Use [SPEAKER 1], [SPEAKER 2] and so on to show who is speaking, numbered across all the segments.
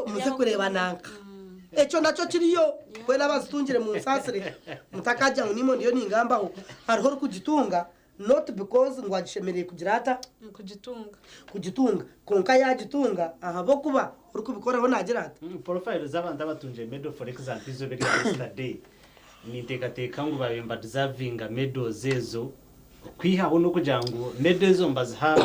[SPEAKER 1] Muzeyo muze kureeba nanka. Ekyo nakyo kiriyo. Mbwenu abazitungire munsaasire mutakaagira ngu niimwe ndiyo ningambaho. Hariho orikugitunga not because ngu agishemereire kugira ata?
[SPEAKER 2] Kugitunga.
[SPEAKER 1] Kugitunga. Kwonka yaagitunga ahabw'okuba orikubikoraho naagira ata?
[SPEAKER 3] Profile z'abantu abatungire medal for example eizooba erya yesterday ninteekateeka ngu baabaire nibadeservinga medals ezo Okwihaho n'okugira ngu medal ezo nibaziha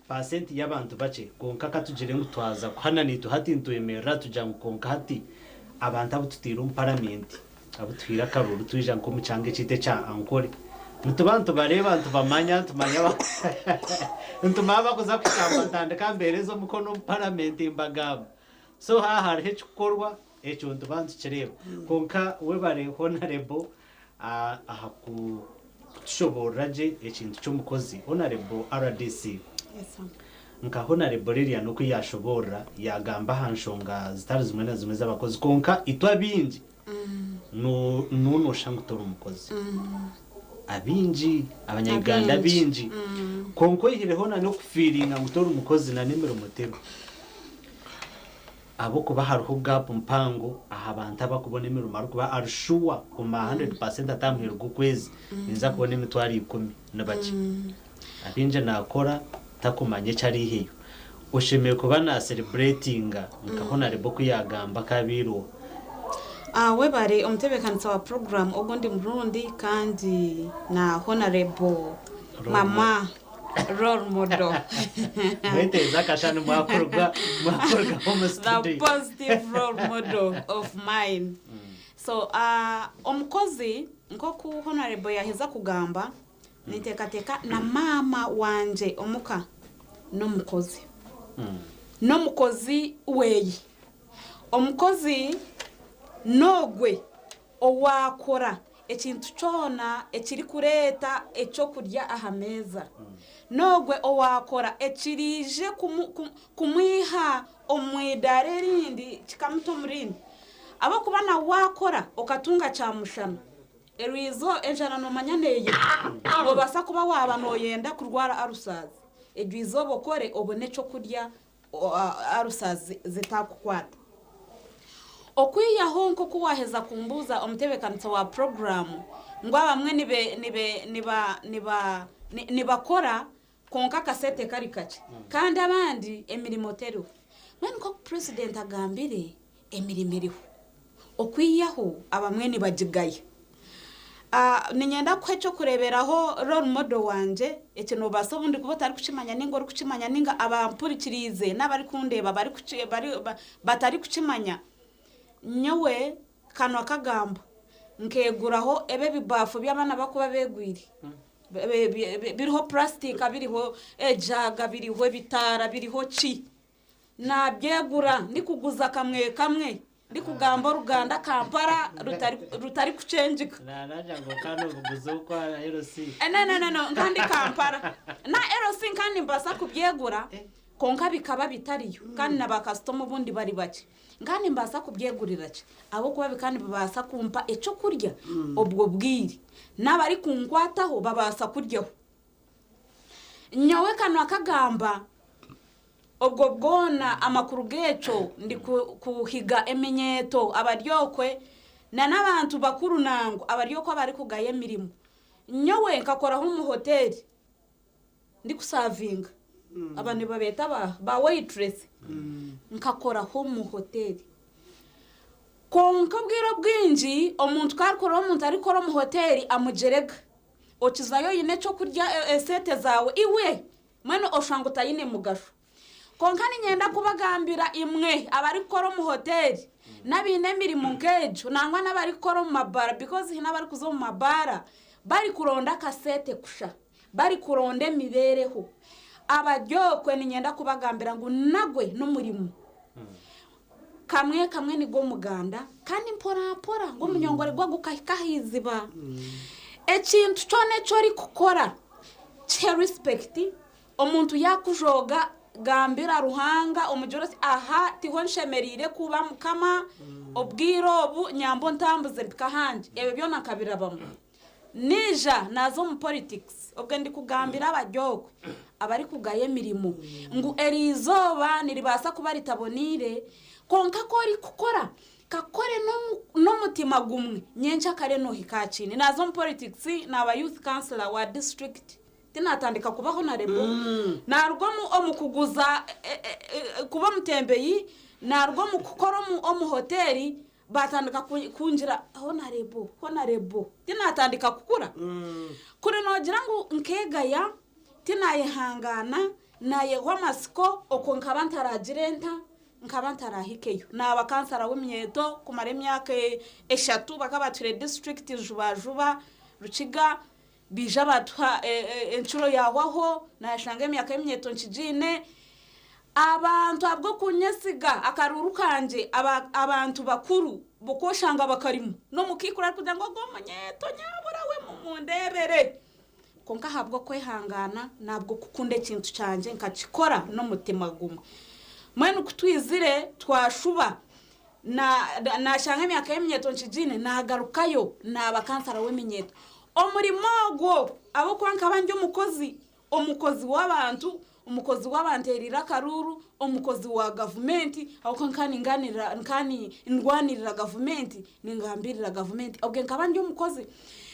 [SPEAKER 3] paasenti y'abantu bakye, kwonka ka tugire ngu twaza kuhana naitwe hati nitwemerera tugira ngu kwonka hati abantu abu tutaire omu paramenti, abu tuhaire akaruuru twija nk'omu kyanga ekyaitu ekya Ankole, nituba nitubareeba nitubamanya, nitumanya nitumanya abakuza kushamba ntandika mbeereza omukono omu paramenti mbagamba. So haaha hariho ekikukorwa, ekyo nituba nitukireeba. Kwonka webare Honarebo aha kutushoboorora gye ekintu ky'omukozi Honarebo rdc nka Honarebo Lilian oku yaashoboorora yaagamba aha nshonga zitari zimwe na zimwe z'abakozi kwonka itwe abaingi noonosha ngu tori mukozi. Abaingi, Abanya-Uganda abaingi kwonka oihireho n'okufiiringa ngu tori mukozi n'emirimo teriho. Ahabw'okuba hariho gap mpango aha bantu abakubona emirimo arikuba ari sure omu 100% ati aha muheru gw'okwezi ninza kubona emitwaro ikumi nibakye. Abaingi nakora takumanya eki ariiheyo. Oshemereire kuba na celebratinga nka Honarebo oku yagamba akabaire oha.
[SPEAKER 2] Webare omutebekanisa wa program ogundi murundi kandi na Honarebo mama. Role model.
[SPEAKER 3] Mweteeze akashani mwakuruga mwakurugaho omu
[SPEAKER 2] The
[SPEAKER 3] studio.
[SPEAKER 2] positive role model of mine. So uh, omukozi nk'oku Honorable yaheza kugamba, ninteekateeka na maama wangye omuka n'omukozi. N'omukozi weeye. Omukozi n'ogwe Owaakora ekintu kyona ekirikureeta eky'okurya aha meeza, n'ogwo owaakora ekiriije kumwiha omu idaara erindi kikamuta omu rindi. Ahabw'okuba na waakora okatunga kyamushana, eryo enjara noomanya neeyita. Noobaasa kuba waaba nooyenda kurwara alusaazi, eryo izooba okore obone eky'okurya alusaazi zitaakukwata. Okwihaho nk'oku waaheza kumbuuza omutebeekanisa wa puroguraamu ngu abamwe nibakora kwonka akasente kari kakye kandi abandi emirimo teriho. Mbwenu nk'oku purezidenti agambire, emirimo eriho. Okwihaho abamwe nibagigaya. Niinyenda kuha eky'okureeberaho role model wangye, eki noobaasa obundi kuba otarikukimanya nainga orikukimanya nainga abampurikiriize n'abarikundeeba batarikukimanya. Nyowe kanwa kagamba, nkeeguraho ebi ebibaafu bi abaana barikuba beegwire, biriho purasitika, biriho ejaaga, biriho ebitaara, biriho ki. Naabyegura ndikuguza kamwe kamwe, ndikugamba oruganda Kampala rutarikukyengika.
[SPEAKER 3] Naaragira ngu okaba noobuguza okwo aha LC.
[SPEAKER 2] No, no, no, no, nka ndi Kampala. Na LC nka nimbaasa kubyegura, kwonka bikaba bitariyo kandi na baakasitoma obundi bari bakye. Nka nimbaasa kubyegurira ki? Ahabw'okuba bikaba nibibaasa kumpa eky'okurya obwo bwire. N'abarikunkwataho babaasa kuryaho. Nyowe kanwa kagamba, Obwo bwona amakuru g'ekyo ndi kuhiga eminyeeto abari okwe na n'abantu bakuru nangwa abari okwe abarikugaya emirimo. Nyowe nkakoraho omu hoteeri ndikusavinga, aba nibabeeta ba ba waitress, nkakoraho omu hoteeri. Kwonka obwire obwingi omuntu ku arikureeba omuntu arikukora omu hoteeri amugyerega. Okizayo oine eky'okurya esente zaawe iwe mbwenu oshusha ngu taine mugasho. Kwonka niinyenda kubagambira imwe abarikukora omu hoteeri n'abaine emirimo nk'egyo nangwa n'abarikukora omu mabaara because haine abarikuza omu mabaara barikuronda akasente kusha, barikuronda emibeereho. Abari okwe niinyenda kubagambira ngu nagwe n'omurimo. Kamwe kamwe nigwo muganda kandi mpora mpora ngu omunyongore gwa gukahika aha iziba. Ekintu kyona eki orikukora kihe respect, omuntu yaakujooga gambira Ruhanga omugire oti aha tiho nshemereire kuba Mukama, obwire obu nyamba ontambuze mpike ahangye. Ebyo byona nkabirabamu. Naija naaza omu politics obwe ndikugambira abari okwe abarikugaya emirimo ngu eriizooba niribaasa kuba ritaboneire. Kwonka ku orikukora, kakore n'omutima gumwe, nyencakare noohika aha kiine. Naaza omu politics, naaba youth councillor wa district. Tinatandika kuba honarebo. Naaruga omu kuguza kuba omutembeyi, naaruga omu kukora omu hoteeri, baatandika kungira honarebo, honarebo. Tinatandika kukura. Kuri noogira ngu nkeegaya, tinayehangaana, naayehwa amatsiko, okwo nkaba ntaraagire nta? Nkaba ntarahikeyo. Naaba kansara w'eminyeeto kumara emyaka eshatu, bakaba batuhaire disiturikiti juba-juba, Rukiga. Baija baatuha encuro yaahwaho, naashanga emyaka y'eminyeeto nkigiine. Abantu ahabw'okunyesiga akaruuru kangye, abantu bakuru ku oshanga bakarimu n'omukaikuru arikugira ngu ogu omunyeeto nyabura we mumundeebere. Kwonka ahabw'okwehangaana n'ahabw'okukunda ekintu kyangye nkakikora n'omutima gumwe. Mbwenu ku twizire twashuba Naashanga emyaka y'eminyeeto nkigiine, naagarukayo naaba kansara w'eminyeeto. Omurimo ogwo ahabw'okuba nkaba ndi omukozi, omukozi w'abantu, omukozi w'abanteereire akaruuru, omukozi wa gavumenti ahabw'okuba nkaba ningaanirira nkaba nindwanirira gavumenti, ningambirira gavumenti, obwe nkaba ndi omukozi.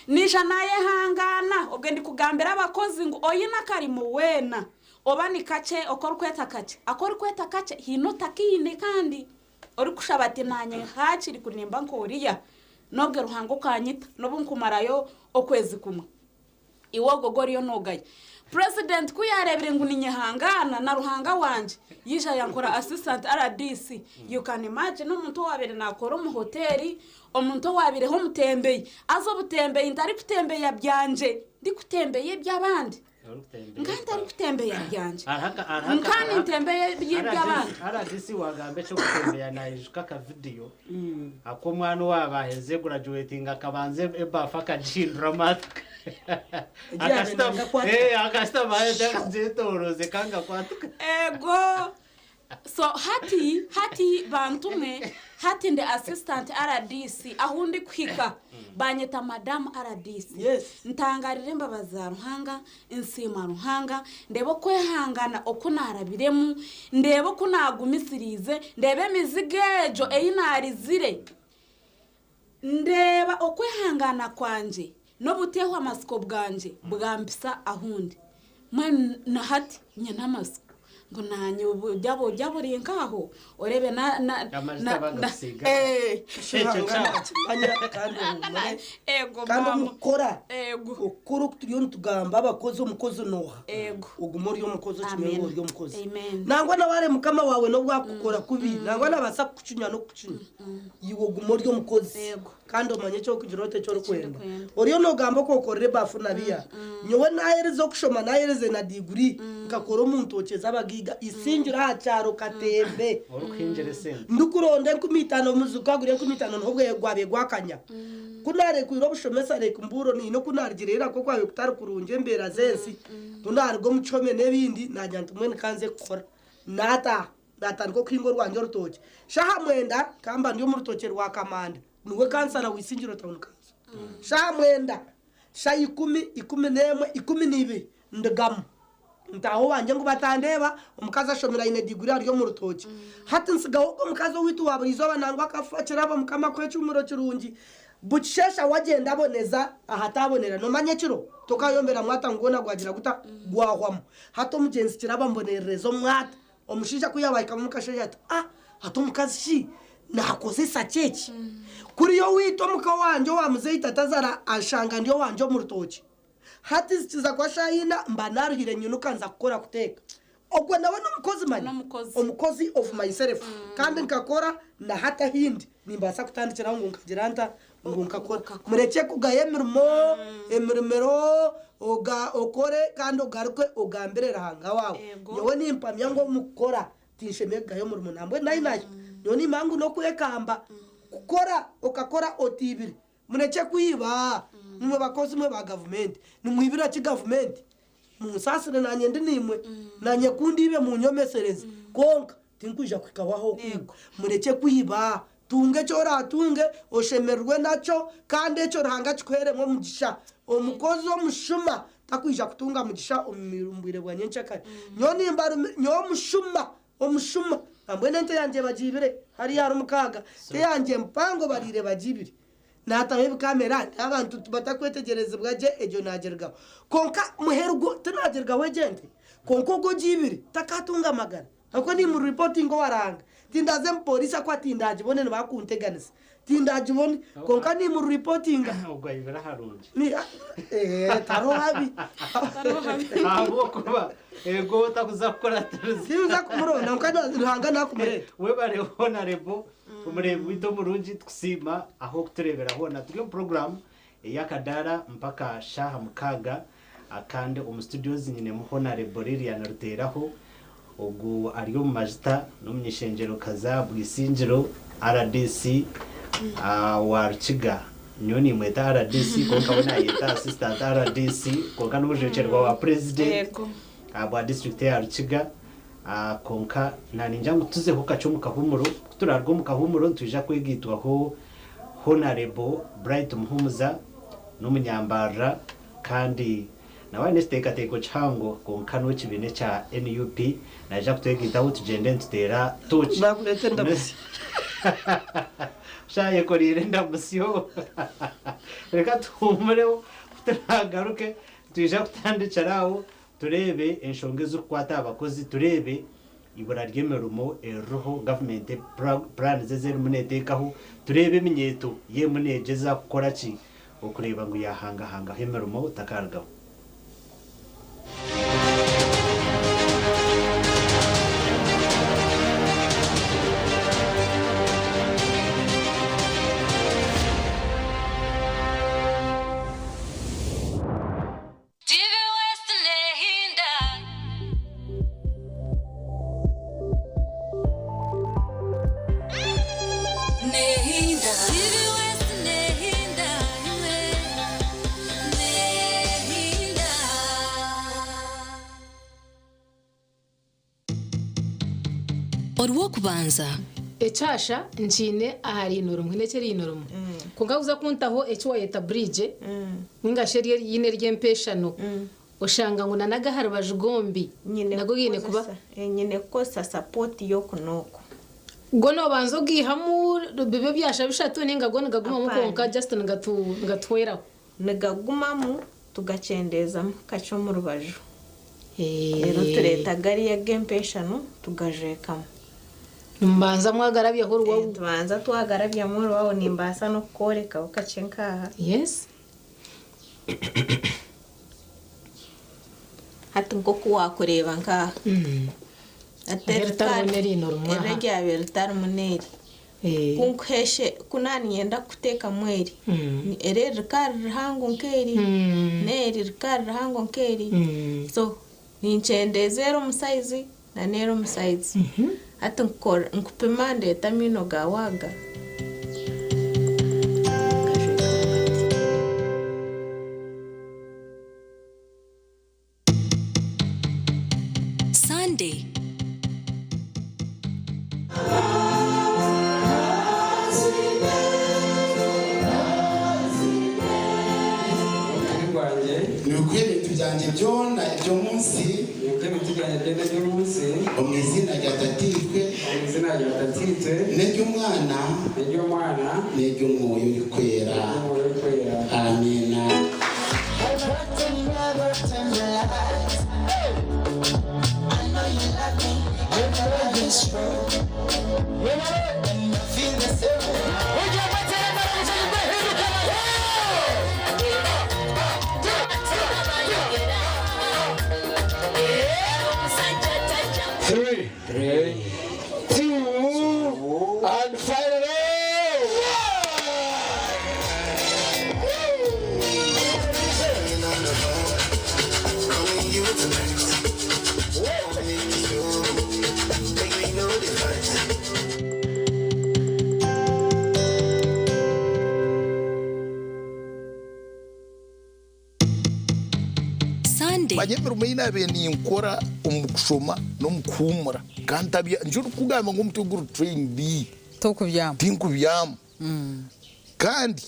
[SPEAKER 2] Naija naayehangaana, obwe ndikugambira abakozi ngu oine akarimo weena, oba ni kakye, oku orikweta kakye, aku orikweta kakye haine otakaine kandi. Orikushaba ati, Naanye haakiri kuri nimba nk'oriya, n'obwe Ruhanga okanyita, n'obu nkumarayo okwezi kumwe. Iwe ogwo ogu oriyo noogaya. Purezidenti ku yaareebire ngu ninyehangaana na Ruhanga wangye, yaija yankora assistant rdc. You can imagine omuntu owaabaire naakora omu hoteeri, omuntu owaabaireho omutembeyi, haza obutembeyi ntarikutembeya byangye, ndikutembeya eby'abandi. Nka ntarikutembeya byangye. Nka nintembeya eby'abandi.
[SPEAKER 3] RDC wagamba eky'okutembeya naijuka akavidiyo ak'omwana owaaba aherize gurajuwetinga akabanza ebafu akagihinduramu atuka. Akashutama akagyetoroza ekanga kwatuka.
[SPEAKER 2] Ego. So hati hati bantu mwe hati ndi assistant rdc ahu ndikuhika banyeta madam rdc
[SPEAKER 1] Yes.
[SPEAKER 2] ntangarira embabazi za Ruhanga nsiima Ruhanga ndeeba okwehangana oku narabiremu ndeeba oku nagumisiriize ndeeba emizigo egyo ei narizire Ndeeba okwehangana kwangye n'obuteehwa matsiko bwangye bwampisa ahu ndi. Mbwenu na hati nyine amatsiko ngu naanye oburyo buri nk'aho oreebe na na
[SPEAKER 3] Amajuta
[SPEAKER 2] na na
[SPEAKER 3] bagakusiiga.
[SPEAKER 2] eh.
[SPEAKER 3] Ekyo
[SPEAKER 1] Ruhanga
[SPEAKER 3] kyawe.
[SPEAKER 1] nakimanya kandi ohumure
[SPEAKER 2] Ego
[SPEAKER 1] kandi
[SPEAKER 2] maama.
[SPEAKER 1] omukukora
[SPEAKER 2] Ego.
[SPEAKER 1] okukora oku turiyo nitugamba abakozi omukozi nooha
[SPEAKER 2] Ego.
[SPEAKER 1] ogume ori omukozi okimanye ngu
[SPEAKER 2] Amen.
[SPEAKER 1] ori omukozi
[SPEAKER 2] Amen.
[SPEAKER 1] nangwa na waare mukama waawe n'obu akukora kubi nangwa nabaasa kukucunya n'okukucunya Iwe ogume ori omukozi
[SPEAKER 2] Yego.
[SPEAKER 1] kandi omanye eki orikugira oti eki orikwenda.
[SPEAKER 2] orikwenda.
[SPEAKER 1] Oriyo noogamba oku okorera ebafu nabiya. Nyowe naaherize okushoma naaherize na diguri nkakora omu ntookye z'abagaiga Isingiro aha kyaro Katembe.
[SPEAKER 3] Orikuhingira esente.
[SPEAKER 1] Ndikuronda 5000 omuzigu kagura 5000 niho obweye gwabaire gwakanya. Ku naarekwire obushomesa reka mbuuro niine oku naarugire ira ku kwabaire kutari kurungi embeera z'ensi. Ku naaruga omu kihome n'ebindi naagira nti mbwenu ka nze kukora. Naataaha. Naatandika okuhinga orwangye orutookye. Shaaha mwenda nkaba ndi omu rutookye rwa Kamanda, niwe kansara wa Isingiro Town Council. Shaaha mwenda, shaaha ikumi, ikuminemwe, ikumineibiri ndugamu. Ntaaha owangye ngu batandeeba, omukazi ashomire aine diguri ari omu rutookye. Hati ntsigaho ogwo mukazi owaitu wa buri izooba nangwa akafa kirabo Mukama akuhe ekihuumuro kirungi. Bukisheesha wagyenda aboneza ahataabonera. Noomanya ekiro tokayombera mwata ngu gwona gwagira guta? Gwahwamu. Hati omugyenzi kirabo ambonerereza omwata. Omushaija ku yaabahikamu omukasheeshe ati, Ah, hati omukazi shi naakozesa ki eki? Kuriya owaitu omuka owangye owa muzeeyi tatazara anshanga ndi owangye omu rutookye. Hati zikiza kuba shaaha ina mba naaruhire nyinuka nza kukora kuteeka. Ogwo nawe n'omukozi manya?
[SPEAKER 2] N'omukozi.
[SPEAKER 1] Omukozi of myself. Kandi nkakora na hati ahi ndi nimbaasa kutandikiraho ngu nkagira nta? Ngu nkakora. Murekye kugaya emirimo, emirimiro, oga okore kandi ogaruke ogambire Ruhanga waawe.
[SPEAKER 2] Ego.
[SPEAKER 1] Nyowe nimpamya ngu omu kukora tinshemereire kugaya omurimo nambwenu nahi nahi. Nyowe nimpamya ngu n'okwekamba kukora okakora otiibire. Murekye kwiba, imwe bakozi mwe ba gavumenti. Nimwibira ki gavumenti? Munsaasire naanye ndi naimwe. Naanye ku ndiibe munyomesereze. Kwonka tinkwija kuhikaho ah'okwiba. Murekye kwiba. Tunga eki oraatunge, oshemererwe nakyo, kandi ekyo Ruhanga akikuheeremu omugisha. Omukozi omushuma takwija kutunga mugisha omu bwire bwa nyencakare. Nyowe nimbarumi, nyowe omushuma, omushuma. Mbwenu ente yangye bagiibire hariya ahari mukaaga. Ente yangye mpango bariire bagiibire. Naataho ebikamera nti abantu batakwetegyerezibwa gye egyo naagirugaho. Kwonka muheru gwo tinaagirugaho egyo ente, kwonka ogwo ogiibire takaatunga amagara. Ahabw'okuba nimuripotinga owa Ruhanga. Tindaze mu pooriisi ahakuba tindaagibone nibakunteganisa. Tindagibone, kwonka nimuripotinga.
[SPEAKER 3] Ogwo aibire aharungi.
[SPEAKER 1] Ni eh, tariho habi.
[SPEAKER 3] Ahabw'okuba ego otakuza kukuratiriza.
[SPEAKER 1] Tinza kumuronda, kwonka Ruhanga nakumureeta.
[SPEAKER 3] Webare Honarebo, omureebi waitu omurungi tukusiima ah'okutureebera hoona. Turi omu puroguraamu ey'akadaara mpaka shaaha mukaaga kandi omu studios nyinemu Honarebo Lilian Ruteeraho. Ogu ari omu majita n'omuny'ishengyero-kazi Bwisingiro rdc wa Rukiga. Nyowe nimweta rdc kwonka we nayeyeta Assistant rdc kwonka n'omujwekyerwa wa Purezidenti bwa disiturikiti eya Rukiga. Kwonka naningira ngu tuzeho kakye omu kahuumuro. Ku turaruga omu kahuumuro nitwija kwegaitwaho Honarebo Bright Muhumuza n'omunyambarara kandi Nawe aine ekiteekateeko kihango kwonka n'owekibiina ekya NUP naija kutwegaitaho tugyende nituteera tooki.
[SPEAKER 1] Naakureeta endamutsyo.
[SPEAKER 3] Shaaha ayekoreire endamutsyo. Reka tuhuumureho ku turaagaruke nitwija kutandikira aho tureebe enshonga ezirikukwata aha bakozi, tureebe eibura ry'emirimo eririho, gavumenti puraani ezi erimu neeteekaho, tureebe eminyeeto yo erimu neegyezaho kukora ki Okureeba ngu yaahangahangaho emirimo takarugaho.
[SPEAKER 4] TV West Nehinda. Nehinda. TV West Nehinda. Imwe. Nehinda.
[SPEAKER 5] Orw'okubanza.
[SPEAKER 6] Ekyasha nkiine aha riino rimwe n'eky'eriino rimwe. Kwonka kuza kuntaho eki waayeta bridge ninga shi eri eriine ery'empeshano oshanga ngu na n'ag'aha rubaju gombi
[SPEAKER 7] Nyine
[SPEAKER 6] nago gaine kuba.
[SPEAKER 7] kukozesa nyine kukozesa support y'oku n'oku.
[SPEAKER 6] Go noobanza ogaihamu bibe ebyasha bishatu ninga go nigagumamu kwonka
[SPEAKER 7] Apaana.
[SPEAKER 6] just nigatuhweraho?
[SPEAKER 7] Nigagumamu tugakyendeezamu kakye omu rubaju. Reero tureeta gariya ag'empeshano tugajwekamu.
[SPEAKER 6] Nimubanza mwagarabyaho oruwawu?
[SPEAKER 7] Nitubanza twagarabyamu oruwawu. Nimbaasa n'okukworekaho kakye nk'aha.
[SPEAKER 6] Yes.
[SPEAKER 7] Hati nk'oku waakureeba nk'aha. Hati
[SPEAKER 6] Eri ritarimu n'eriino rimwe
[SPEAKER 7] Eri
[SPEAKER 6] aha.
[SPEAKER 7] eryabaire ritarimu n'eri. Ku nkuheeshe, ku naaniinyenda kukuteekamu eri, eri eri rikaba riri rihango nk'eri, n'eri rikaba riri rihango nk'eri. So ninkyendeeza eri omu sayizi na n'eri omu sayizi. Hati nkukora nkupima ndeeta amaino gaawe aga ngajwekamu gati.
[SPEAKER 5] Sunday.
[SPEAKER 8] Omubiri gwangye.
[SPEAKER 9] Nibikuha ebintu byangye byona eby'omu nsi.
[SPEAKER 8] Nibikuha ebintu byangye byona eby'omu nsi.
[SPEAKER 9] Omu iziina rya Tataitwe.
[SPEAKER 8] Omu iziina rya Tataitwe.
[SPEAKER 9] N'ery'Omwana.
[SPEAKER 8] N'ery'Omwana.
[SPEAKER 9] N'ery'Omwoyo Orikwera.
[SPEAKER 8] N'ery'Omwoyo Orikwera.
[SPEAKER 9] Amiina.
[SPEAKER 5] Sunday.
[SPEAKER 10] Manya emirimo ei naabaire ninkora omu kushoma n'omu kuhuumura nkaba ntabya nikyo ndikukugamba ngu omutwe guri trained
[SPEAKER 11] Tokubyama.
[SPEAKER 10] Tinkubyama. Kandi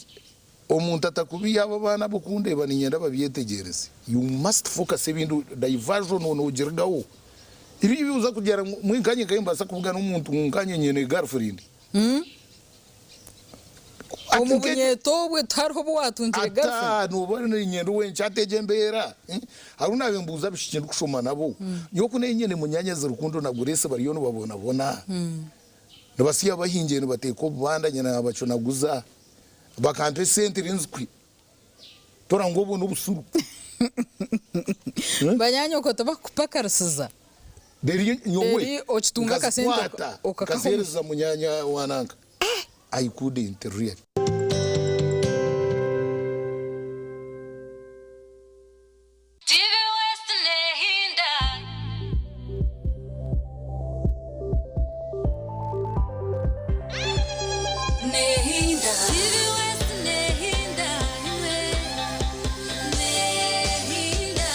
[SPEAKER 10] omuntu atakubiiha abo abaana abokundeeba niinyenda babyetegyereze. You must focus ebindi diversion nogirugaho. Ibi uza kugira ngu mwinkanye nkaye mbaasa kubugana omuntu ngu nkanye nyine girlfriend.
[SPEAKER 11] Omu bunyeeto obwe tihariho obu waatungire girlfriend?
[SPEAKER 10] Ata nooba niinyenda owenkye hati egyo embeera hariho naabe mbuuza abaishiki ndikushoma nabo nyowe ku nenyine munyaanyazi Rukundo na Grace bariyo nibabonabona nibasiiba bahingiire nibateeka obubanda nyina nabacunaguza bakampa esente rinzikwi Tora ngu obwo n'obusuru.
[SPEAKER 11] Banyaanyoko tibakukupakarisiza.
[SPEAKER 10] Reero nyowe
[SPEAKER 11] Reero okitunga akasente
[SPEAKER 10] nkazikwata
[SPEAKER 11] okakaha
[SPEAKER 10] nkaziheereza munyaanya wa nanka. I couldn't really.
[SPEAKER 4] TV West Nehinda. Nehinda. TV West Nehinda. Nehinda.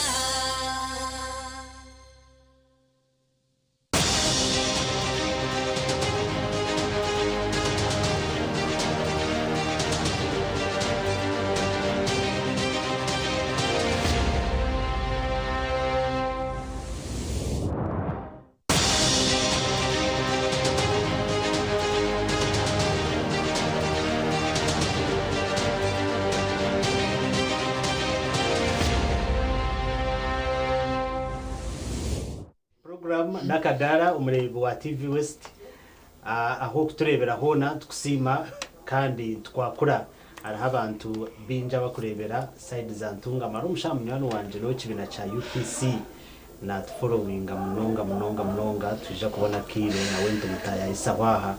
[SPEAKER 3] Program n'akadaara omureebi wa TV West ahu okutureebera hoona nitukusiima kandi nitukwakura. Hariho abantu baingi abakureebera side za Ntungamo. Hariho omushaija munywani wangye n'ow'ekibiina kya UPC natuforowinga munonga munonga munonga. Nitwija kubona akaire nawe nitumutaayayisaho aha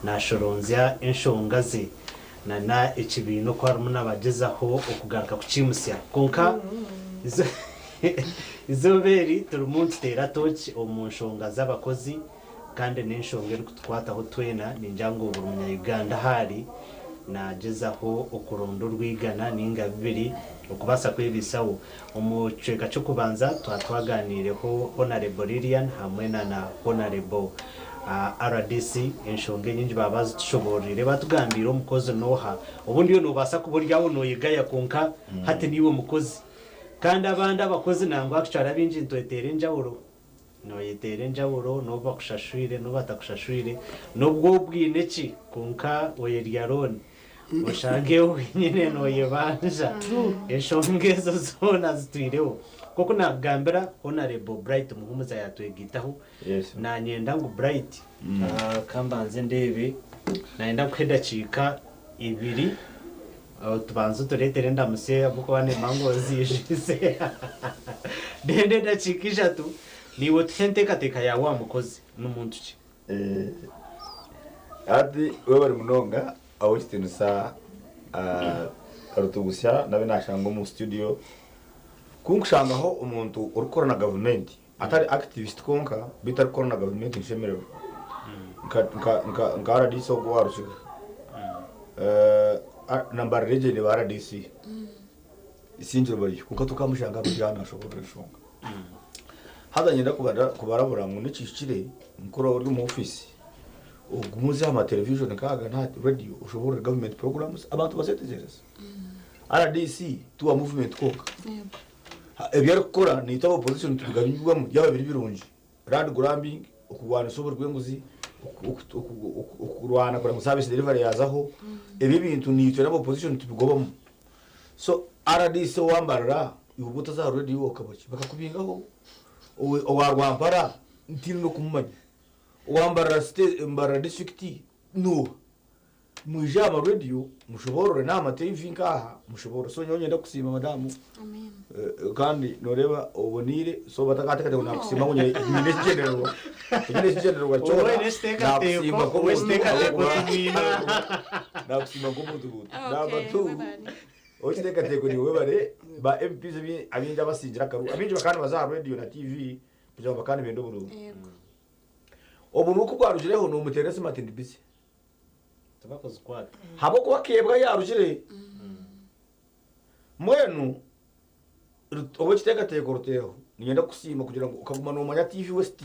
[SPEAKER 3] naashoronzya enshonga ze na n'ekibiina oku arimu nabagyezaho okugaruka kukiimutsya. Kwonka Izooba eri turimu nituteera tooki omu nshonga z'abakozi kandi n'enshonga erikutukwataho twena. Ningira ngu buri munya-Uganda ahu ari naagyezaho okuronda orwigana nainga bibiri okubaasa kwebaisaho. Omu kicweka ky'okubanza twaba twagaaniireho Honarebo Lilian hamwe na Honarebo rdc enshonga enyingi baaba bazitushoboororeire batugambiire omukozi n'oha. Obundi iwe noobaasa kuba ori aho nooyegaya kwonka hati niiwe mukozi. Kandi abandi abakozi nangwa actually abaingi nitweteera enjawulo. Nooyeteera enjawulo n'obu bakushashwire n'obu batakushashwire n'obu obwine ki kwonka oyerya loan oshange wenyine nooyebanja. Enshonga ezo zoona zitwireho. Nk'oku naakugambira Honarebo Bright Muhumuza yaatwegaitaho, naanyenda ngu Bright ka mbanze ndeebe, naayenda nkuhe edakiika ibiri Tubanze otureetere endamutsyo ahabw'okuba nimba ngu oziijwize. Then edakiika ishatu naiwe otuhe enteekateeka yaawe aha mukozi ni muntu ki?
[SPEAKER 12] Hati webare munonga ow'ekitiinisa Rutugusya nabe nashanga omu studio. Ku nkushangaho omuntu orikukora na gavumenti atari activist kwonka beitu arikukora na gavumenti nshemererwa nka RDC ogu owa Rukiga na Mbarara region ba RDC Isingiro bariyo kwonka tokamushanga buri aha nashoborora enshonga. Haza niinyenda kubarabura ngu n'ekihikire nk'oraba ori omu ofiisi ogume oze aha matelevision nk'aga n'aha radiyo oshoboorore gavumenti programmes abantu bazetegyereze. RDC ti wa movement kwonka. Ebi arikukora naitwe aba opposition nitubiganyirwamu yaaba biri birungi. Land grabbing, okurwanisa oburi bw'enguzi, okurwana kureba ngu service delivery yaazaho, ebi ebintu naitwe n'aba opposition nitubigobamu. So rdc owa Mbarara iwe oba otaza aha radio okaba ki? Bakakubingaho. Owa Rwampara ntiine n'okumumanya. Owa Mbarara city, Mbarara district n'oha? Mwije aha ma radio mushoboorore n'aha ma TV nk'aha mushoboorore. So nyowe niinyenda kukusiima madaamu kandi nooreeba oboneire so batakateekateeka ngu naakusiima ngu nyine ekigyendererwa. Tinyine ekigyendererwa kyona naakusiima nk'omuntu naakusiima nk'omuntu buntu. Number two, ow'ekiteekateeko niiwe webare ba MPs abaingi abasingire akaruru abaingi bakaba nibaza aha radio na TV kugira ngu bakaba nibenda oburuuru. Oburuuru ku bwarugireho noomuteerera esimu ati ndi busy.
[SPEAKER 3] Tibakuzikwata.
[SPEAKER 12] Habw'okuba akeebwa ahu yaarugire. Mbwenu ow'ekiteekateeko Ruteeho, niinyenda kukusiima kugira ngu okaguma noomanya TV West,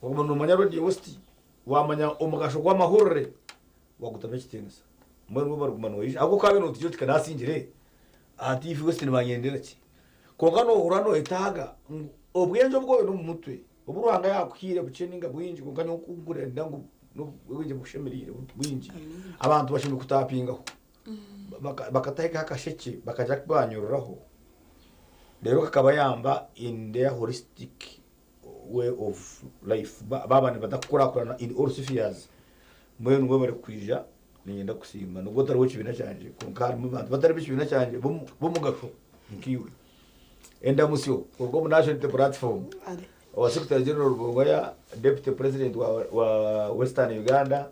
[SPEAKER 12] okaguma noomanya Radio West, waamanya omugasho gw'amahurire, waagutamu ekitiinisa. Mbwenu iwe bariguma noija ahabw'okuba okaabaire nootugira oti ka naasingire aha TV West nibanyendera ki? Kwonka noohurira nooyetaaga ngu obwengye obu oine omu mutwe. Obu Ruhanga yaakuhaire bukye nainga bwingi kwonka nyowe oku nkurenda ngu n'obwengye bukushemereire bwingi abantu bashemereire kutapingaho bakatahikaho akashekye bakagira aku banyururaho reero kakabayamba in their holistic way of life baaba nibenda kukurakurana in all spheres mbwenu webare kwija niinyenda kukusiima nubwo otari w'ekibiina kyangye kwonka harimu abantu batari b'ekibiina kyangye b'omugasho nkaiwe. Endamusyo kuruga omu National Unity Platform owa Secretary General Rubongoya, Deputy President wa Western Uganda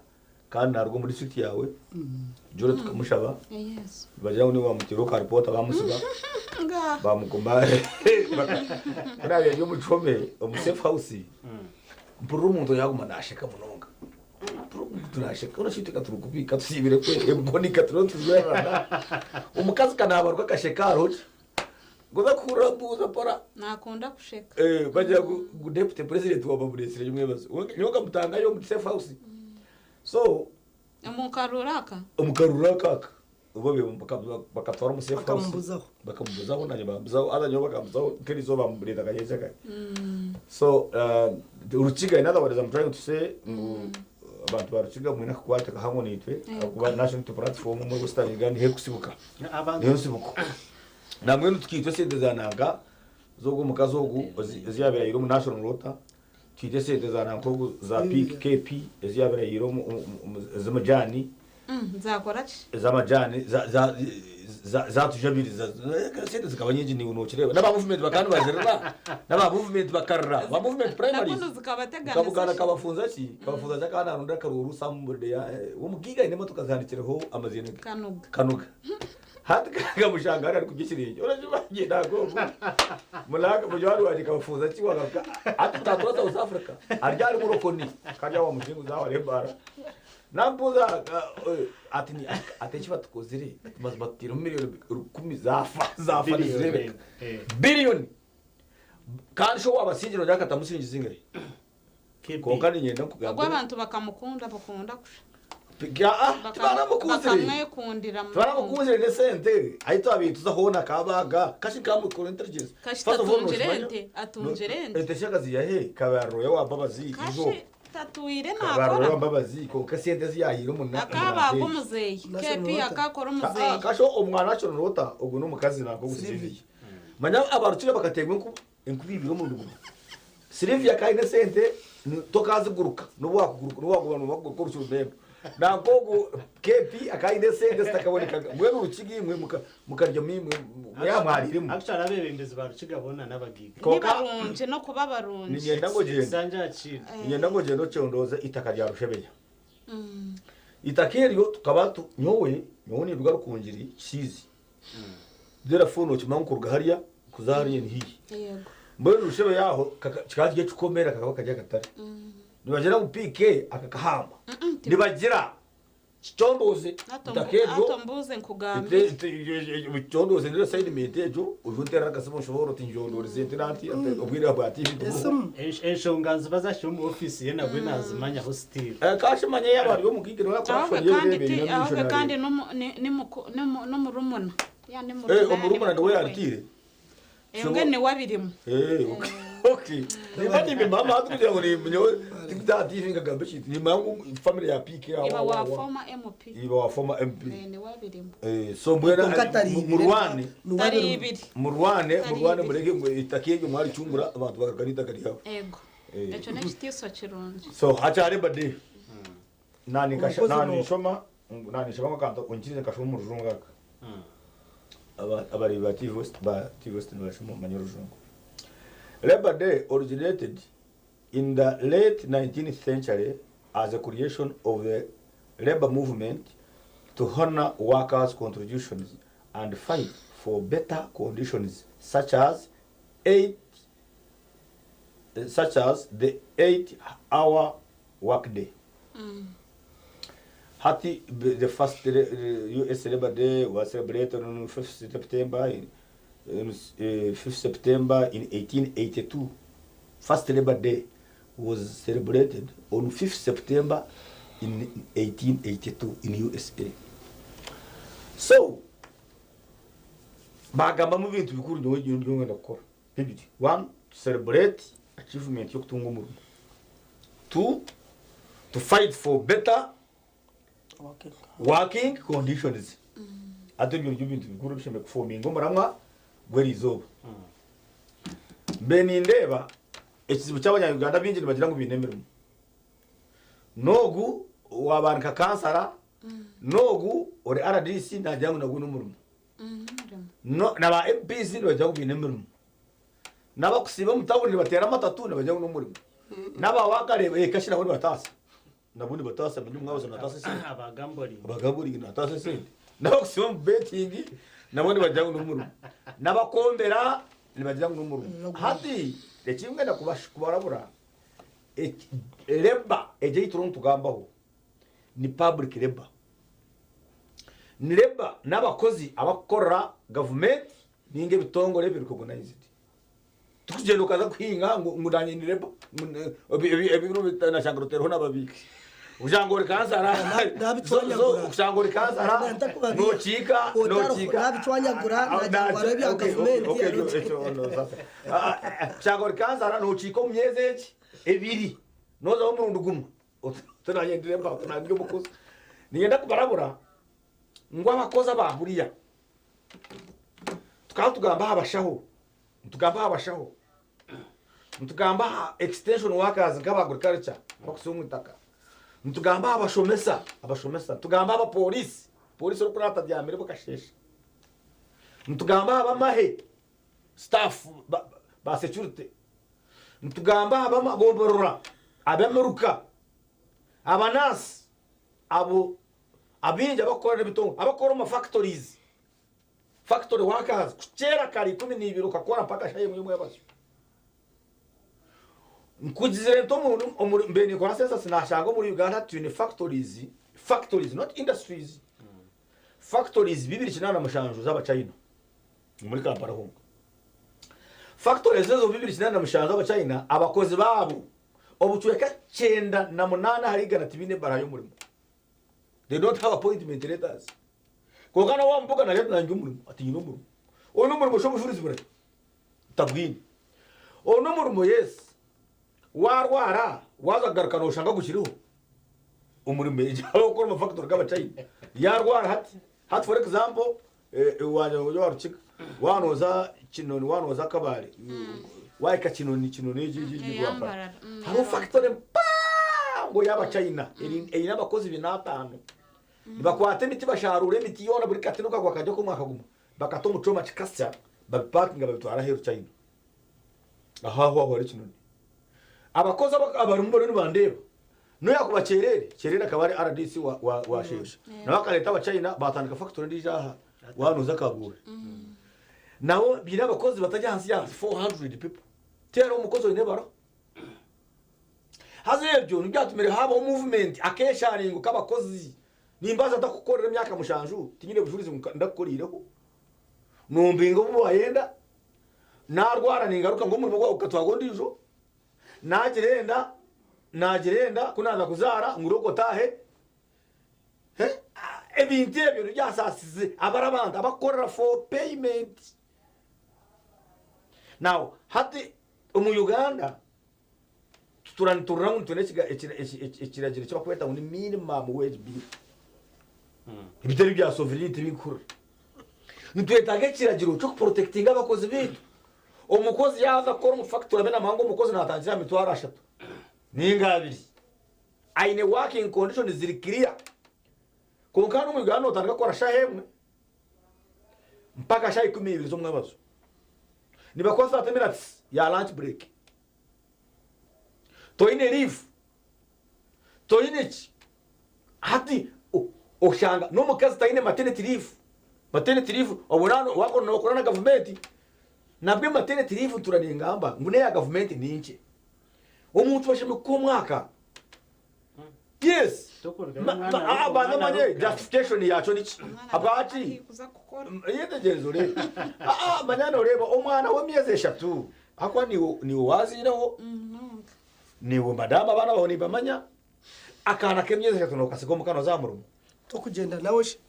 [SPEAKER 12] kandi naruga omu district yaawe Joro tukamushaba nibagira ngu niiwe wamuteera ka report bamusiba bamuguma ku naabaire ndi omu kihome omu safe house mpurira omuntu yaguma nasheka munonga Turasheka orashusha oti turi kubi tusiibire kwe emikono turiyo nitujwererana omukazi kanabaruka akasheka hariho ki ngoza kuhurira mbuuza mpora
[SPEAKER 2] Nakunda kusheka.
[SPEAKER 12] Bagira ngu deputy president waaba amureetsire nyomwebazo nyowe nkamutangayo omu safe house so
[SPEAKER 2] Omu karuru aka?
[SPEAKER 12] Omu karuru aka aka bakatwara omu safe house
[SPEAKER 1] Bakamubuzaho.
[SPEAKER 12] Bakamubuzaho nanye bambuzaho haza nyowe bakambuzaho nk'erizooba bamureeta kanyekya kare so Rukiga in other words I'm trying to say ngu abantu ba Rukiga mwine akakwate kahango naitwe ahakuba National Unity Platform omuri Western Uganda niho erikusibuka niyo nsibuko nambwenu tukiitwa esente za nanka z'ogu omukazi ogu ezi yaabaire aine omu National Rota Twite esente za nanka ogu za PKP ezi yaabaire ayiire ez'amajaani.
[SPEAKER 2] Zakora ki?
[SPEAKER 12] Ez'amajaani zatujabiriza. Esente zikaba nyingi naiwe nokireeba. N'aba movement bakaba nibazirira. N'aba movement bakarira. Ba movement primaries.
[SPEAKER 2] Nakundi zikabateganisa
[SPEAKER 12] Nkabugana
[SPEAKER 2] shi?
[SPEAKER 12] kabafunza ki? Kabafunza ki akaba naronda akaruuru somebody w'omugaiga aine emotoka zihandikireho amaziina ge.
[SPEAKER 2] Kanuga.
[SPEAKER 12] Kanuga. Hati nkamushanga hariya arikurya ekirengye orakimanya nangwa ogu munange munywani wangye nkamufunza ki wagaruka hati natura South Africa ari ahari Murokoni kari aho wamuzinguza aho hariho ebaara nambuuza ati ati eki batukozire ati mazima tutairemu miriyoni rukumi zaafa zaafa nizireebeka biriyoni kandi shi owaabasingira ogira akatamu siringi zingahi Kwonka niinyenda
[SPEAKER 2] Ogwo
[SPEAKER 12] nkugambire.
[SPEAKER 2] abantu bakamukunda bukunda kusha.
[SPEAKER 12] Aa, tibaramukunzire.
[SPEAKER 2] Bakamwekundira munonga.
[SPEAKER 12] Tibaramukunzire n'esente. Ahi twabaire tuza hoona akabaaga. Kashi nkamukora intelligence.
[SPEAKER 2] Kashi
[SPEAKER 12] First of all,
[SPEAKER 2] tatungire
[SPEAKER 12] nookimanya-
[SPEAKER 2] ente, atungire
[SPEAKER 12] no-
[SPEAKER 2] ente.
[SPEAKER 12] Ente shi akaziiha he? Kabaroya wa Mbabazi
[SPEAKER 2] Kashi
[SPEAKER 12] izooba.
[SPEAKER 2] tatwire
[SPEAKER 12] Kabaroya wa
[SPEAKER 2] nakora.
[SPEAKER 12] Mbabazi kwonka esente ezi yaahaire omu na-
[SPEAKER 2] Akabaaga
[SPEAKER 12] omu
[SPEAKER 2] omuzeeyi. KP akakora omuzeeyi.
[SPEAKER 12] Kashi omwana National Water ogwo n'omukazi nanka ogu Sylvia. Manya abarukire bakateerwa enkuba. Enkuba ibiri omu ruguuto. Sylvia ka aine esente tokaziguruka nobu wakuguruka nobu wakuba nobakuguruka oruki rurembo. Nanka ogu KP akaba aine esente zitakabonekaga. Mbwenu Rukiga imwe mukarya imwe mwamwariremu.
[SPEAKER 3] Actually abebembezi ba Rukiga boona n'abagiiga.
[SPEAKER 12] Kwonka
[SPEAKER 2] Nibarungi n'okuba barungi.
[SPEAKER 12] niinyenda ngu ogyende.
[SPEAKER 3] Ekisanja akiri.
[SPEAKER 12] Niinyenda ngu ogyende okyondooze eitaka rya Rushebeya. Eitaka eryo tukaba tu nyowe nyowe ninduga Rukungiri Kisiizi. Therefore nokimanya ngu kuruga hariya kuza hariya ni haihi.
[SPEAKER 2] Yego.
[SPEAKER 12] Mbwenu Rushebeya aho kikaba kiri ekikomera kakaba kari akatare. Nibagira ngu PK akakahamba. Nibagira kicondooze itaka eryo.
[SPEAKER 2] Hati ombuuze nkugambire.
[SPEAKER 12] Kicondooze niryo assignment egyo oije onteerere akasimu onshoboorore oti ngyondoorize nti nanti obwire bwa TV tiburiho.
[SPEAKER 3] Enshonga niziba zahikire omu ofiisi ye nabwe nazimanyaho still.
[SPEAKER 12] Akashimanya yaaba ari omugiga nawe akora
[SPEAKER 2] Ahobwe
[SPEAKER 12] action ye
[SPEAKER 2] kandi
[SPEAKER 12] reebe
[SPEAKER 2] ti
[SPEAKER 12] eine
[SPEAKER 2] ahobwe
[SPEAKER 12] mission
[SPEAKER 2] kandi
[SPEAKER 12] areebe.
[SPEAKER 2] n'omu ni ni muku ni n'omurumuna. Ya ni
[SPEAKER 12] Eh,
[SPEAKER 2] murumuna ya ni
[SPEAKER 12] omurumuna niwe
[SPEAKER 2] mukuru we.
[SPEAKER 12] yarutiire.
[SPEAKER 2] Embwe niwe abirimu.
[SPEAKER 12] Eh, okay. Okay. Nimba nimimama hati kugira ngu ninyowe tikutaha TV nkagamba ekintu nimanya ngu family ya PK aho
[SPEAKER 2] Iba
[SPEAKER 12] aho
[SPEAKER 2] wa
[SPEAKER 12] aho.
[SPEAKER 2] former MP.
[SPEAKER 12] Iba wa former MP.
[SPEAKER 2] Eh, niwe abirimu.
[SPEAKER 12] Eh, so mbwenu
[SPEAKER 1] Kwonka atari ibiri,
[SPEAKER 12] murwane.
[SPEAKER 1] niwe
[SPEAKER 2] Tari
[SPEAKER 1] abirimu.
[SPEAKER 2] ibiri.
[SPEAKER 12] Murwane,
[SPEAKER 2] Tari
[SPEAKER 12] murwane
[SPEAKER 2] ibiri.
[SPEAKER 12] mureke ngu itaka eryo mwaricungura abantu bagaruka n'itaka ryabo.
[SPEAKER 2] Ego.
[SPEAKER 12] Eh.
[SPEAKER 2] Ekyo n'ekitiiso kirungi.
[SPEAKER 12] So hakyari Labor Day. Nani kasha
[SPEAKER 1] Omukozi
[SPEAKER 12] nani
[SPEAKER 1] no-
[SPEAKER 12] shoma nani shoma kanto onkirize nkashoma omu rujungu aka. Abareebi ba TV West ba TV West nibashoma omanye orujungu. Labor Day originated in the late 19th century as a creation of the labor movement to honor workers' contributions and fight for better conditions such as eight such as the 8-hour workday. Hati the first US Labor Day was celebrated on 5th September in, 5th September in 1882. First Labor Day was celebrated on 5th September in 1882 in USA. So, bagambamu ebintu bikuru nyowe ngenda kukora bibiri. One, to celebrate Achievement y'okutunga omurimo. To to fight for better working conditions. Hati ebyo nibyo bintu bikuru ebishemereire kufominga omuramwa gw'eriizooba. Mbe nindeeba ekizibu ky'abanya-Uganda baingi nibagira ngu baine emirimo. N'ogu owaaba nka kansara, n'ogu ori RDC naagira ngu nagwo n'omurimo. No, na ba MPs nibagira ngu baine emirimo. N'abakusiiba omu tawuni nibateera amatatu nibagira ngu n'omurimo. N'aba waakareeba eh kashi nabo nibataasa. Nabo nibataasa manya omwabazo naataasa esente.
[SPEAKER 3] Abagamboringi.
[SPEAKER 12] Abagamboringi naataasa esente. N'abakusiiba omu betting nabo nibagira ngu n'omurimo. N'abakombera nibagira ngu n'omurimo. Hati eki mbwenu kubarabura, labour egi ei turiho nitugambaho ni public labour. Ni labour n'abakozi abakukorera gavumenti ninga ebitongore ebi recognized. Tikugyenda okaza kuhinga ngu nanye ndi labour ngu nashanga otereho n'ababiiki. Oshanga ori kansara, oshanga ori kansara, nokiika, nokiika.
[SPEAKER 1] Nabicwanyagura nagira ngu hariho ebya gavumenti.
[SPEAKER 12] Oshanga ori kansara nokiika omu myezi egi ebiri, nozaho omurundi gumwe. Oti nanye ndi labour, oti nanye ndi omukozi. Niinyenda kubarabura ngu abakozi aba buriya, tukaba nitugamba aha bashaho, nitugamba aha bashaho, nitugamba aha extension workers nk'aba agriculture abakusiba omu itaka, nitugamba aha bashomesa, abashomesa, nitugamba aha bapoliisi, poliisi orikuraara atabyamire bukasheesha, nitugamba aha b'amahe, staff ba, ba security, nitugamba aha b'amagomborora, ab'emiruka, abanansi, abo abaingi abakukora n'ebitongore, abakukora omu factories, factory workers, kukyera kare 12 okakora mpaka shaaha emwe y'omwebazyo. Nkugizire nti omuri mbe ninkora census nashanga omuri Uganda twine factories, factories not industries, factories 287 z'Abachina omuri Kampala honka. Factories ezo 287 z'Abachina abakozi baabo obucweka 98 ahari igana tibaine ebaraha y'omurimo. They don't have appointment letters. Kwonka nawe wamubuga nagira ati nanye omurimo, ati nyine omurimo. Oine omurimo shi obujurizi burahi? Tabwine. Oine omurimo yes, warwara waza kugaruka noshanga gukiriho omurimo ahabw'okukora omu factory g'abachina. Yarwara hati, hati for example wagira ngu ori owa Rukiga, waaba nooza Kinoni, waaba nooza Kabale, waahika Kinoni, Kinoni egyo egyo egyo Rwampara, hariho factory mpango y'Abachina eine abakozi bina ataano. Nibakwata emiti basharuura emiti yoona buri kati n'okagwa kari okw'omwaka gumwe, bakata omu kyoma kikasya, babipakinga babitwara aheeru China. Aho aho aho hari Kinoni. Abakozi abarimu bariyo nibandeeba. N'obu yaakuba Kyerere, Kyerere akaba ari RDC wa, wa, wa Sheesha. Nawe akareeta Abachina baatandika factory endiijo aha waaba nooza Kabuuri. Nabo baine abakozi batari ahansi ya 400 people. Tihariho omukozi oine ebara. Haza ebyo nibyo byatumire haabaho movement, akeesharingo k'abakozi. Nimbaasa nta kukukorera emyaka mushanju tinyine bujurizi ngu ndakukoriireho? Nombinga obu wayenda, naarwara ningaruka ngu omurimo gwawe gukatwarwa ondiijo. Naagira enda, naagira enda, ku naaza kuzaara ngu rooka otaahe. Ebintu ebyo nibyo byasaasize abari abantu abakukorera for payment. Now hati omu Uganda tutura niturira ngu nitwenda ekiragiro eki bakweta ngu ni minimum wage bill. Ebitari bya sovereignty ebinkuhurira. Nitwetaaga ekiragiro ky'okuprotectinga abakozi baitu. Omukozi yaaza kukora omu factory abe namanya ngu omukozi natandikira aha mitwaro ashatu ninga abiri. Aine working conditions ziri clear. Kwonka hanu omu Uganda notandika kukora shaaha emwe mpaka shaaha 12 z'omwebazo. Nibakuha 30 minutes ya lunch break. Toine leave. Toine ki. Hati oshanga n'omukazi taine maternity leave. Maternity leave obwo waaba nokora na gavumenti nabwe maternity leave ntuura ningamba ngu n'eya gavumenti ni nkye. Omuntu bashemereire kukuha omwaka. Yes. Banza omanye justification yakyo niki? Habwaki? Yetegyereze oreebe. Manya noreeba omwana w'emyezi eshatu ahakuba niiwe waaziireho, niiwe madamu abaana baawe nibamanya, akaana k'emyezi eshatu nookasiga omuka nooza aha murimo.
[SPEAKER 1] Tokugyenda nawe shi?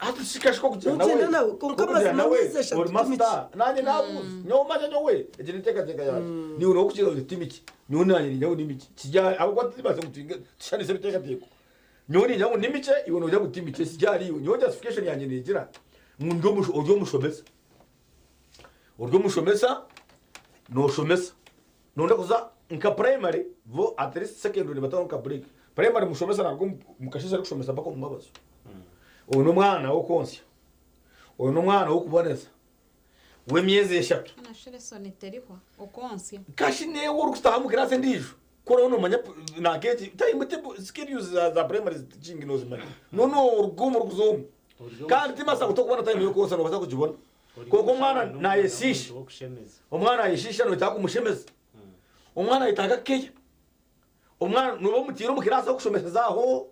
[SPEAKER 12] Hati shikashika okugira nawe.
[SPEAKER 1] Nogyenda nawe, kwonka
[SPEAKER 12] Okugira
[SPEAKER 1] amazima
[SPEAKER 12] nawe,
[SPEAKER 1] amezi ashatu
[SPEAKER 12] ori
[SPEAKER 1] ti
[SPEAKER 12] master. Nanye nabuuza. Nyowe manya nyowe. Egi n'enteekateeka yangye. Niiwe n'okugira oti ti miki. Nyowe nanye niinya ngu ni miki. Kirya ahabw'okuba titubaasa ngu twinge tushanise ebiteekateeko. Nyowe niinya ngu ni mikye, iwe noogira ngu ti mikye. Kiri ahari iwe. Nyowe justification yangye neegira ngu ndi omusho ori omushomesa. Ori omushomesa, nooshomesa. Noyenda kuza nka primary bo at least secondary nibataho nka break. Primary mushomesa naruga omu kasheeshe arikushomesa mpaka omu mwabazyo. Oyu n'omwana w'okwontsya, oyu n'omwana w'okuboneza w'emyezi eshatu.
[SPEAKER 2] Nashusha lesson terihwa okwontsya.
[SPEAKER 12] Kashi newe orikutaaha omu class endiijo ku oraba nomanya nanka egi time table schedules za primary teaching nozimanya. Noneho oruga omu orikuza omu. Kandi timasa ngu tokubona time y'okwontsya nobaasa kugibona. Kwonka omwana nayeshiisha, omwana nayeshiisha noyetaaga kumushemeza, omwana ayetaaga care, omwana noba omutiire omu class orikushomeseza aho,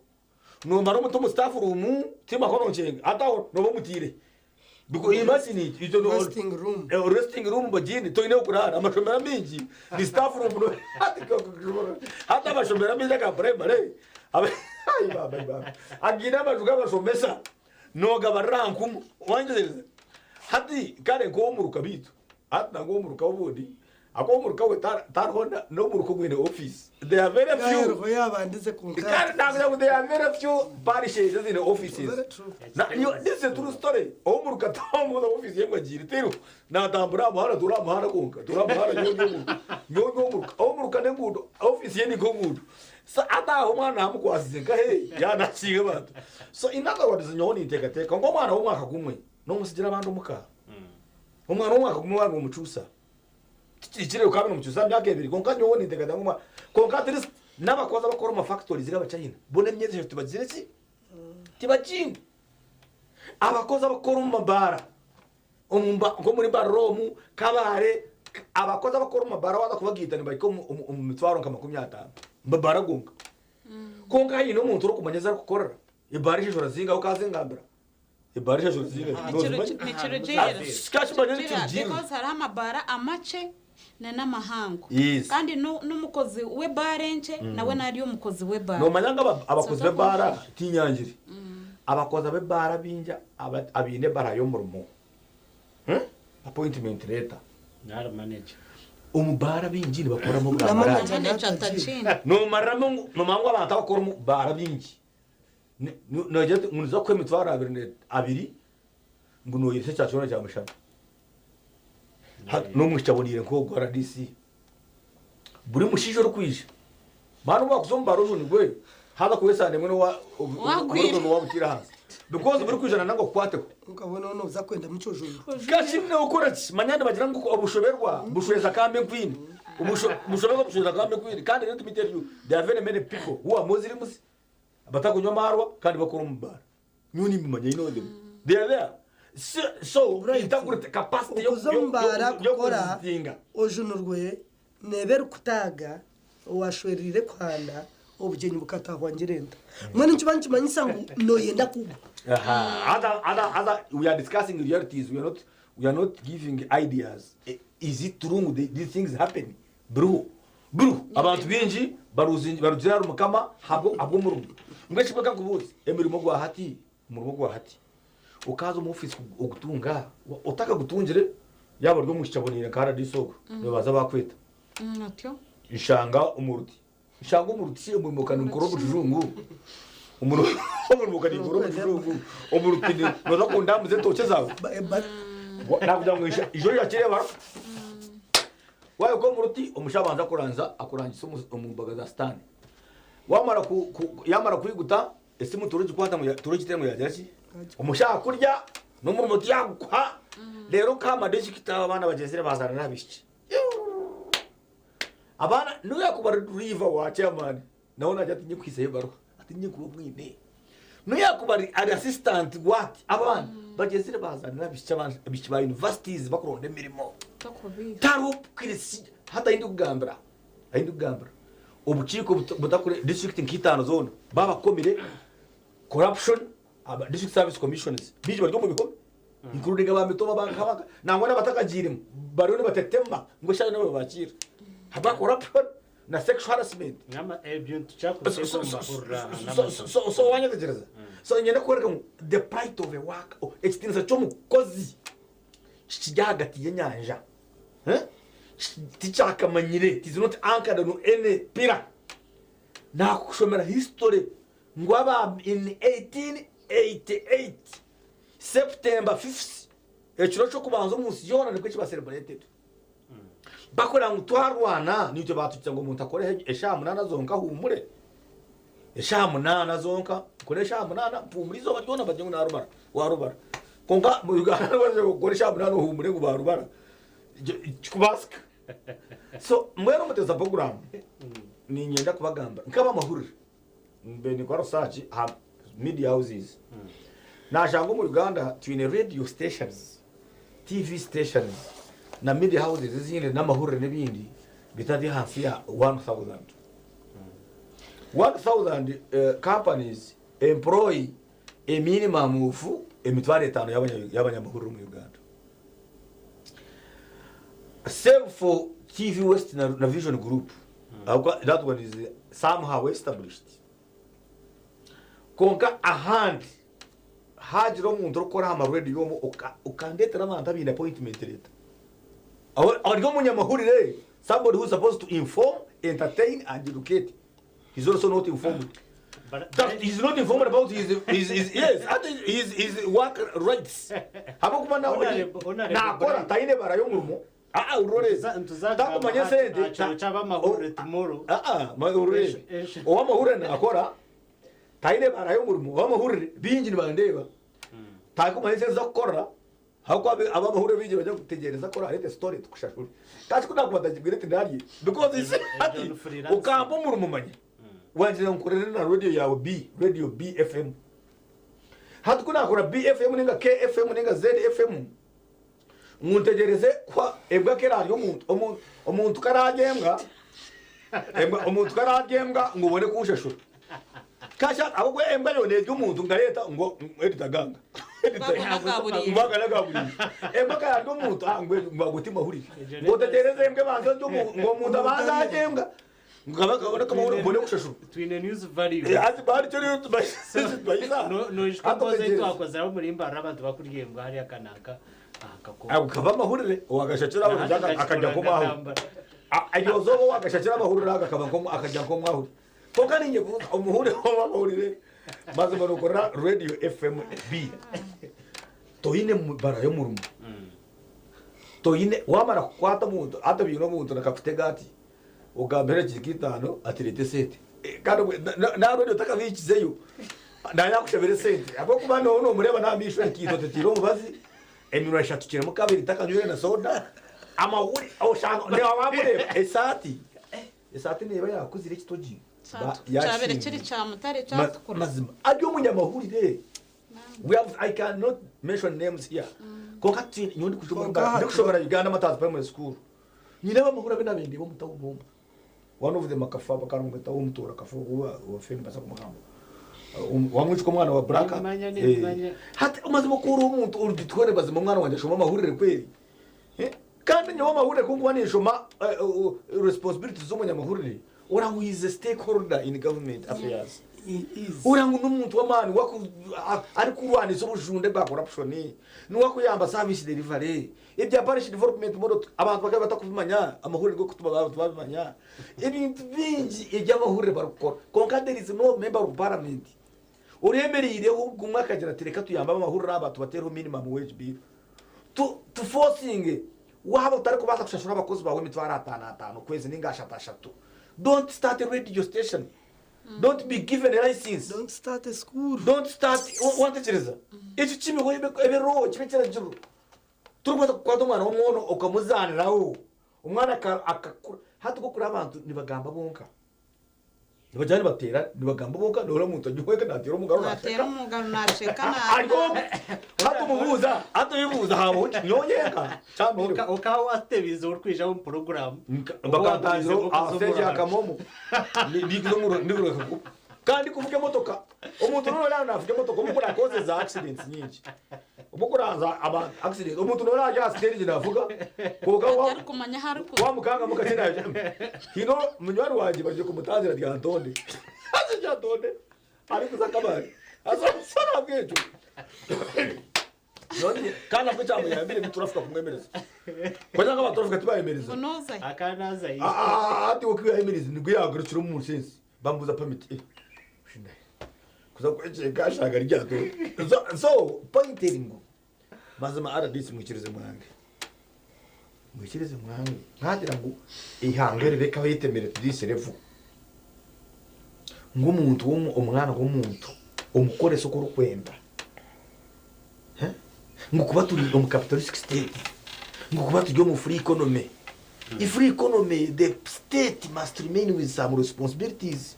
[SPEAKER 12] nomara omuta omu staff room timaho nonkyenga hati aho noba omutiire imagine it,
[SPEAKER 1] Resting room.
[SPEAKER 12] Resting room bagiine toine hokuraara amashomero amaingi ni staff room hati amashomero amaingi aga primary againe amaju gabashomesa Noogabarira aha nkumu. Wangyesereza? Hati kare nk'ow'omuruka beitu, hati nangwa ow'omuruka obundi, ahabw'okuba ow'omuruka we tariho n'omuruka ogwine ofiisi. There are very few.
[SPEAKER 1] Hariho yaabandize kwonka
[SPEAKER 12] Kare nakugira ngu there are very few parishes eziine offices.
[SPEAKER 1] Very true.
[SPEAKER 12] Na, yo, this is a true story. Ow'omuruka twamubuuza ofiisi ye ngu agiire, teriho. Naatambura aha muhanda, atuura aha muhanda kwonka, atuura aha muhanda nyowe ndi omuruka. Nyowe ndi omuruka. Ow'omuruka n'enguudo, ofiisi ye ni nk'enguudo. So hati aho omwana naamukwasize nkahe yaanakiiha abantu. So in other words nyowe ninteekateeka ngu omwana w'omwaka gumwe n'omutsigira abandi omuka. Omwana w'omwaka gumwe waaba noomucuusa, tikihikire okaaba noomucuusa aha myaka ebiri kwonka nyowe ninteekateeka ngu omwana kwonka at least n'abakozi abakukora omu mafactories g'abachina bo n'emyezi eshatu tibagizire ki? Tibagiine. Abakozi abakukora omu mabaara Nk'omuri Mbarara omu, Kabale, abakozi abakukora omu mabaara waaza kubagiita nibahika omu mitwaro nka 50 omu mabaara gonka. Kwonka haine omuntu orikumanya ezi arikukorera, ebaara eshashura zingahi okazingambira? Ebaara eshashura zingahi? Nozimanya?
[SPEAKER 2] Nikirugiirira.
[SPEAKER 12] Sikakimanya nikirugiirira.
[SPEAKER 2] Because hariho amabaara amakye n'amahango.
[SPEAKER 12] Yes.
[SPEAKER 2] Kandi n'omukozi w'ebaara enkye nawe nari omukozi w'ebaara.
[SPEAKER 12] Noomanya ngu abakozi b'ebaara tinyangire. Abakozi b'ebaara baingi abaine ebaara y'omurimo, appointment letter, omu baara baingi nibakoramu obwa maraaya. Noomariramu ngu noomanya ngu abantu abakora omu baara baingi noogira oti ngu niiza kukuha emitwaro abiri ngu nooyeresa ekya kyona kya mushana. N'omwishiki aboneire nk'ogwo RDC. Buri mushaija orikwija, mani obu wakuza omu baara ojunirwe, haza kuba esaano emwe
[SPEAKER 2] Wagwire.
[SPEAKER 12] n'owabutiire ahansi. Because buri kwija nanga akukwateho.
[SPEAKER 1] Okabona onu oza kwenda mukye ojunirwe.
[SPEAKER 12] Kashi nokora ki? Manya nibagira ngu obushoberwa bushweza kambe nkwine. Obushoberwa bushweza kambe nkwine. Kandi let me tell you, there are very many people who are Muslims abatakunywa amaarwa kandi bakora omu baara. Nyowe nimbimanya, you know them. They are there. So, so integrity, capacity
[SPEAKER 1] Okuza omu baara kukora
[SPEAKER 12] y'okuzitinga.
[SPEAKER 1] ojunirwe neeba erikutaaga owashwereire kuhanda obugyenyi bukatahwa ngirenta. Mbwenu nikiba nikimanyisa ngu noyenda kugwa.
[SPEAKER 12] Aha. Other, other, other, we are discussing realities. We are not, we are not giving ideas. Is it true ngu these things happen? Biriho. Biriho. Abantu baingi barugire ahari Mukama ahabw'omurimo. Mbwenu shi reka nkubuuze, emirimo gwa hati, omurimo gwa hati, okaaza omu ofiisi ogutunga, otakagutungire, yaaba ori omwishiki aboneire nka RDC ogwo, nibabanza baakweta.
[SPEAKER 2] Otyo.
[SPEAKER 12] Nshanga omuruti. Nshanga omuruti shi omurimo ka ninkora omukijungu. Omurimo ka ninkora omukijungu. Omuruti nooza kundambuza entookye zaawe? Nakugira ngu ijo ryakireeba. Wahika omu ruti, omushaho abanza akuranza, akurangisa omu mbaga za Sitaane. Wamara ku, ku, yamara kwiguta, esimu torigikwata ngu torigiteera ngu yagira ki? Omushaho akurya, n'omurimo tiyagukuha, reero nk'aha madistrikiti aho abaana bagyezire bazaara n'abaishiki. Abaana, n'obu yaakuba ari duriiva wa chairman, nawe naagira ati nyekuhiiseho ebaruha, ati nyekuba omwine. N'obu yaakuba ari assistant what, abaana bagyezire bazaara n'abaishiki abaishiki ba universities bakuronda emirimo. Tihariho kirisi hati ahu ndikugambira, ahu ndikugambira obukiiko butakure district nka itaano zoona babakomire corruption, aba district service commissions baingi bari omu bihome including aba Mitooma ba Nkabaga nangwa n'abatakagiiremu bariyo nibatetema ngu eshaaha yoona babakiire ahabwa corruption na sexual harassment.
[SPEAKER 3] Ebyo nitukyakuteeka omu mahurira n'amazima.
[SPEAKER 12] So wanyetegyereza? So nyenda kworeka ngu the plight of a worker, oh, ekitiinisa ky'omukozi kikiri ahagati y'enyanja. Eh? Tikyakamanyire, it is not anchored on any pillar. Nakushomera history ngu aba in 1888 September 5th ekiro ky'okubanza omu nsi yoona nikwo kiba celebrated. Bakora ngu twarwana nitwe batukiza ngu omuntu akore eshaaha munaana zonka ahuumure. Eshaaha munaana zonka, nkore eshaaha munaana mpuumure eizooba ryona bagire ngu narubara, warubara. Kwonka mu Uganda kukora eshaaha munaana ohuumure ngu barubara, tikikubaasika. So mbwenu omuteza puroguraamu niinyenda kubagambira nk'abamahurire mbe ninkora research aha media houses nashanga omu Uganda twine radio stations, TV stations na media houses ezindi n'amahurire n'ebindi bitari ahansi ya 1000. 1000 companies employ a minimum of 5,000 y'abanyamahurire omu Uganda. Save for TV West na, na Vision Group. Ahabw'okuba that one is somehow established. Kwonka ahandi hagira omuntu orikukora aha marediyo omwe okandetera abantu abaine appointment letter. Ori omunyamahurire, somebody who is supposed to inform, entertain and educate. He's also not informed. That he's not informed about his, his, his, yes, and his, his work rights. Habwokuba nawe
[SPEAKER 3] Honorable- Honorable
[SPEAKER 12] nakora
[SPEAKER 3] Brian.
[SPEAKER 12] taine bara y'omurimo. Ah, urore. Takumanya sente.
[SPEAKER 3] Kiro ky'abamahurire tomorrow.
[SPEAKER 12] Ah, urore. Owamahurire nakora taine bara y'omurimo. Owamahurire bingi nibandeeba. Takumanya sente z'okukora. Ahabw'okuba abamahurire baingi nibaija kutegyereza ku orareete story tukushashure. Kandi ku naakuba ntakibwire ati narye because you see hati okampa omurimo manya wangira ngu nkorere na radio yaawe B, radio BFM. Hati ku naakora BFM ninga KFM ninga ZFM ngu ntegyereze kuha embwa ku eraarye omuntu, omuntu ku araarye embwa, embwa omuntu ku araarye embwa ngu obone kunshashura. Kasha ahabw'okuba embwa yo nerya omuntu nkareeta ngu edita ganga. Mbaga nagaburiire. Embwa ka yarya omuntu ah ngu ngu ago ti mahurire. Ngu otegyereze embwa ebanze erye omuntu ngu omuntu abanze arye embwa ngu kabe kabone kamahurire mbone kushashurwa.
[SPEAKER 3] Twine news value.
[SPEAKER 12] Eh, hati barikyo rero tubahiza.
[SPEAKER 3] Noishuka emboozi ei twakozire omuri Mbarara abantu bakurya embwa hariya kananka aha Kakoobo.
[SPEAKER 12] Ago kaba amahurire owagashakira
[SPEAKER 3] Na hati
[SPEAKER 12] akajya nk'omwahuri. Eryo izooba owagashakira amahurire ago akaba akajya nk'omwahuri. Kwonka niinye omuhurire ow'amahurire mazima nookorera Radio FM B. Toine bara y'omurimo. Toine waamara kukwata omuntu hati oine omuntu nakakutega ati ogambire edakiika itaano ati reeta esente. Kandi obwe na radio otakabihikizeyo naaba yaakushabire esente ahabw'okuba nooba noomureeba n'aha maisho enkaito tetiire omubazi, eminwa eshatukiremu kabiri takanywire na soda, amahuri oshanga waamureeba esaati Esaati neeba yaakuzire ekitogi
[SPEAKER 2] Kyabire kiri kya mutare kyatukura.
[SPEAKER 12] Mazima ari omunyamahurire. We have, I cannot mention names here. Konka ti nyowe ndikushomera Uganda Martyrs Primary School. Nyine abamahurire abu naabaire ndeeba omu town omu. One of them akafa bakamweta Omutooro akafa ogu owafiire nimbaasa kumugamba. Wamwijuka omwana wa Black? Hati mazima ku ori omuntu origitware mazima omwana wangye ashome amahurire kweri. Kandi nyowe amahurire ku nkuba ninshoma responsibilities z'omunyamahurire, ora ngu he is a stakeholder in government affairs. Ora ngu n'omuntu w'amaani arikurwanisa obujunde bwa corruption, niwe akuyamba service delivery, ebya parish development model abantu bakaba batakubimanya, amahurire g'okutuma abantu babimanya. Ebintu bingi eby'amahurire barikukora. Kwonka there is no member of parliament oremereireho gumwe akagira ati reka tuyambe ab'amahurire aba tubateereho minimum wage bill. Tu tufosinge waaba otarikubaasa kushashura abakozi baawe emitwaro ataano ataano okwezi ninga ashatu ashatu don't start a radio station don't be given a license
[SPEAKER 1] don't start a school
[SPEAKER 12] don't start wantekyereza ekyo kibeho ebe law kibe ekiragiro torikubaasa kukwata omwana w'omwooro okamuzaaniraho omwana akakura hati ku orikureeba abantu nibagamba bonka. Nibagira nibateera nibagamba bonka nohurira omuntu ari wenka nateera omugaro
[SPEAKER 2] Nateera
[SPEAKER 12] nasheka.
[SPEAKER 2] omugaro nasheka na
[SPEAKER 12] Ari omwe hati omubuuza hati oyebuuza habaho ki nyowe nyenka kyambireho.
[SPEAKER 3] Okaba watebiize orikwija omu puroguraamu.
[SPEAKER 12] Bakantangiraho aha siteegi ya Kamomo ndikuruga Kakuba kandi ndikuvuga emotoka omuntu nohurira navuga emotoka obumwe nakozesa accidents nyingi. Obu okuranza abantu accident omuntu noba ari aha steering navuga kwonka wa
[SPEAKER 2] Atarikumanya ahu arikuza.
[SPEAKER 12] wamukangamu kakye naija haine munywani wangye bagiire kumutangira Lyantonde haza Lyantonde arikuza Kabale Asana bwekyo. None kandi nabwo cyamuyambire niturafuka kumwemereza. Kwa ngo abaturafuka tibayemereza.
[SPEAKER 3] Akanaza
[SPEAKER 12] Ah, ati wokuyemereza nibwo yagarukira mu sense. Bambuza permit. Eh. Shinda. Kuza kweceka ashaka ryato. So point iri ngo mazima RDC mwikirize mwange. Mwikirize mwange. Nkagira ngo ihanga rireka yitemere to this level. Ng'omuntu omwana w'omuntu omukoresa oku orikwenda. Eh? Ngu kuba turi omu capitalistic state, ngu kuba turi omu free economy. I free economy, the state must remain with some responsibilities.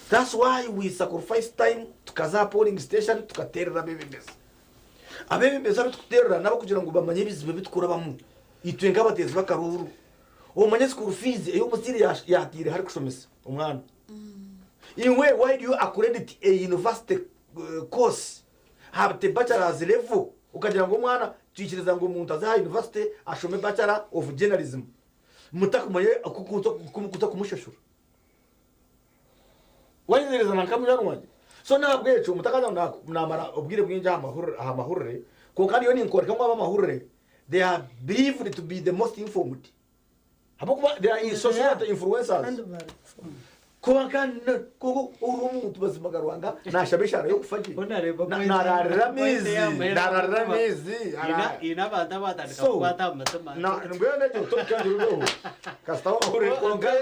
[SPEAKER 12] That's why we sacrifice time tukaza polling station tukaterera abebembezi. Abebembezi abu tukuterera nabo kugira ngu bamanye ebizibu ebitukurabamu. Itwe nk'abateezi b'akaruuru. Omanye school fees ey'omuziire yatiire hari kushomesa omwana. Iwe, why do you accredit a university course have the bachelor's level ukagira ngo omwana twikiriza ngo omuntu aze aha university ashome bachelor of journalism mutakumanye kuza kumushashura wayizereza na nkamujana wanje. So ntabwo ekyo mutakaza namara obwire bwingi aha mahurire konka niyo ninkoreka ngu abamahurire they are believed to be the most informed habwokuba they are social influencers. Kuba koko uri omuntu bazima garwanga nashaba eshara yokufa gye nararira amaizi nararira amaizi.
[SPEAKER 3] Ina abantu abatandika kukwata mu mutima.
[SPEAKER 12] Mbwenu ekyo tokyangirureho kasita wahurire konka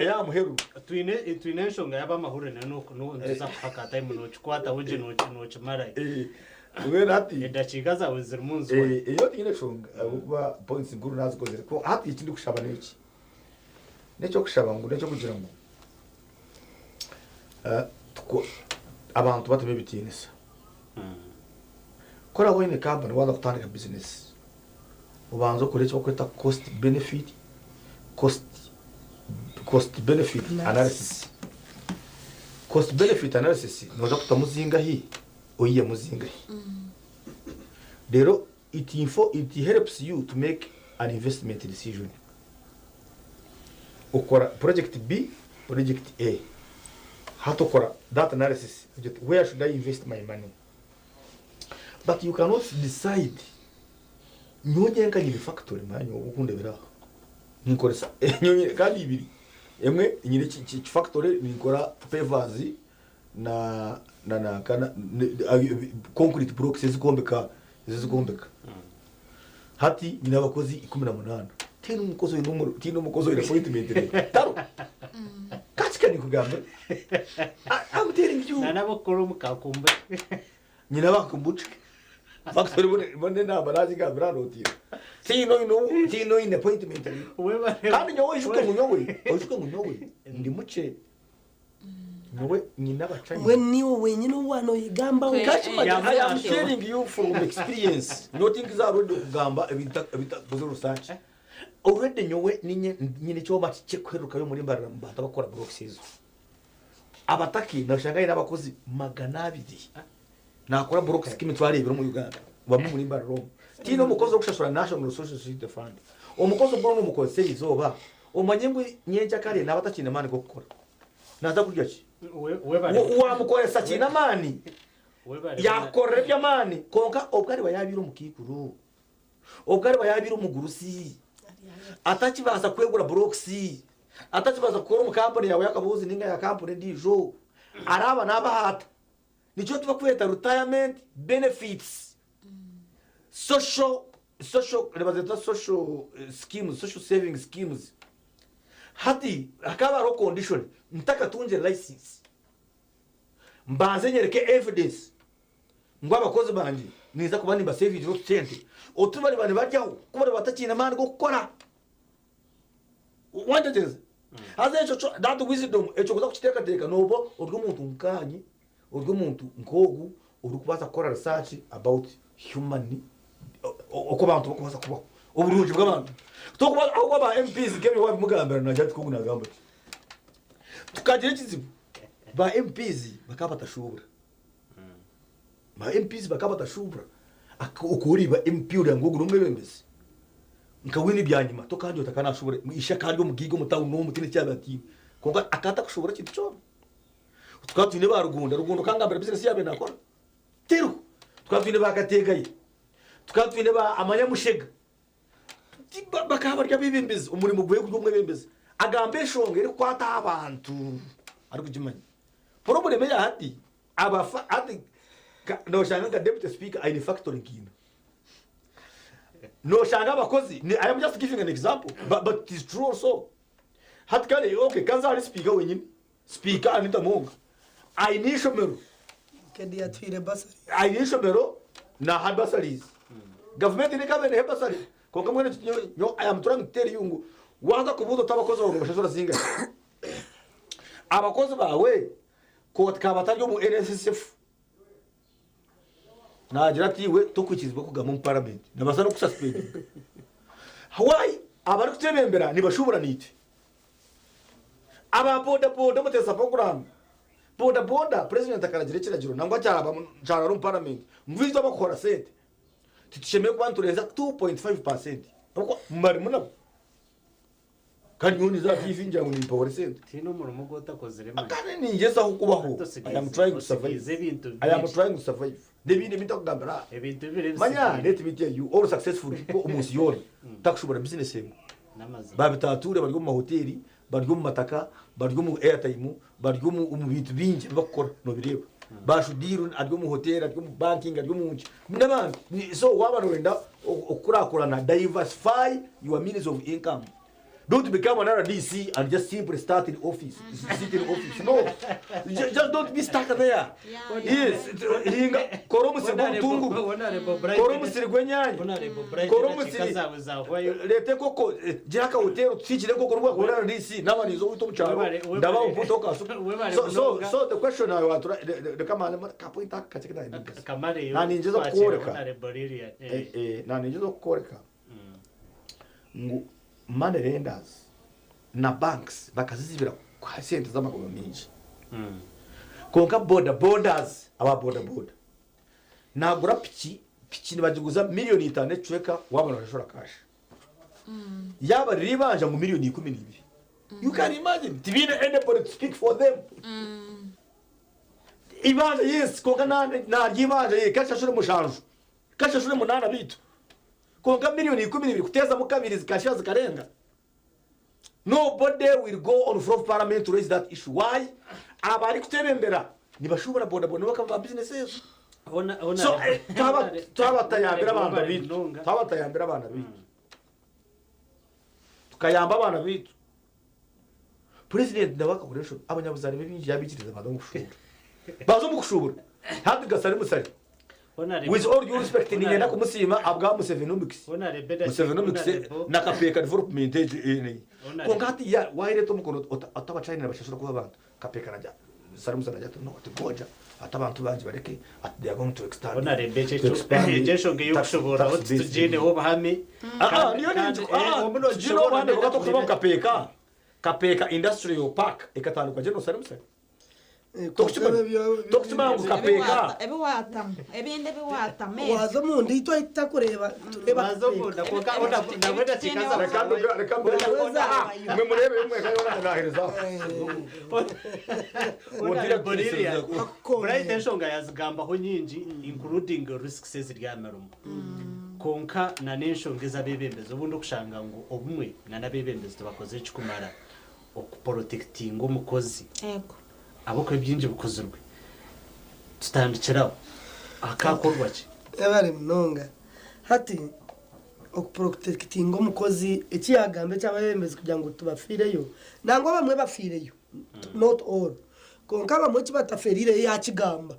[SPEAKER 12] yamuheru.
[SPEAKER 3] Twine enshonga y'abamahurire ntuza kuhaka time nokikwataho gye nokimara.
[SPEAKER 12] Mbwenu hati
[SPEAKER 3] edakiika zawe zirimu nzu.
[SPEAKER 12] Iyo tiine enshonga ahabwokuba points nkuru nazikozire. Hati eki ndikushaba n'eki nekyokushaba ngu nekyokugira ngu abantu batema ebitiinisa. Kora woine company waza kutandika business obanza okore eki bakweta cost benefit analysis. Cost benefit analysis noza kutamu zingahi oyiyemu zingahi. Rero it helps you to make an investment decision. Ukora project B, project A. Hatokora that analysis. Where should I invest my money? But you cannot decide. Nyonye nka nyiri factory manyo ukundebera. Ninkoresa nyonye kandi ibiri. Emwe nyiri factory ninkora pavers na na na kana concrete blocks ezikombeka ezikombeka. Hati nyina abakozi 18. Tino umukozi w'inumuro tino umukozi w'in appointment rero. Taro. Katika nikugamba. I'm telling you.
[SPEAKER 3] Nanabakora mukakumba.
[SPEAKER 12] Nyina bakumbuca. Factory bone namba nazigambira notira. Tino ino tino in appointment rero. Kandi nyowe ishuke munyowe, ishuke munyowe. Ndi muce. Nyowe nyina bacanye.
[SPEAKER 1] We niwe wenyine wano yigamba.
[SPEAKER 12] I am telling you from experience. Nothing is already kugamba ebita ebita research. Already nyowe ninye nyine cyo bakice kweruka yo muri mbarara mbata bakora blocks ezo. Abataki nashangaye n'abakozi 200. Nakora blocks kimitware ibiro mu Uganda. Bamwe muri mbarara. Tino mukozi wo kushashura National Social Security Fund. Omukozi bwo n'umukozi izoba. Omanye ngo nyenja kare nabatakine mani go gukora. Naza kurya ki? Wamukoresa kina mani. Yakorera by'amani konka obwari bayabira omukikuru. Obwari bayabira omugurusi. Atakibaza kwegura blocks. Atakibaza kukora mu company yawe yakabuzi ninga ya company ndijo. Araba nabahata. Nico tuba kweta retirement benefits. Social bazeta social schemes, social saving schemes. Hati hakaba ro condition ntakatunje license. Mbanze nyereke evidence. Ngo abakozi banje niza kuba nimba saving ro sente. Otubari bani baryaho kuba batakina mani go gukora. Wanjye haze eco that wisdom eco kuza kukitekateka nobo urwo muntu nkanyi urwo muntu nkogu uri kubaza gukora research about human uko bantu bakubaza kubaho uburungi bw'abantu tokuba aho ba MPs kebyo wabimugambira na jati kongu nagamba tukagira ikizibu ba MPs bakaba batashobora ba MPs bakaba batashobora ukuri ba MP uri ngo gurumwe bembezi nkawini byanyuma tokandi otakanashobora ishaka ryo mugigo mutawu no mutine cyabati konga akata kushobora kintu cyo Tukaba twine ba Rugunda, Rugunda okangambira bizinesi yaabire naakora? Teriho. Tukaba twine ba Kategaye, tukaba twine ba Amanya Mushega. Bakaba bari abeebembezi, omurimo gwe guri omwebembezi. Agamba enshonga erikukwata aha bantu arikugimanya. Purobulemu eya hati, abafa hati noshanga nka deputy speaker aine factory nka ina. Noshanga abakozi, I am just giving an example, but it is true also. Hati kare, okay, kanze ahari speaker wenyine. Speaker Anita Among aine eishomero.
[SPEAKER 1] Kedi yatwire bursary.
[SPEAKER 12] Aine eishomero naha bursaries. Gavumenti nekaba neha bursary kwonka mbwenu eki nyowe I am trying to tell you ngu waza kubuuza oti abakozi bawe nobashashura zingahi? Abakozi bawe kaba batari omu NSSF Naagira ati iwe tokwikirizibwa kugamba omu paramenti nibabaasa n'okukusaspendinga. Why? Abarikutwebembera nibashuubura naitwe. Aba boda boda Muteesa program, boda boda purezidenti akaragira ekiragiro nangwa kyarara omu paramenti ngu itwe abakukora sente titushemereire kuba niturenza 2.5% ahabw'okuba barimu nabo. Kandi nyowe ninza aha TV ngira ngu nimpahura esente.
[SPEAKER 3] Tihaine omurimo ogu otakozire manya.
[SPEAKER 12] Kandi ningyezaho kubaho. I am trying to survive.
[SPEAKER 3] Osigize ebintu
[SPEAKER 12] I am
[SPEAKER 3] bingi.
[SPEAKER 12] trying to survive. N'ebindi ebi ntakugambira aha.
[SPEAKER 3] Ebintu bibiri
[SPEAKER 12] Manya
[SPEAKER 3] ebisigaire.
[SPEAKER 12] let me tell you all successful people omu nsi yoona takushobora business emwe.
[SPEAKER 3] N'amazima.
[SPEAKER 12] Babitatuure bari omu mahoteri, bari omu mataka, bari omu airtime, bari omu bintu bingi ebi bakukora nobireeba. Bashudiiru ari omu hoteri, ari omu banking, ari omu nki n'abandi. So waaba noyenda okukurakurana diversify your means of income. Don't become an RDC and just simply start in office, sit in office. No, just don't be stuck there. Yes, hinga kora omusiri gw'obutunguru, kora omusiri gw'enyaanya, kora omusiri, reeta enkoko, gira akahoteri otusiikire enkoko nobu wakuba ori RDC, naaba ninza owaitu omu kyaro, ndabaha omupunta okaasuka. So, so, so the question I want to, reka mbanze ka point aka kakye aku naaningyezaho kukworeka, naaningyezaho kukworeka ngu money lenders na banks bakazizibira kuha sente z'amagoba maingi. Kwonka boda bodas, aba boda boda nagura piki, piki nibagiguza miriyoni itano n'ekicweka waaba noshashura cash. Yaaba riri eibanja ngu miriyoni 12. You can imagine, tibaine anybody to speak for them. Eibanja yes, kwonka narya eibanja ye kashashure mushanju, kashashure munaana beitu. Kwonka miriyoni 12 kuteezamu kabiri zikashira zikarenga. Nobody will go on floor of parliament to raise that issue. Why? Abarikutwebembera nibashuubura boda boda nibo bakama ba business ezo. So twaba twaba tutayambire abaana baitu, twaba tutayambire abaana baitu, tukayamba abaana baitu, Purezidenti nawe akakora enshobi, abanyabuzaare be baingi yaabaikiriza baaza omu kushuubura. Baaza omu kushuubura. Hati Gasari Musari, with all due respect niinyenda kumusiima ahabwa Musevenomics. Musevenomics na Kapeeka development egyo eye. Kwonka hati waayereeta omukono oti Abachina nibashashura kubi abantu, Kapeeka nagira Musari Musari nagira ati no ati goja ati abantu bangye bareke ati they are going to extend
[SPEAKER 3] Honorable,
[SPEAKER 12] to expand
[SPEAKER 3] egyo enshonga
[SPEAKER 12] tax
[SPEAKER 3] ey'okushoboororaho
[SPEAKER 12] tax base.
[SPEAKER 3] titugiineho obuhame.
[SPEAKER 12] Niyo ningi tugiineho obuhame kwonka turikushoma ngu Kapeeka Kapeeka Industrial Park ekatandikwa General Salim Saleh. Tokukimanya ngu Kapeeka.
[SPEAKER 2] Ebi waatamu ebindi ebi waatamu ebyo.
[SPEAKER 1] Waaza omunda itwe ahu tutakureeba nitureeba
[SPEAKER 3] Waaza omunda kwonka nabwo edakiika zawe
[SPEAKER 12] Reka nduge reka mbwenu mwe mureebe mwe kandi yoona naaheereza aho.
[SPEAKER 3] Honorable Lilian, Bright enshonga yazigambaho nyingi including risks eziri aha mirimo. Kwonka na n'enshonga ez'abeebembezi obundi okushanga ngu obumwe na n'abeebembezi tibakozire ekikumara okuporotekitinga omukozi
[SPEAKER 7] Yego.
[SPEAKER 3] ahabw'okuba ebingi bikozirwe. Tutandikire aho. Hakaakorwa ki?
[SPEAKER 1] Webare munonga. Hati okuporotekitinga omukozi eki yaagamba eky'abeebembezi kugira ngu tubafiireyo, nangwa abamwe bafiireyo, not all, kwonka abamwe eki batafeerireyo yaakigamba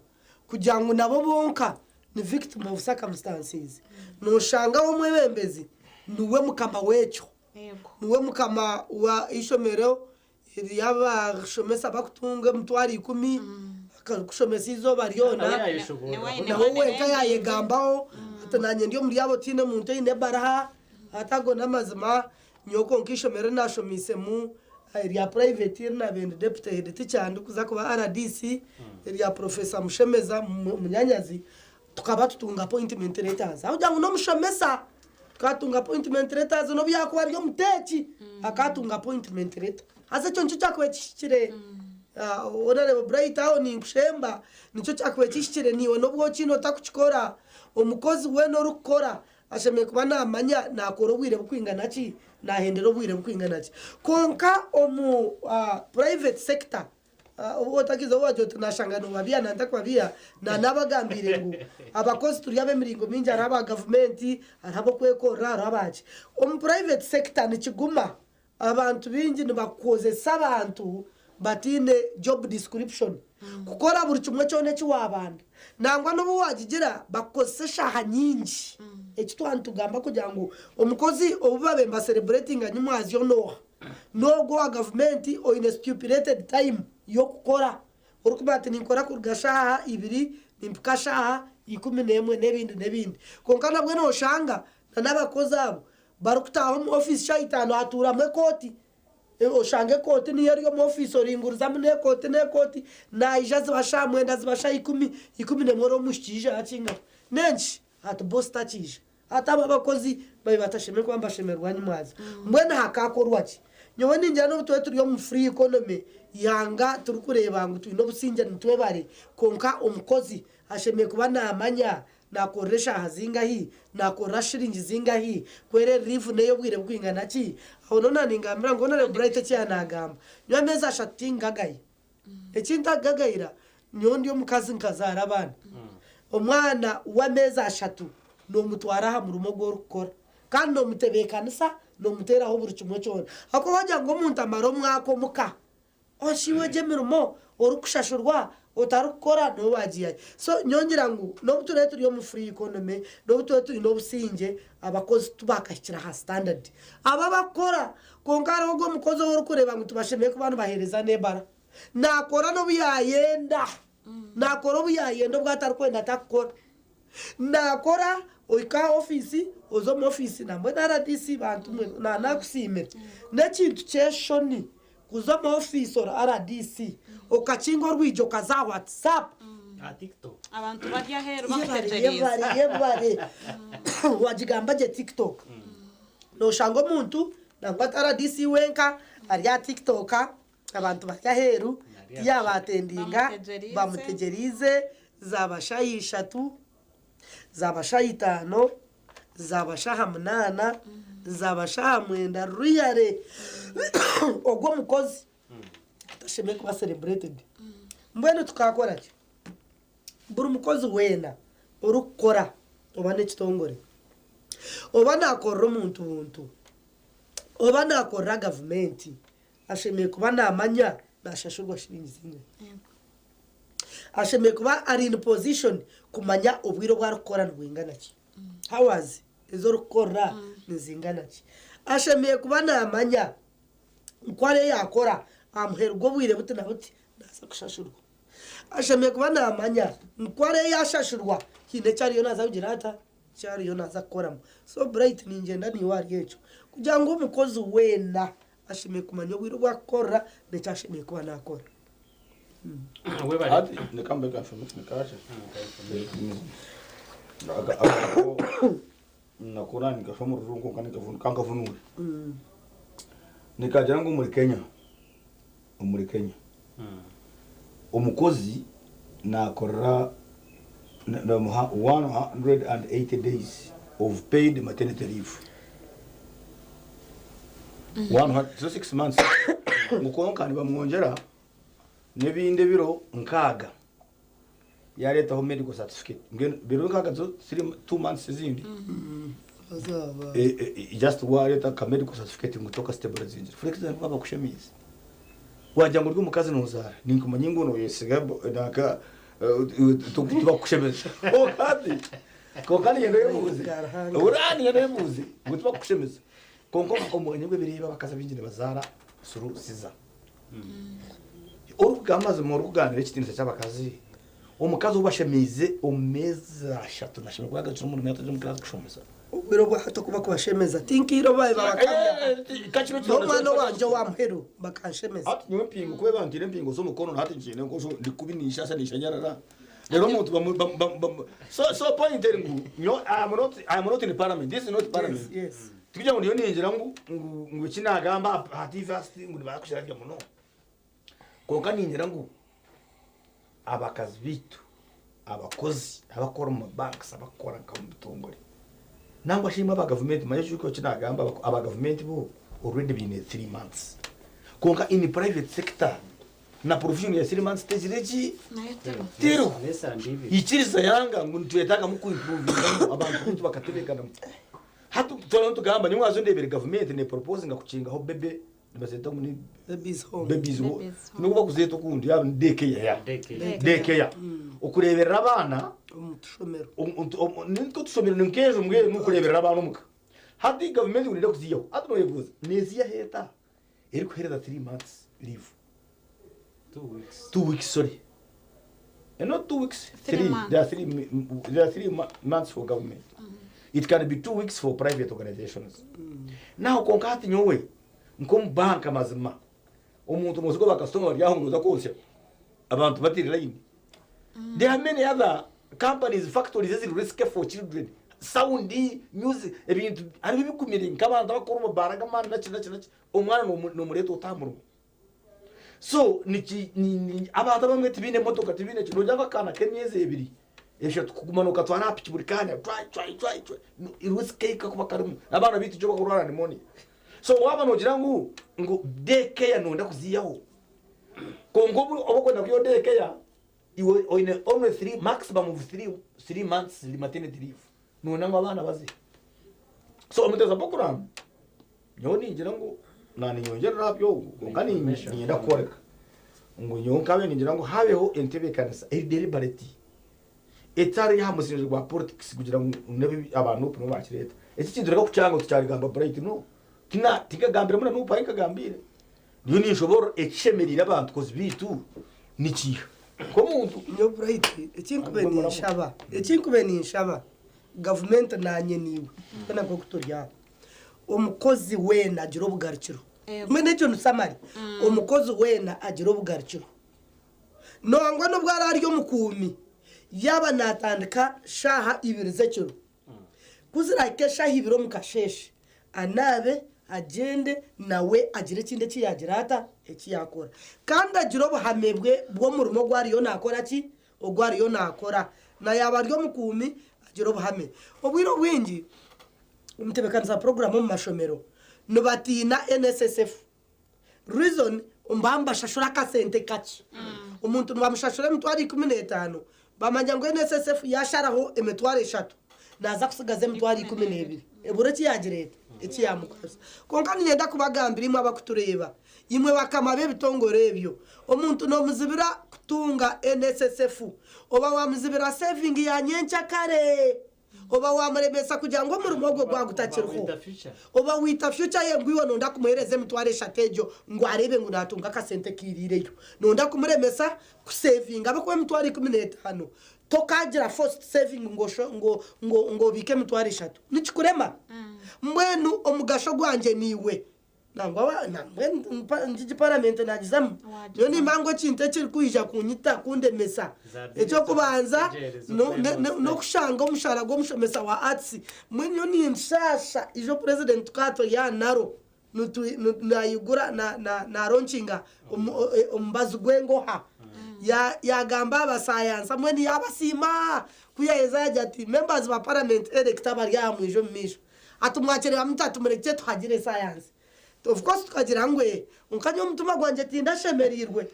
[SPEAKER 1] kugira ngu nabo bonka ni victim of circumstances. Nooshanga we omwebembezi niwe mukama w'ekyo, niwe mukama wa eishomero ery'abashomesa bakutunga emitwaro ikumi, akakushomesa eizooba ryona, nawe wenka yaayegambaho ati naanye ndi omuri abo tihaine muntu oine ebaraha, hati ago n'amazima nyowe kwonka eishomero eri naashomeisemu erya private eri naabaire ndi deputy head teacher ndikuza kuba RDC erya Professor Mushemeza Munyanyazi tukaba tutunga appointment letters ahabw'okugira ngu n'omushomesa tukatunga appointment letters n'obu yaakuba ari omuteeki akaatunga appointment letter haza ekyo nikyo kyakubaire kihikire. Honourable Bright aho ninkushemba nikyo kyakubaire kihikire naiwe n'obu okiine otakukikora omukozi weena orikukora ashemereire kuba namanya nakora obwire bukwingana ki nahendera obwire bukwingana ki kwonka omu private sector obu otakiza wagira oti nashanga nobabiha nantakubabiha nanabagambiire ngu abakozi turi ab'emiringo mingi hariho aba gavumenti hariho ab'okwekorera hariho abaki omu private sector nikiguma Abantu baingi nibakozesa abantu bataine job description kukora buri kimwe kyona eki waabanda. Nangwa n'obu waagigira bakukozesa eshaaha nyingi. Eki twaba nitugamba kugira ngu omukozi obu babaire nibasereburetinga nyimwazyo n'oha? N'ogwo owa gavumenti oine stipulated time y'okukora. Orikuba ati ninkora kuruga shaaha ibiri nimpika shaaha 11 n'ebindi n'ebindi. Kwonka nabwo nooshanga n'abakozi abo Barikutaaha omu ofiisi shaaha itaano hatuuramu ekooti. Oshanga ekooti niyo eri omu ofiisi oringurizamu n'ekooti n'ekooti. Naija ziba shaaha mwenda ziba shaaha ikumi, 11 oriho omwishiki yaija yakingaho. N'enki? Ati boosi takiija. Hati abo abakozi babaire batashemereire kuba nibashemererwa nyimwaza. Mbwenu hakaakorwa ki? Nyowe ningira n'obu tube turi omu free economy, eihanga turikureeba ngu twine obusingye nitwebare, kwonka omukozi ashemereire kuba naamanya Naakorera eshaaha zingahi? Naakorera shiringi zingahi? Kwera ririifu n'ey'obwire bukwingana ki? Aho niho naaningambira ngu Honourable Bright eki yaanaagamba, nyowe ameezi ashatu tingagaya. Eki ntakugagayira, nyowe ndi omukazi nkazaara abaana. Omwana w'ameezi ashatu noomutwara aha murimo ogu orikukora kandi noomutebeekanisa, noomuteeraho buri kimwe kyona. Ahakuba waagira ngu omuntu amare omwaka omuka, Oshiwe egyo emirimo orikushashurwa otarikukora niwe wagihayo. So nyowe ngira ngu nobu turiyo turi omu free economy, nobu turiyo twine obusingye, abakozi tibakahikire aha standard. Abo abakukora kwonka hariho ogwo omukozi ou orikureeba ngu tibashemereire kuba nibaheereza n'ebara. Nakora nobu yayenda, nakora obu yayenda obu atarikwenda takukora. Nakora ohika aha ofiisi oza omu ofiisi nambwenu RDC bantu mwe nanakusiimire. N'ekintu ky'eshoni Kuza omu ofiisi ori RDC okakinga orwigi okaza aha WhatsApp.
[SPEAKER 2] Abantu bari aheeru
[SPEAKER 1] Yebare
[SPEAKER 2] bakutegyereize.
[SPEAKER 1] yebare yebare wagigamba gye TikTok. Noshanga omuntu nangwa ati RDC wenka ari aha TikTok abantu bari aheeru tiyabatendinga
[SPEAKER 2] Bamutegyereize.
[SPEAKER 1] bamutegyereize zaba shaaha ishatu zaba shaaha itaano Zaaba shaaha munaana, zaaba shaaha mwenda really ogwo omukozi tashemereire kuba celebrated. Mbwenu tukaakora ki? Buri mukozi weena orikukora oba n'ekitongore, oba naakorera omuntu buntu, oba naakorera gavumenti, ashemereire kuba naamanya naashashurwa shiringi zingahi. Ashemereire kuba ari in position kumanya obwire obu arikukora nibwingana ki. Hours ezi orikukorera nizingana ki. Ashemereire kuba naamanya nku ariyo yaakora aha muheru gw'obwire buti na buti naaza kushashurwa. Ashemereire kuba naamanya nku ariyo yaashashurwa haine eki ariyo naaza kugira ata, eki ariyo naaza kukoramu. So Bright ningyenda naiwe ahari ekyo kugira ngu omukozi weena ashemereire kumanya obwire obu arikukorera n'eki ashemereire kuba naakora.
[SPEAKER 12] Hati reka mbe nshome nikasha. Nakora nikashoma orujungu kwonka kankavunuure. Nikagira ngu omuri Kenya, omuri Kenya omukozi nakorera nibamuha 180 days of paid maternity leave. So 6 months ngu kwonka nibamwongyera n'ebindi ebiro nkaaga yareetaho medical certificate mbwenu biro nkaaga zo ziri 2 months ezindi just wareeta ka medical certificate ngu toka stabilizingire for example waaba bakushemiize wagira ngu ori omukazi nozaara ninkumanya ngu noyesiga nanka tibakukushemeza kwonka kwonka niinyenda oyebuuze hurira niinyenda oyebuuze ngu tibakukushemeza kwonka omwanya gw'ebireeba abakazi abaingi nibazaara through caesar. Orikugamba amazima orikuganira ekitiinisa ky'abakazi, omukazi ou bashemeize omu meezi ashatu nashemererwa kuba yagarukire omu murimo yatandika omu kiraasi kushomesa.
[SPEAKER 1] Obwire obwa hati oku bakubashemeza tinkaire obu baabaire babakamya. N'omwana owangye owa muheru bakanshemeza.
[SPEAKER 12] Hati nyowe empingo ku banteire empingo z'omukono na hati nkiine nkosho ndikubi ninshasha ninshanyarara reero omuntu bamu bamu so so point eri ngu nyowe I am not I am not in parliament this is not parliament.
[SPEAKER 1] Yes, yes.
[SPEAKER 12] Tikugira ngu ndiyo ningira ngu ngu eki nagamba aha TV ngu nibakusharagira muno. Konka ningira ngu abakazi bitu abakozi abakora omu mabanks abakora nka mu bitongore nangwa shimwe aba gavumenti manye kyuko kinagamba aba gavumenti bo already bine 3 months konka in private sector na provision ya 3 months tezireki tero ikiriza yanga ngu nitwetaaga mu kuimprovingamu abantu bitu bakatebekana hatu twana tugamba nimwe wazo ndebere government ne proposing kukingaho bebe nibazeta ngu ni
[SPEAKER 1] babies home
[SPEAKER 12] babies home nikuba kuzeta okundi yaba ni daycare ya
[SPEAKER 1] Daycare.
[SPEAKER 12] daycare okureberera abaana
[SPEAKER 1] omutushomero
[SPEAKER 12] nitwo tushomero ninkejo mbwenu nukureberera abaana omuka hati gavumenti ngu kuziyaho hati noyebuuza neziyaho eta erikuhereza 3 months leave
[SPEAKER 3] 2 weeks
[SPEAKER 12] 2 weeks sorry and not 2 weeks
[SPEAKER 3] Three
[SPEAKER 12] 3
[SPEAKER 3] months.
[SPEAKER 12] there are 3 there are 3 months for government it can be 2 weeks for private organizations naho konka hati nyowe nkomubanka mazima omuntu nozigo bakasitoma bari aho ngoza konsya abantu batiri line there are many other companies factories eziri risk for children sound music ebintu hariho ebigumire nk'abantu abakora omu bara g'amaani naki naki naki omwana nomureeta otamurimo so niki abantu abamwe tibiine emotoka tibiine ki nogira ngu akaana k'emyezi ebiri eshatu kuguma nokatwara aha piki buri kanya try try try try risk kakuba karimu abaana bitu ekyo bakurwara pneumonia so waba nogira ngu ngu daycare nonda kuziyaho konka obu okwenda kuyo daycare iwe oine only 3 maximum of 3 months maternity leave nona ngu abaana baze so omuteza program nyowe ningira ngu naninyongerera byo konka ninyenda kworeka ngu nyowe nkabe ningira ngu habeho entebekanisa eri deliberate etari aha musingi gwa politics kugira ngu nebe abantu opu bakireta eki kintu reka kukyanga tukyarigamba bright no tina tikagambira muna nupa nkagambire niyo ninshobora ekishemerire abantu kozi bitu nikiha komuntu
[SPEAKER 1] nyo bright ekinkube ninshaba ekinkube ninshaba gavumenti nanye niwe twena nkoku turi aha omukozi weena agira obugarukiro mbwenu ekyo nisamari omukozi weena agira obugarukiro nongwa nobwo ara ari omukuumi yaba natandika shaaha ibiri z'ekiro kuzirahika eshaaha ibiri omu kasheeshe anaabe agyende nawe agire ekindi eki yagira ata eki yakora kandi agire obuhame bwe bw'omurimo ogu ariyo naakora ki ogu ariyo naakora na yaba ari omukuumi agire obuhame obwire obwingi omutebeekanisa puroguramu omu mashomero nibatiina nssf reason mbambashashura akasente kaki omuntu nibamushashura emitwaro 15 bamanya ngu nssf yasharaho emitwaro 3 naza kusigaza emitwaro 12 eburo eki yagireeta eki yamukwasa konka ninyenda kubagambira imwe abakutureeba imwe bakama b'ebitongore ebyo omuntu nomuzibira kutunga nssf oba wamuzibira saving ya nyenkyakare oba wamuremesa kugira ngu omurimo ogwo gwagutakiriho oba wita future ye ngwiwe nonda kumuhereza emitwaro 3 egyo ngu arebe ngu natunga akasente kirireyo nonda kumuremesa kusevinga abakuba emitwaro 15 tokagira first saving ngo ngo ngo ngo obike emitwaro 3 nikikurema mbwenu omugasho gwanje niwe nangwa nambwenu njiji parliament nagizamu niyo nimba ekintu ekirikwija kunyita kundemesa ekyokubanza n'okushanga omushara gw'omushomesa wa arts mbwenu niyo ninshasha ijo president kato yanaro nayigura naronkinga omubazi gw'engoha yagamba abasayansa mbwenu yabasiima kuyaheza yagira ati members ba parliament elect abari aha mwija omu maisho atumwakire bamutatu murekye tuhagire science of course tukagira ngu nkanye omutima gwanje tindashemerirwe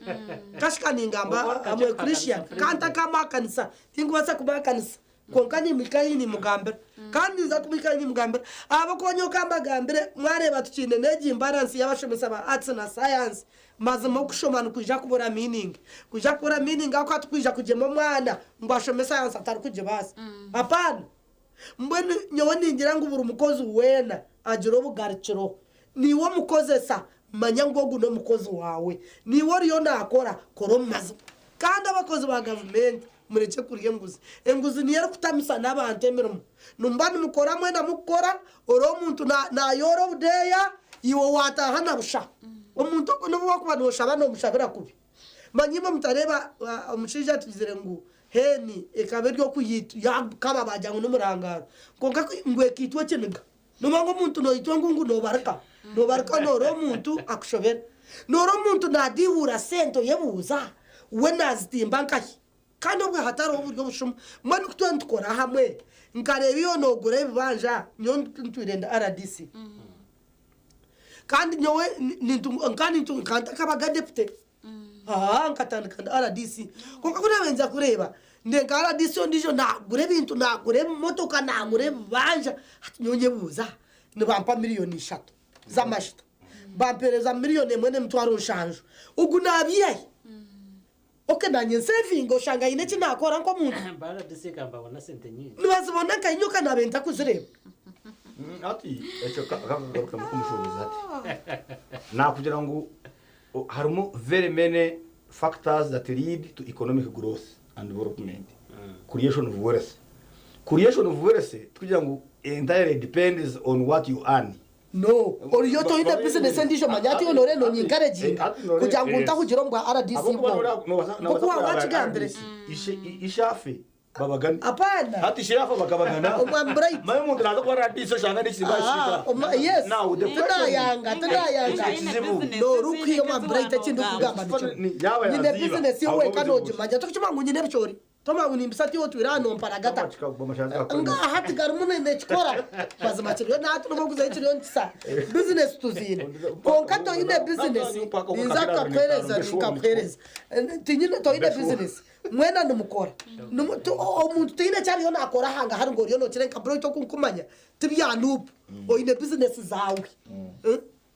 [SPEAKER 1] kashika ningamba amwe christian kanta kama kanisa tinkubaasa kubakanisa konka nimikayi nimugambira kandi nza kumikayi nimugambira abakuba okambagambire mwareba tukine n'egi imbalance y'abashomesa ba arts na science mazima okushoma nikwija kubura meaning kwija kubura meaning aho tukwija kugyema omwana ngu ashome science atarikugibaasa apana mbwenu nyowe ningira ngu buri mukozi weena agira obugarukiro niwe omukozesa manya ngu ogu n'omukozi waawe niwe oriyo naakora kora omu mazima kandi abakozi ba gavumenti mureke kurya enguzi enguzi niyo erikutamisa n'abantu emirimo nimba nimukora mwena mukukora ori omuntu nayora obudeeya iwe wataha na busha omuntu ogu nobu wakuba noshaba nomushabira kubi manya imwe mutareba omushaija atugizire ngu heni ekaba eri okuyitu yakaba bagira ngu n'omurangaro konka ngu ekiitwa ekiniga nomanya ngu omuntu noyitwa ngu ngu nobarika nobarika nora omuntu akushobera Noora omuntu naadiihuura sente oyebuuza we naazitimba nkahi? Kandi obwe hatariho oburyo obushuma. Mbwenu ku twena nitukora hamwe, nkareeba iwe noogura ebibanja, nyowe ntwire ndi RDC. Kandi nyowe kandi nka ntakabaga deputy. Haa nkatandika ndi RDC. Kwonka ku naabaire nza kureeba, ndi nka RDC ondiijo naagura ebintu, naagura ebimotoka, naagura ebibanja, hati nyowe nyebuuza, nibampa miriyoni ishatu z'amajuta, bampeereza miriyoni emwe n'emitwaro nshanju, ogu naabiiha hi? Ok naanye nsevinga oshanga haine eki naakora nk'omuntu.
[SPEAKER 3] Ba RDC ka nibabona sente nyingi.
[SPEAKER 1] Nibazibona nka nyowe ka naabaire ntakuzireeba.
[SPEAKER 12] Hati ekyo kagarukamu omushuubuzi hati naakugira ngu harimu very many factors that lead to economic growth and development, creation of wealth. Creation of wealth tikugira ngu entirely depends on what you earn.
[SPEAKER 1] No, oriyo toine business endiijo manya hati iwe noreeba nonyinkarejinga kugira ngu ntahugira omu bwa RDC bwawe. Nk'oku waaba wakigambire.
[SPEAKER 12] Ishafe babagane.
[SPEAKER 1] Apana.
[SPEAKER 12] Hati ishafe bakabagana.
[SPEAKER 1] Omwami Bright.
[SPEAKER 12] Manya omuntu naza kuba RDC oshanga n'ekizibu
[SPEAKER 1] Ah,
[SPEAKER 12] akishita.
[SPEAKER 1] yes.
[SPEAKER 12] Now the question.
[SPEAKER 1] Tinayanga, tinayanga.
[SPEAKER 12] Ekizibu.
[SPEAKER 1] Norukwiha omwami Bright eki ndikugamba nikyo.
[SPEAKER 12] Yaba
[SPEAKER 1] Nyine
[SPEAKER 12] yaziiba.
[SPEAKER 1] business
[SPEAKER 12] Aho
[SPEAKER 1] wenka
[SPEAKER 12] obuzibu.
[SPEAKER 1] nogimanya. Tokimanya ngu nyine ebicoori. Tomanya ngu nimbisa ti otwire aha nomparagata. Ngaha tigarimu nekikora. Mazima kiriyo nahati nobu orikuzayo kiriyo nikisa. Bizinesi tuziine. Kwonka toine bizinesi, ninza kukakuheereza ninkakuheereza. Tinyine toine bizinesi, mwena nimukora. Omuntu tihaine eki ariyo naakora hangahari ngu oriyo nookira nka bro itwe oku nkumanya, tibya nup. Oine bizinesi zaawe.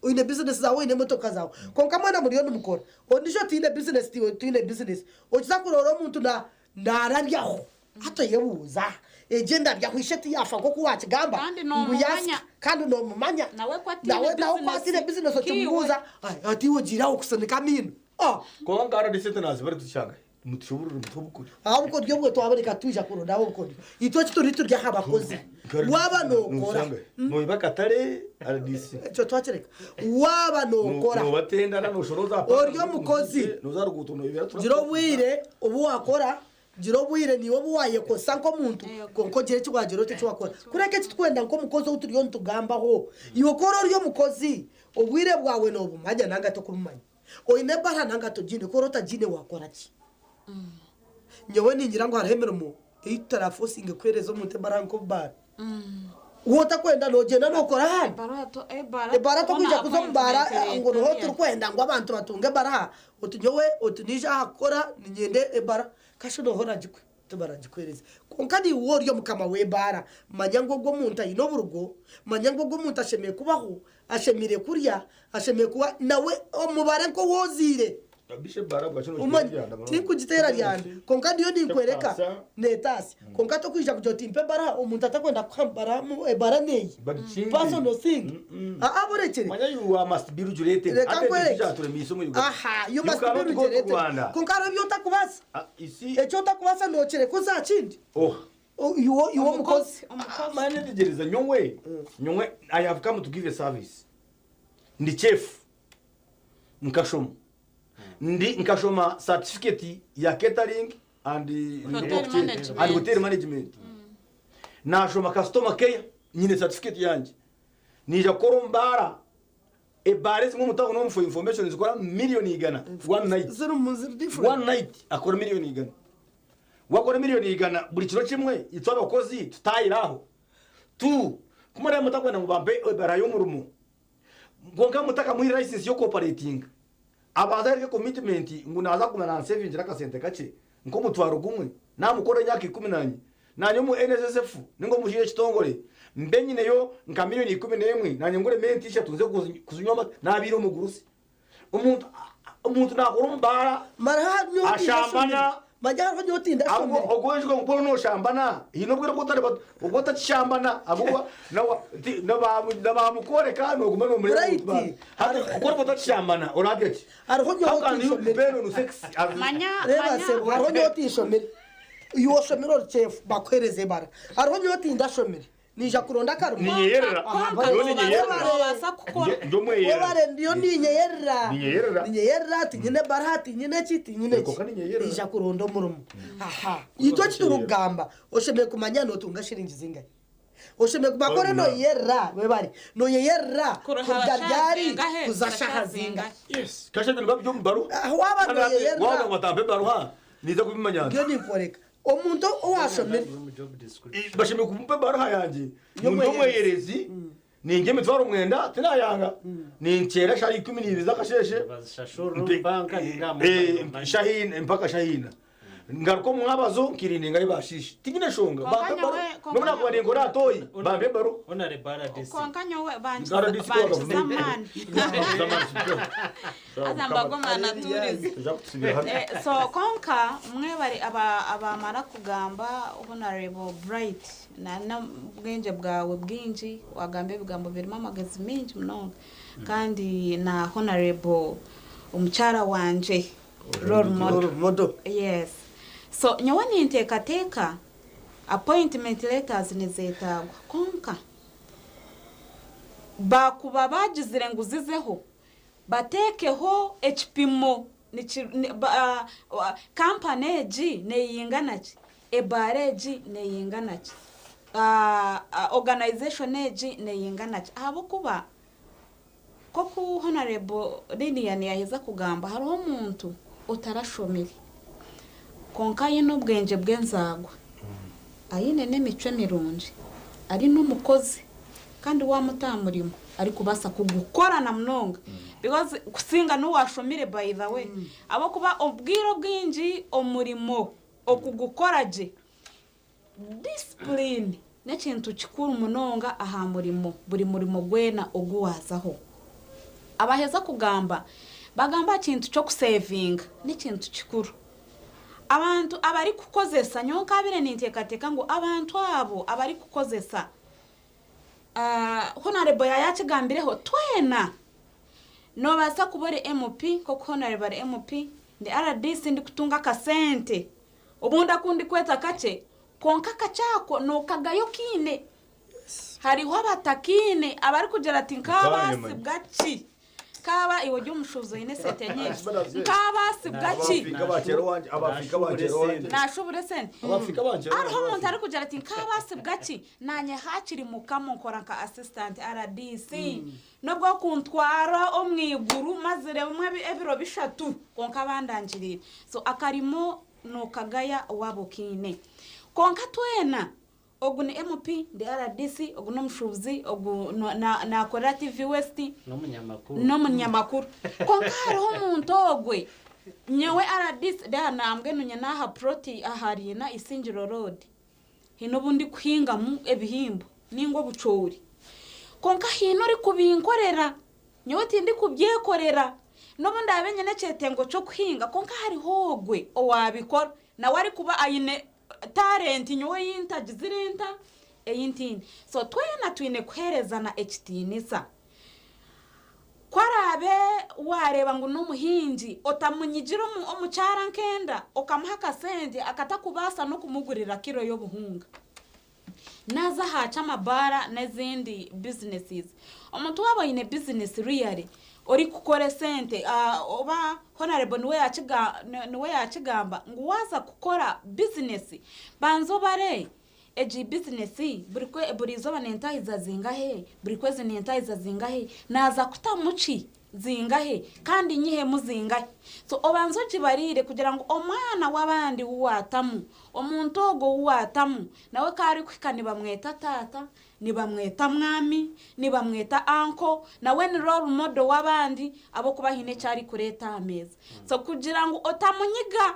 [SPEAKER 1] Oine bizinesi zaawe, oine emotoka zaawe. Kwonka mwena muriyo nimukora. Ondiijo tihaine bizinesi, iwe tihaine bizinesi. Okiza kuroora omuntu na naarabyaho. Hati oyebuuza, egyo endabyaho ishe tiyaafa nk'oku waakigamba
[SPEAKER 2] Kandi
[SPEAKER 1] ngu
[SPEAKER 2] noomumanya.
[SPEAKER 1] yaasika kandi noomumanya.
[SPEAKER 2] Nawe ku ataine
[SPEAKER 1] Nawe nawe ku ataine
[SPEAKER 2] bizinesi
[SPEAKER 1] bizinesi
[SPEAKER 2] nk'iwe.
[SPEAKER 1] okimubuuza, ai ati iwe ogiire aho kusinika amaino. Ah!
[SPEAKER 12] Kwonka RDC naziba arikuzishanga. Mutushoborore mutuhe obukodyo.
[SPEAKER 1] Aha obukodyo bwe twaboreka twija kurondaho obukodyo. Itwe eki turi turi aha bakozi. Waaba nookora.
[SPEAKER 12] Noiba akatare RDC.
[SPEAKER 1] Ekyo twakireka. Waaba nookora.
[SPEAKER 12] Nobatendana noshoroza.
[SPEAKER 1] Ori omukozi.
[SPEAKER 12] Noza ruguuto noyibera.
[SPEAKER 1] Gira obwire obu waakora, gira obwire niiwe obu waayekozesa nk'omuntu kwonka ogire eki waagira oti eki waakora. Kureka eki turikwenda nk'omukozi ou turiyo nitugambaho, iwe ku ori ori omukozi, obwire bwawe noobumanya nanga tokubumanya. Oine ebara nanga togiine, ku ori otagiine waakora ki? Nyowe ningira ngu hariho emirimo ei tutarafosinge kuheereza omuntu ebara nk'obubaara. Waaba otakwenda noogyenda nookora ahandi. Ebara tokwija kuza omu baara ngu niho turikwenda ngu abantu batunge ebara aha, oti nyowe oti naija aha kukora niinyenda ebara, kasha nooha oragikuhe? Tibaragikuheereza. Kwonka naiwe ori omukama w'ebaara, manya ngu ogwo omuntu aine oburugo, manya ngu ogwo omuntu ashemereire kubaho, ashemereire kurya, ashemereire kuba nawe omubare nk'ou ozaire. Omanye, tinkugiteera ryanda, kwonka ndiyo ninkworeka neetaasya. Kwonka tokwija kugira oti mpa ebara, omuntu atakwenda kukuha bara, ebara neeyi. Personal thing. Aa borekire. Reka nkwereke. Aha, you must be regulated. Kwonka hariho ebi otakubaasa. Eki otakubaasa nookireka oza aha kindi. Iwe iwe omukozi.
[SPEAKER 12] Manya nyetegyereza nyowe nyowe I have come to give a service. Ndi chef nkashoma ndi nkashoma certificate ya catering and
[SPEAKER 2] Hotel management.
[SPEAKER 12] and hotel management. Nashoma customer care nyine certificate yangye. Niija kukora omu baara ebaara ezimwe omu town omu for information nizikora million igana one night. One night akora million igana. Wakora million igana buri kiro kimwe itwe abakozi tutahire aho. Tu kumara mutakwenda ngu bampe ebara y'omurimo kwonka mutakamuha license y'okuoperatinga abanze ayereke commitment ngu naza kuguma nansevingira akasente kakye nk'omutwaro gumwe namukora emyaka ikumi nanye nanye omu NSSF ninga omu ekitongore mbe nyineyo nka million 11 nanye nguremu ente ishatu nze kuzinywa amata nabiire omugurusi. Omuntu omuntu nakora omu baara ashambana ogwo nkuru noshambana haine obwire obu otari obu otakishambana ahabw'okuba na bamukworeka noguma nomureeba omu baara. Hati ku orikuba otakishambana orarya ki? How can you depend on sex as
[SPEAKER 1] Reeba sebo hariho nyowe otishomire iwe oshomire ori chefu bakuhereza ebara hariho nyowe otindashomire Ninja kuronda akarimo.
[SPEAKER 12] Ninyeyerera. Nyowe ninyeyerera. Ndi omweyerera.
[SPEAKER 1] Webare ndiyo ninyeyerera.
[SPEAKER 12] Ninyeyerera.
[SPEAKER 1] Ninyeyerera tinyine baraha tinyine ki tinyine ki.
[SPEAKER 12] Kwonka ninyeyerera.
[SPEAKER 1] Ninja kuronda omurimo. Aha. Itwe eki turikugamba oshemereire kumanya notunga shiringi zingahi. Oshemereire kuguma kore noyeyerera webare noyeyerera kuruga ryari kuza shaha zingahe.
[SPEAKER 12] Yes. Kasha bintu babyo mu baruha.
[SPEAKER 1] Aho waba noyeyerera.
[SPEAKER 12] Waba watampe baruha niza kubimanya.
[SPEAKER 1] Ngiyo ninkoreka. Omuntu owashomire
[SPEAKER 12] bashemeye kumpa baruha yanjye ndi omweyerezi ninjye emitwaro 90 tinayanga ninkyera shaha 12 z'akasheshe shahina mpaka shahina ngaruka omwabazo nkirinde ngayi bashishe tingine shonga nobona kuba ninkora atoyi bambe baro
[SPEAKER 2] Konka nyowe bankiza amaani. Aza mbagoma naturize. So konka mwebare abamara kugamba Honorable Bright na bwenge bwawe bwingi wagamba ebigambo birimu amagezi mingi munonga kandi na Honorable omukyara wanje role model. Yes. So nyowe ninteekateeka appointment letters nizeetagwa konka bakuba bagizire ngu zizeho bateekeho ekipimo kampani egi neyingana ki, ebaara egi neyingana ki, organization egi neyingana ki, ahabw'okuba koku Honorable Lilian yaheza kugamba hariho omuntu otarashomire konka ayine obwengye bw'enzaagwa ayine n'emicwe mirungi ari n'omukozi kandi wamutaha murimo arikubaasa kugukorana munonga because kusinga n'owashomire by the way ahabw'okuba obwire obwingi omurimo okugukora gye discipline n'ekintu kikuru munonga aha murimo buri murimo gwena oguwazaho. Abaheza kugamba bagamba ekintu ky'okusevinga n'ekintu kikuru. Abantu abari kukozesa nyowe nkabire ninteekateeka ngu abantu abo abari kukozesa Honorable yayakigambireho twena nobaasa kuba ori MP nk'oku Honorable ari MP ndi RDC ndikutunga akasente obundi akundi kweta kakye konka akakyako nokagayo kiine. Hariho abatakiine abarikugira ati nkabaasibwa ki kaba iwe ori omushuubuzi oine sente nyingi nkabaasibwa ki nashubura esente hariho omuntu arikugira ati nkabaasibwa ki nanye hakiri mukama nkora nka assistant RDC nobwo kuntwara omwiguru mazire bimwe ebiro 3 konka bandangirire. So akarimo nokagaya wabo kiine konka twena ogu ni MP ndi RDC ogu n'omushuubuzi ogu nakorera TV West n'omunyamakuru konka hariho omuntu ogwe nyowe RDC nambwe nunye n'aha proti ahariina Isingiro Road hine obundi kuhingamu ebihimbo ninga obucoori konka hine orikubinkorera nyowe tindikubyekorera n'obundi abe nyine ekyetengo ky'okuhinga konka hariho ogwe owabikora nawe arikuba aine talent nyowe yintagizire nta eyintini. So twena twine kuherezana ekitiinisa. Kwarabe wareba ngu n'omuhingi otamunyigira omukyara nkenda okamuha akasente akatakubaasa n'okumugurira kiro y'obuhunga naza haca amabara n'ezindi businesses. Omuntu waba aine business really orikukora esente oba Honorable niwe yakigamba ngu waza kukora business banza obare egi business buri izooba nentahiza zingahe buri kwezi nentahiza zingahe naza kutamu ki zingahe kandi nyihemu zingahe. So obanza okibarire kugira ngu omwana w'abandi wuwatamu omuntu ogwo wuwatamu nawe karikuhika nibamweta tata nibamweta mwami nibamweta anko nawe ni role model w'abandi abokuba hine ekyari kureeta ameeza. So kugira ngu otamunyiga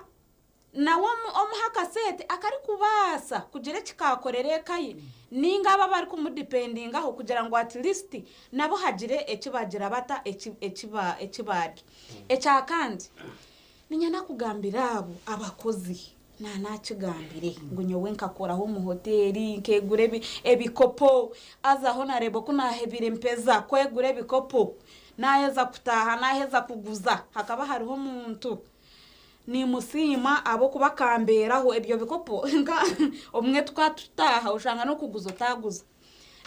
[SPEAKER 2] nawe omuha akasente akarikubaasa kugira ekikakorera eka ye ninga aba barikumudipendingaho kugira ngu at least nabo hagire ekibagira bata ekibarya. Ekyakandi ninyenda kugambira abo abakozi nanakigambire ngu nyowe nkakoraho omu hoteri nkegura ebikopo azaho nareba ku nahebire mpeza kwegura ebikopo naheza kutaha naheza kuguza hakaba hariho omuntu nimusiima abo kubakamberaho ebyo bikopo omwe tukatutaha oshanga n'okuguza otaguza.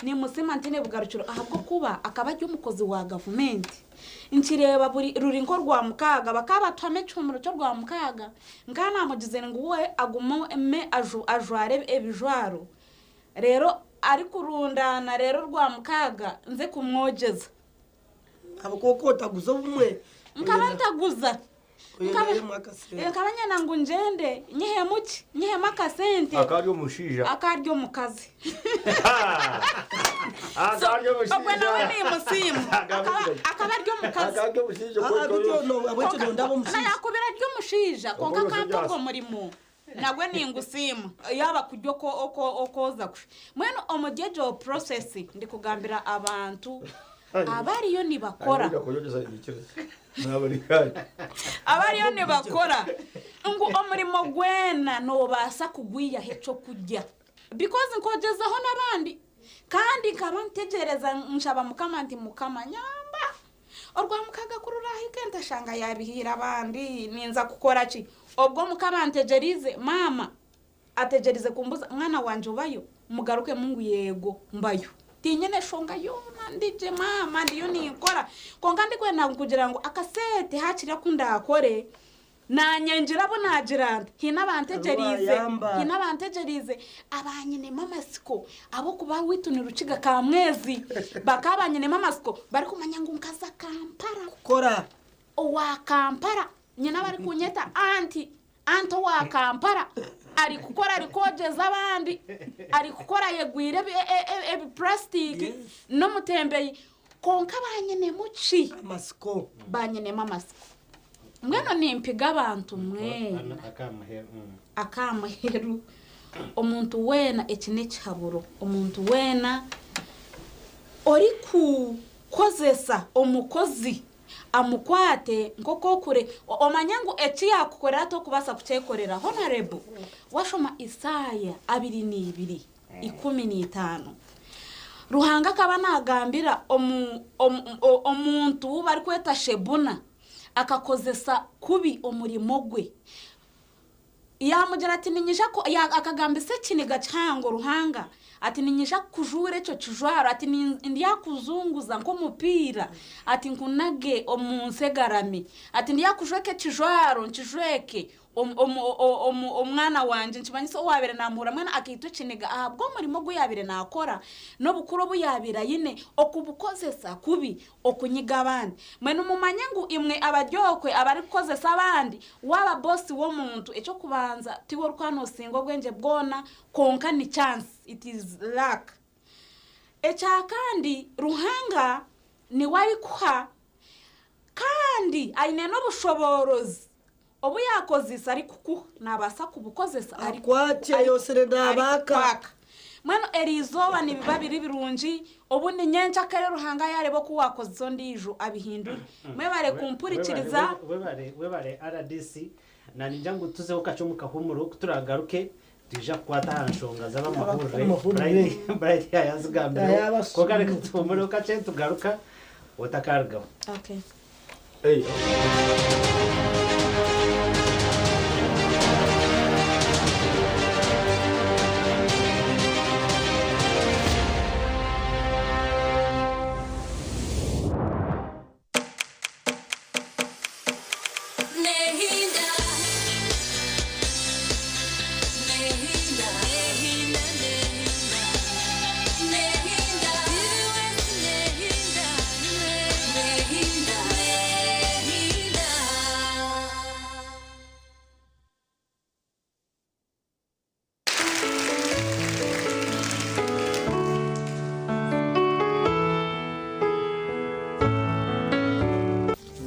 [SPEAKER 2] Nimusiima ntine bugarukiro ahabw'okuba akaba ari omukozi wa gavumenti nkireba buri ruri nko rwa mukaga bakaba batwame ekihumuro ky'orwa mukaga nkanamugizire ngu we agume ajware ebijwaro rero Arikurundaana reero Orwamukaaga nze kumwogyeza.
[SPEAKER 1] Ahabw'okuba okaba otaguza obumwe.
[SPEAKER 2] Nkaba ntaguza.
[SPEAKER 1] Oyendayo akasente.
[SPEAKER 2] Nkaba nyenda ngu ngyende nyihemu ki? Nyihemu akasente.
[SPEAKER 12] Akaba ari omushaija.
[SPEAKER 2] Akaba ari omukazi.
[SPEAKER 12] Akaba ari omushaija.
[SPEAKER 2] Ogwe nawe nimusiima. Akaba ari omukazi.
[SPEAKER 12] Akaba ari omushaija.
[SPEAKER 2] Naakubira ari omushaija kwonka akampa ogwo murimo. Nagwe ningusiima yaaba kurya oko oko okwoza kusha. Mbwenu omuri egyo process ndikugambira abantu abariyo nibakora abariyo nibakora ngu omurimo gwena noobaasa kugwihaho ekyokurya because nkogyezaho n'abandi kandi nkaba ntegyereza nshaba Mukama nti Mukama nyamba. Orwamukaaga ku ruraahike ntashanga yaabihiire abandi, ninza kukora ki? Obwo Mukama antegyereize, maama ategyereize kumbuuza, mwana wangye obayo? Mugarukemu ngu yeego mbayo. Tinyine nshonga yoona, ndi gye maama ndiyo ninkora. Kwonka ndikwenda kugira ngu akaseete haakiri aku ndaakore, Naanye ngira abu naagira nti, Haine abantegyereize, haine abantegyereize, abanyinemu amatsiko, ahabw'okuba owaitu ni Rukiga Kamwezi, bakaba banyinemu amatsiko barikumanya ngu nkaza Kampala.
[SPEAKER 1] Kukora.
[SPEAKER 2] Owa Kampala, nyine abarikunyeta anti, anti owa Kampala, arikukora arikwogyeza abandi, arikukora ayegwire ebipurasitiiki n'omutembeyi, kwonka banyinemu ki?
[SPEAKER 1] Amatsiko.
[SPEAKER 2] Banyinemu amatsiko. Mbwenu nimpiga abantu mwena ak'aha muheru, omuntu weena, eki n'ekihaburo, omuntu weena orikukozesa omukozi amukwate nk'oku okure, omanye ngu eki yaakukorera torikubaasa kukyekorera. Honourable, waashoma Isaaya 22, 15, Ruhanga akaba naagambira omuntu ou barikweta Shebuna, Akakozesa kubi omurimo gwe. Yaamugira ati, Niinyija ku, ya, akagambisa ekiniga kihango Ruhanga, ati, Niinyija kukujuura ekyo kijwaro, ati, Ni, ndyakuzunguza nk'omupiira, ati, nkunage omu nsi egarami, ati, Ndyakujweka ekijwaro, nkijweke omu, omu, omu, omwana wangye. Nikimanyisa owaabaire naamuhurira mbwenu akaitwa ekiniga ahabw'omurimo ogu yaabaire naakora n'obukuru obu yaabaire aine, okubukozesa kubi. Okunyiga abandi. Mbwenu mumanye ngu imwe abari okwe abarikukozesa abandi, waaba boss w'omuntu, eky'okubanza tiwe orikuba nosinga obwengye bwona, kwonka ni chance, it is luck. Ekya kandi Ruhanga niwe arikuha kandi aine n'obushoboorozi obu yaakozeise arikukuha, naabaasa kubukozesa
[SPEAKER 1] Akwakye yosire naabaaka.
[SPEAKER 2] arikukwaka. Mbwenu eri izooba nibiba biri birungi, obundi nyenkyakare Ruhanga yaareeba oku waakozesa ondiijo abihindure. Mwebare kumpurikiriza.
[SPEAKER 3] Webare webare rdc naningira ngu tuzeho kakye omu kahumuro kuturagaruke twija kukwata aha nshonga z'abamahurire
[SPEAKER 1] Abamahurire.
[SPEAKER 3] Bright yayazigambireho
[SPEAKER 1] Yayabasubire.
[SPEAKER 3] kwonka reka tuhumureho kakye tugaruka otakarugaho.
[SPEAKER 2] Okay.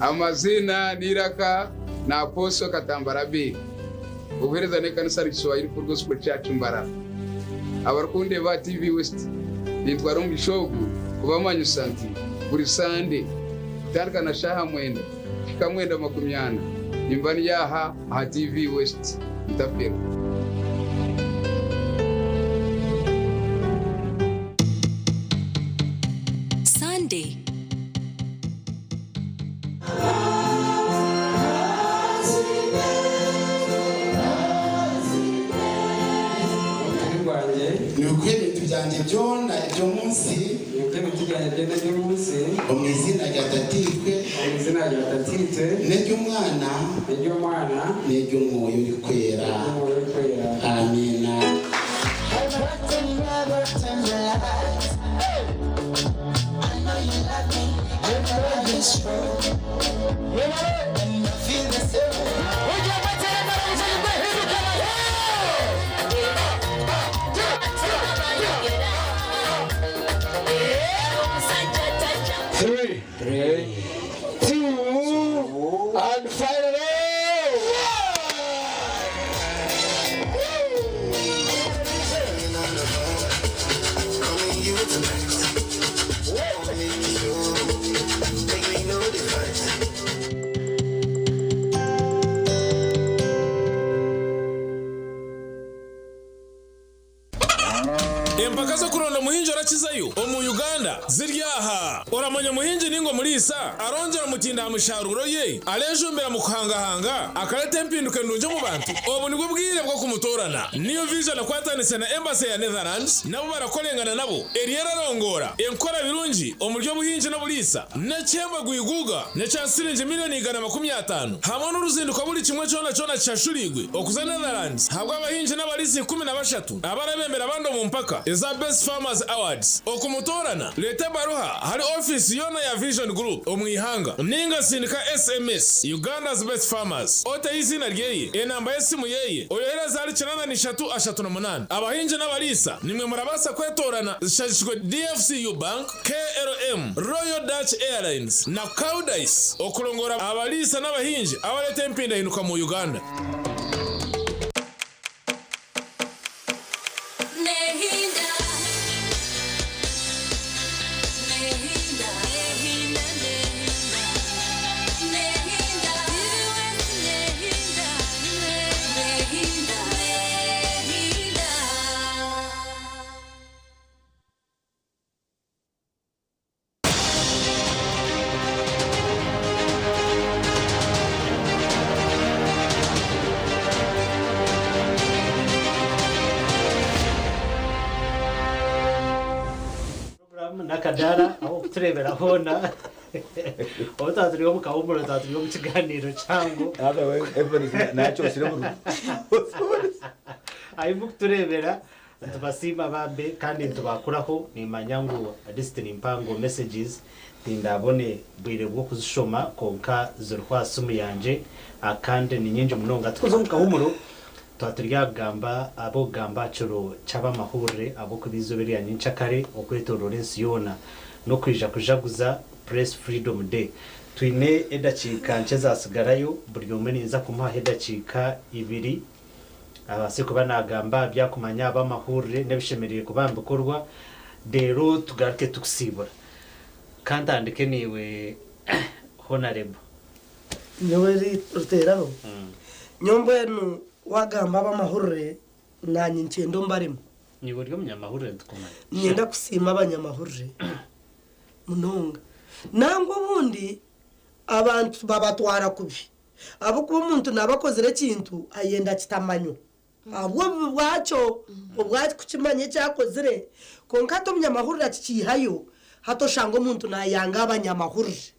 [SPEAKER 8] Amaziina n'eiraka ni Apostle Katambara Abel, obuheereza n'ekanisa Rukiswahili Full Gospel Church Mbarara. Abarikundeeba aha TV West, nintwara omugisha ogu kubamanyisa nti buri Sande kutandika na shaaha mwenda kuhika 9:40 nimba ndi aha aha TV West. Mutaferwa.
[SPEAKER 5] Sunday.
[SPEAKER 9] Nibikuha ebintu byangye byona eby'omu nsi. Omu iziina rya Tataitwe. N'ery'Omwana. N'ery'Omwoyo Orikwera. Amiina.
[SPEAKER 13] Empaka z'okuronda omuhingi orakizayo omu Uganda ziri aha. Oramanya omuhingi ninga omuriisa arongyera omutindo aha misharuuro ye, arejumbira mu kuhangahanga, akareta empinduka endungi omu bantu? Obu nibwo bwire bw'okumutoorana. New Vision ekwatanise na Embassy ya Netherlands nabo barakorengana nabo eriyo erarongoora enkora birungi omuri obuhingi n'oburiisa n'ekihembo gwiguuga n'ekya siringi milioni 150 hamwe n'oruzinduko buri kimwe kyona kyona kishashuriirwe okuza Netherlands ahabw'abahingi n'abariisa 13 abarabembera abandi omu mpaka eza Best Farmers Awards. Okumutoorana, reeta ebaruha ahari ofiisi yoona ya Vision Group omu ihanga ninga sindika SMS Uganda's Best Farmers oteho eiziina ryeye, enamba y'esimu yeye, oyohereze ahari 8338. Abahingi n'abariisa nimwe murabaasa kwetoorana zishagikirwe DFCU Bank, KLM, Royal Dutch Airlines na Koudijs okurongoora abariisa n'abahingi abareeta empindahinduka mu Uganda.
[SPEAKER 4] Nehinda. Nehinda. Nehinda. Nehinda. Nehinda. Nehinda. Nehinda.
[SPEAKER 3] Program n'akadaara aho okutureebera hoona obu twaba turi omu kahumuro twaba turi omu kigaaniiro kyangu. Ahi mukutureebera nitubasiima bambe kandi nitubakuraho. Nimanya ngu lisiti ni mpango, messages tindabone bwire bw'okuzishoma kwonka ziriho aha simu yangye kandi ni nyingi munonga. Tukuza omu kahumuro twaba turi aha kugamba ab'okugamba aha kiro ky'abamahurire ahabw'okuba eizooba erya nyenkyakare okwetoroora ensi yoona n'okwija kujaguza Press Freedom Day. Twine edakiika nkye zasigarayo, buri omwe ninza kumuhaho edakiika ibiri abaase kuba naagamba aha byakumanya aha b'amahurire n'ebishemereire kuba nibikorwa, reero tugaruke tukusiibura. Ka ntandike naiwe Honarebo.
[SPEAKER 1] Nyowe Ruteraho, nyowe mbwenu waagamba ab'amahurire naanye nikyenda ombaremu.
[SPEAKER 3] Niiwe ori omunyamahurire nitukumanya.
[SPEAKER 1] Niinyenda kusiima abanyamahurire munonga. Nangwa obundi abantu babatwara kubi. Ahabw'okuba omuntu naaba akozire ekintu ayenda kitamanywa ahabw'obubi bwakyo obu arikukimanya eki akozire. Kwonka hati omunyamahurire akikiihayo, hati oshanga omuntu naayanga abanyamahurire.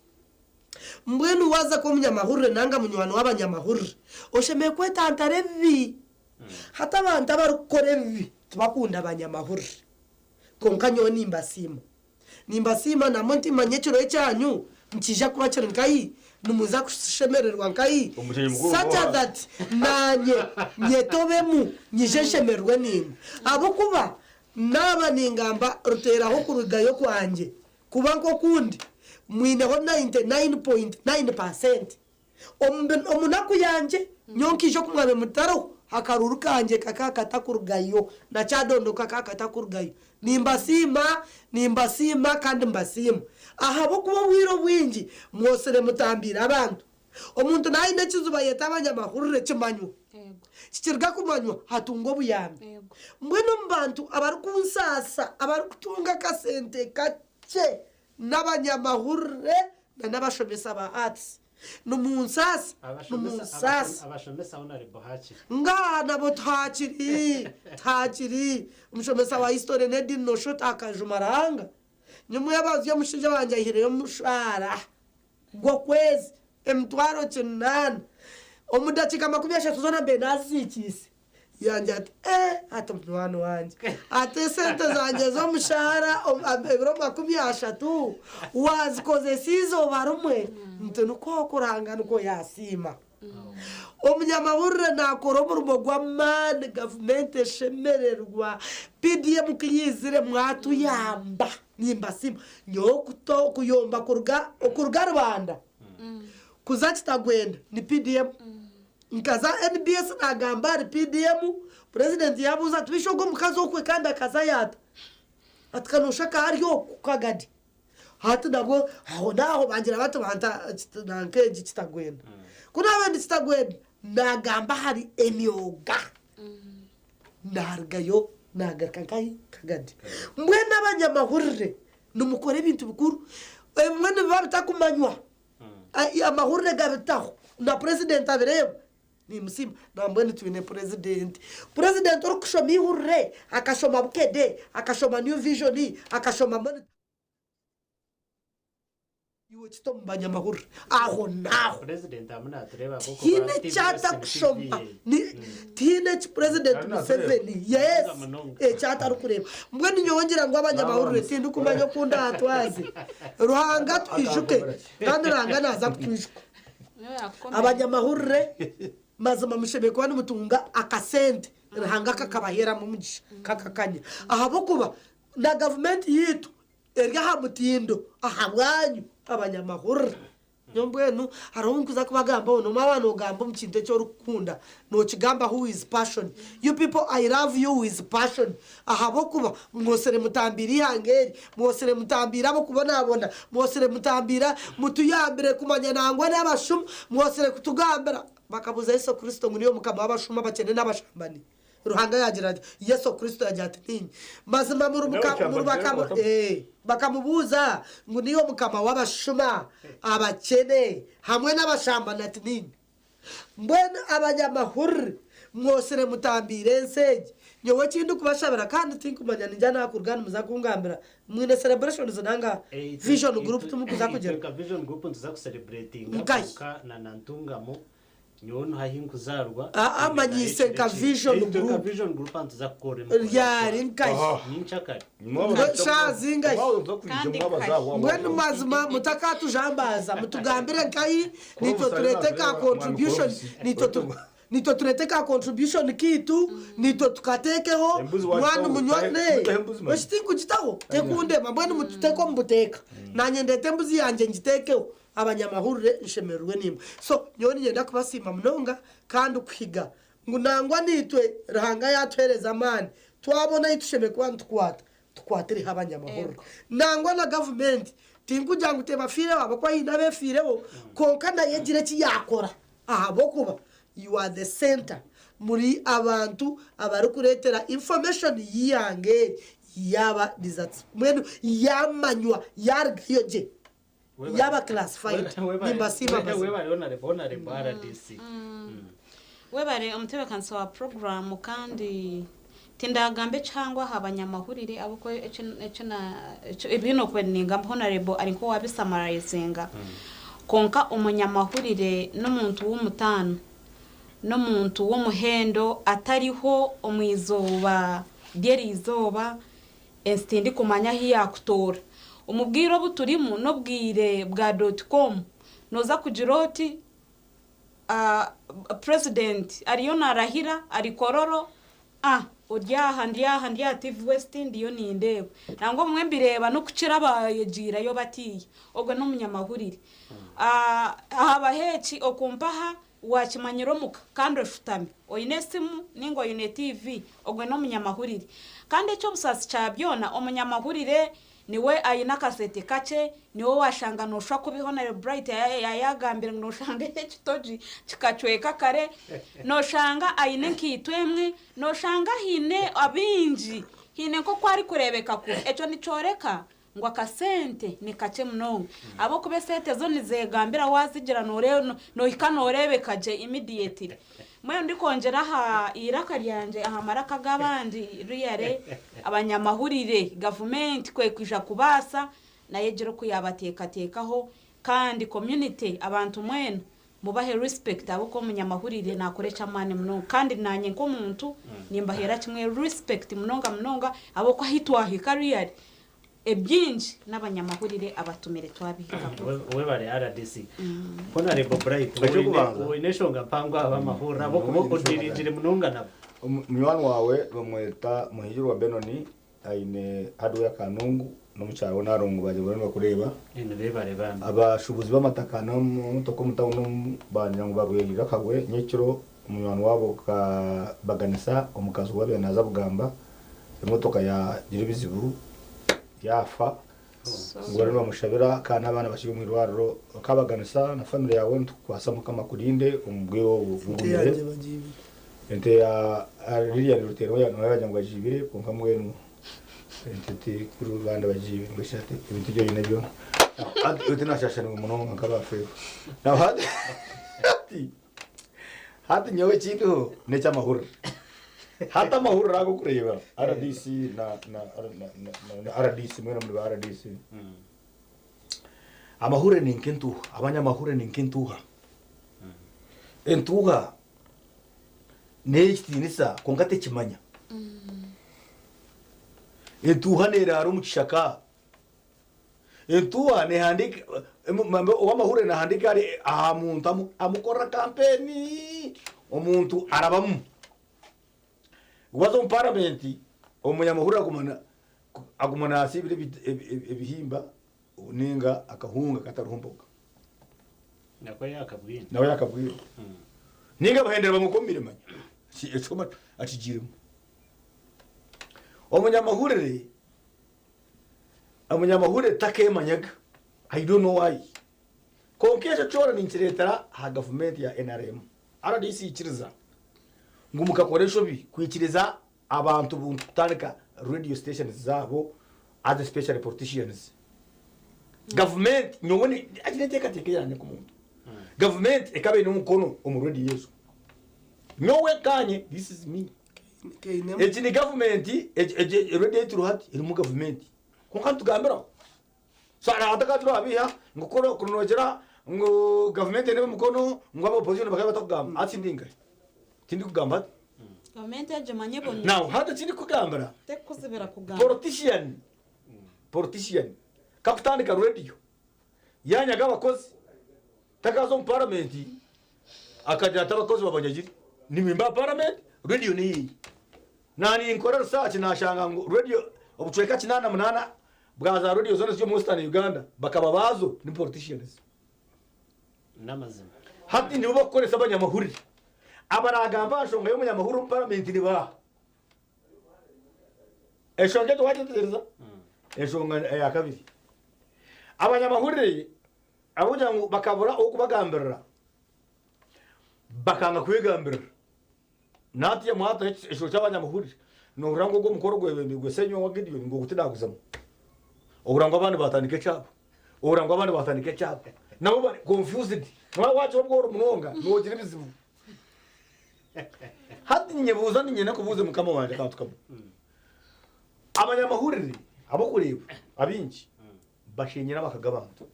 [SPEAKER 1] Mbwenu waaza kuba omunyamahurire nanga munywani w'abanyamahurire, oshemereire kwetantara ebibi. Hati abantu abarikukora ebibi tibakunda banyamahurire. Kwonka nyowe nimbasiima. Nimbasiima namwe nti manya ekiro ekyanyu nikiija kuba kiri nkahi, nimuza kushemererwa nkahi,
[SPEAKER 12] Omukyenyi mukuru
[SPEAKER 1] such
[SPEAKER 12] n'oha?
[SPEAKER 1] that naanye nyetobemu nyije nshemererwe naimwe. Ahabw'okuba naaba ningamba ruteeraho kurugayo kwangye kuba nk'okundi, mwineho 99.9%. Omu naku yangye, nyowe nkaija oku mwabaire mutariho, akaruuru kangye kakaba katakurugayo, na Kyadondo kakaba katakurugayo. Nimbasiima, nimbasiima kandi mbasiima ahabw'okuba obwire obwingi mwotsire mutambiire abantu. Omuntu naaba aine ekizibu ayeta abanyamahurire kimanywa. Kikiriga kumanywa hatunga obuyambi. Mbwenu omu bantu abarikunsaasa, abarikutunga akasente kakye N'abanyamahurire na n'abashomesa ba Arts. Nimunsaasa, nimunsaasa.
[SPEAKER 3] Abashomesa Honourable hakiri.
[SPEAKER 1] Ngaaha nabo tihakiri, tihakiri. Omushomesa wa History n'ediini noshusha oti akajuma Ruhanga. Nyimwebaza omushaija wangye aihireyo omushaara gw'okwezi 800,000 omu dakiika 30 zoona mbaire naziziikiise. Yangira ati, Ee, ati munywani wangye, ati esente zangye z'omushaara ebiro 30 waazikozesa eizooba rimwe? Nti nikwo okwo Ruhanga nikwo yaasiima. Omunyamahurire naakora omurimo gw'amaani gavumenti eshemererwa. PDM ku yaizire mwatuyamba, nimbasiima. Nyowe kuyomba kuruga Rubanda kuza Kitagwenda ni PDM. Nkaza NBS nagamba ahari PDM, purezidenti yabuuza ati beitu ogwo omukazi okwe kandi akazayo ata? Ati ka noshusha akaba ari oku kagadi. Hati nabwo aho naaho bangira bati banta nanka egi Kitagwenda. Ku naaba ndi Kitagwenda nagamba ahari emyoga. Narugayo. Nagaruka nkahi? Kagadi. Mbwenu abanyamahurire nimukora ebintu bikuru. Ebimwe nibiba bitakumanywa. Amahurire gabitaho na purezidenti abireeba. Nimusiima. Nambwenu twine purezidenti. Purezidenti orikushoma eihurire, akashoma Bukedde, akashoma New Vision, akashoma Monitor. Iwe kite omu banyamahurire aho n'aho.
[SPEAKER 3] President amu natureeba
[SPEAKER 1] Tihaine eki atakushoma. Tihaine eki President Museveni, yes, eki atarikureeba. Mbwenu nyowe ngira ngu abanyamahurire tindikumanya oku ndaatwaze. Ruhanga atwijuke kandi Ruhanga naaza kutwijuka. Abanyamahurire mazima mushemereire kuba nimutunga akasente Ruhanga kakabaheeramu omugisha kakakanya. Ahabw'okuba na gavumenti yaitu eri aha mutindo ahabwanyu abanyamahurire. Nyowe mbwenu hariho obu nkuza kubagambaho nomanya waaba nogamba omu kintu eki orikukunda nokigambaho with passion. You people I love you with passion ahabw'okuba mwosire mutambiire eihanga eri, mwosire mutambiire ab'okubonabona, mwosire mutambiire mutuyambire kumanya nangwa n'abashuma, mwosire kutugambira. Bakabuuza Yesu Kristo ngu niiwe mukama w'abashuma, abakyene n'abashambani? Ruhanga yaagira ati, Yesu Kristo yaagira ati, Niinye. Mazima muri muka, muri bakama, ee, bakamubuuza ngu niiwe mukama w'abashuma, abakyene, hamwe n'abashambani ati, Niinye. Mbwenu abanyamahurire mwosire mutambiire ensi egi. Nyowe eki ndikubashabira, kandi tinkumanya niinyija naakuruga nimuza kungambira, mwine celebrations nanga Vision Group timukuza kugira?
[SPEAKER 3] Itwe nka Vision Group nituza kucelebratinga
[SPEAKER 1] Nkahi?
[SPEAKER 3] kwonka na na Ntungamo. Nyowe niho ahi nkuzarwa.
[SPEAKER 1] Aa manyiise nka Vision
[SPEAKER 3] Itwe nka
[SPEAKER 1] Group.
[SPEAKER 3] Vision Group aha nituza kukora emikoro.
[SPEAKER 1] Ryari nkahi?
[SPEAKER 3] Ninkyakare.
[SPEAKER 1] Shaaha zingahi? Mbwenu mazima mutakatujambaaza mutugambire nkahi nitwe tureete ka contribution nitwe tu nitwe tureete ka contribution kaitu nitwe tukateekeho mwanu munywane eki tinkugitaho tekundema mbwenu mututeeke omu buteeka nanye ndeete embuzi yangye ngiteekeho Abanyamahurire nshemererwe naimwe. So nyowe niinyenda kubasiima munonga kandi kuhiga ngu nangwa naitwe Ruhanga yaatuheereza amaani twabona ahu tushemereire kuba nitukwata, tukwatireho abanyamahurire. Nangwa na gavumenti tinkugira ngu tebafiireho ahabw'okuba haine abeefiireho kwonka nayo egire eki yaakora ahabw'okuba you are the centre, muri abantu abarikureetera information y'eihanga eri yaaba mbwenu yaamanywa yaarugayo gye. Yaba classified nimbasiima mazima.
[SPEAKER 3] Webare Honorable Honorable RDC.
[SPEAKER 2] Webare omutebekanisa wa puroguramu kandi tindagambe ekihango aha banyamahurire ahabw'okuba eki eki na ebi nokuba ningamba Honorable ari nk'owabisamarayizinga kwonka omunyamahurire n'omuntu w'omutaano n'omuntu w'omuhendo atariho omu izooba ry'eriizooba Ensi tindikumanya ahu yaakutoora. Omu bwire obu turimu n'obwire bwa dot com, nooza kugira oti President ariyo naarahira ari Kololo, ah ori aha ndi aha ndi aha TV West ndiyo nindeeba. Nangwa obumwe mbireeba n'okukira abayegiireyo batiiya. Ogwo n'omunyamahurire. Habaho eki okumpa aha Waakimanyira omuka kandi oshutami, oine esimu nainga oine tiivi, ogwo n'omunyamahurire. Kandi eky'obusaasi kya byona, omunyamahurire niwe aine akasente kakye, niwe waashanga nooshwa kubi Honarebo Bright yaayagambire ngu nooshanga ekitogi kikacweka kare, nooshanga aine enkaito emwe, nooshanga haine bingi, haine nk'oku arikureebeka kubi. Ekyo nikyoreka Ngu akasente ni kakye munonga ahabw'okuba esente zo nizegambira wazigira nohika norebeka gye immediately. Mbwenu ndikwongyera aha eiraka ryangye aha maraka ag'abandi really abanyamahurire gavumenti ku ekwija kubaasa nayo egire oku yabateekateekaho kandi community abantu mwena mubahe respect ahabw'okuba omunyamahurire nakora eky'amaani munonga kandi nanye nk'omuntu nimbaheera kimwe respect munonga munonga ahabw'okuba ahi twahika really Ebyingi n'abanyamahurire abatumire twabihikaho.
[SPEAKER 3] Webare rdc. Honarebo Bright
[SPEAKER 12] Eky'okubanza.
[SPEAKER 3] oine enshonga mpango aha b'amahurire ahabw'okuba odiringire munonga nabo.
[SPEAKER 12] Munywani waawe bamweta Muhigirwa Benoni aine hardware Kanungu n'omukyara we Nalongo bagye bariyo nibakureeba.
[SPEAKER 3] Bebare bambi.
[SPEAKER 12] Abashubuzi b'amataka n'emotoka omu tawuni omu bagira ngu barwaire akagwe nyekiro munywani waabo Kabaganisa omukazi ou abaire naaza kugamba emotoka yaagira ebizibu yaafa ngu bariyo nibamushabira kandi n'abaana bakiri omu irwariro. Kabaganisa na famire yaawe nitukukwasa Mukama akurinde omu bwire obu
[SPEAKER 1] Sente
[SPEAKER 12] bugumire.
[SPEAKER 1] yangye bagiibire.
[SPEAKER 12] Ente ya Lilian Ruteerwa yagira ngu agiibire kwonka mbwenu ente tekuru abandi bagiibire mbwenu shi hati ebintu ebi oine byona hati tinashashanirwe munonga nk'abafeerwa. Now hati hati hati nyowe ekindiho n'eky'amahurire. Hati amahurire ago okureeba RDC na na na na RDC mwena muri ba RDC. Amahurire ni nk'entuuha, abanyamahurire ni nk'entuuha. Entuuha n'ey'ekitiinisa kwonka tekimanya. Entuuha neeraara omu kishaka. Entuuha neehandiika, ow'amahurire naahandiika ari aha muntu amukorera kampeyini, omuntu arabamu. Waaza omu paramenti, omunyamahurire aguma naasiibira ebihimba ninga akahunga katariho mboga.
[SPEAKER 3] Nako yakabwine.
[SPEAKER 12] Nawe yakabwine. Ninga bahendera bamukomire manya. Ekikoma akigiremu. Omunyamahurire omunyamahurire takemanyaga. I don't know why. Konka ekyo kyona ninkiretera aha gavumenti ya NRM. RDC ikiriza ngu mukakora enshobi kwikiriza abantu buntu kutandika radio stations zaabo as especially politicians. Gavumenti nyowe ni egi n'enteekateeka eyangye nk'omuntu. Gavumenti ekaba eine omukono omu radio ezo. Nyowe nkanye this is me. Egi ni gavumenti egi egi radio ei turiho hati erimu gavumenti. Kwonka nitugambiraho. So hariho abantu akaba turababiiha ngu kuri kuri noogira ngu gavumenti eine omukono ngu aba opposition bakaba batakugamba. Hati ndi nkahi? Tindikugamba hati.
[SPEAKER 2] Gavumenti egyo manya ebonire.
[SPEAKER 12] Now hati eki ndikukugambira
[SPEAKER 2] Tekukuzibira kugamba.
[SPEAKER 12] politician politician kakutandika radio yanyaga abakozi takaza omu paramenti akagira ati abakozi babanyagire nimwe mba paramenti radio neyiye naninkora research nashanga ngu radio obucweka 88 bwa za radio zona eziri omu western Uganda bakaba baazo ni politicians.
[SPEAKER 3] N'amazima.
[SPEAKER 12] Hati nibo bakukoresa abanyamahurire. Abaragamba aha nshonga y'omunyamahurire omu paramenti ni baaha? Enshonga egyo wagyetegyereza? Enshonga eya kabiri, abanyamahurire ahabw'okugira ngu bakabura ow'okubagambirira, bakanga kwegambirira. Nahati mwataho ekishoro ky'abanyamahurire, nohurira ngu ogwo omukoro gwebembirwe Ssenyonga Gideon ngu ogu tinaguzamu. Ohurira ngu abandi batandika ekyabo, ohurira ngu abandi batandika ekyabo. Nabo bari confused. Waaba wakira obworo munonga, nogira ebizibu. Hati ninyebuuza niinyenda kubuuza mukama wangye akantu kamwe. Abanyamahurire ab'okureeba abaingi bashenyire amaka g'abantu.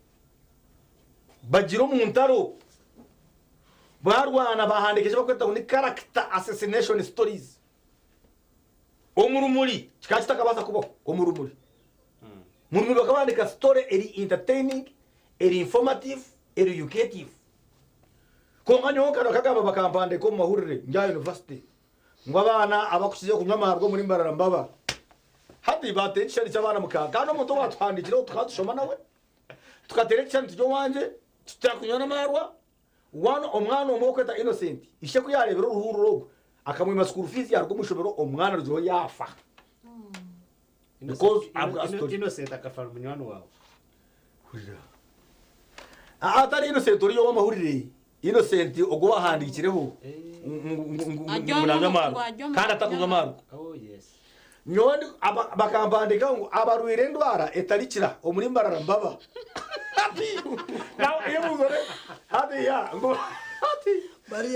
[SPEAKER 12] Bagira omu ntaro, barwana bahandiika eki barikweta ngu ni character assassination stories. Omu rumuri kikaba kitakabaasa kubaho omu rumuri. Omu rumuri bakaba bahandiika story eri entertaining, eri informative, eri educative. Kwonka nyowe nkagamba bakampandiika omu mahurire ndi aha university ngu abaana abakukizayo kunywa amaarwa omuri Mbarara mbaba. Hati baateera ekishushani ky'abaana mukaaga kandi omuntu owaatuhandiikireho tukaba tushoma nawe, tukateera ekishushani turi owangye tutari n'amaarwa, one omwana omwe orikwetwa Innocent, ishe ku yaareebire oruhuuriro orwo akamwima school fees yaaruga omu ishomero omwana arugireho yaafa. Because abwa story.
[SPEAKER 3] Innocent akafa ari munywani waawe.
[SPEAKER 12] Hurira. Atari Innocent oriya ow'amahurire, Innocent ogwo owahandiikireho ngu nanywa amaarwa kandi atakunywa amaarwa.
[SPEAKER 3] Oh yes.
[SPEAKER 12] Nyowe ndi bakampandiikaho ngu abarwaire endwara etarikira omuri Mbarara mbaba. Hati nawe ebuuzo re hati ya ngu hati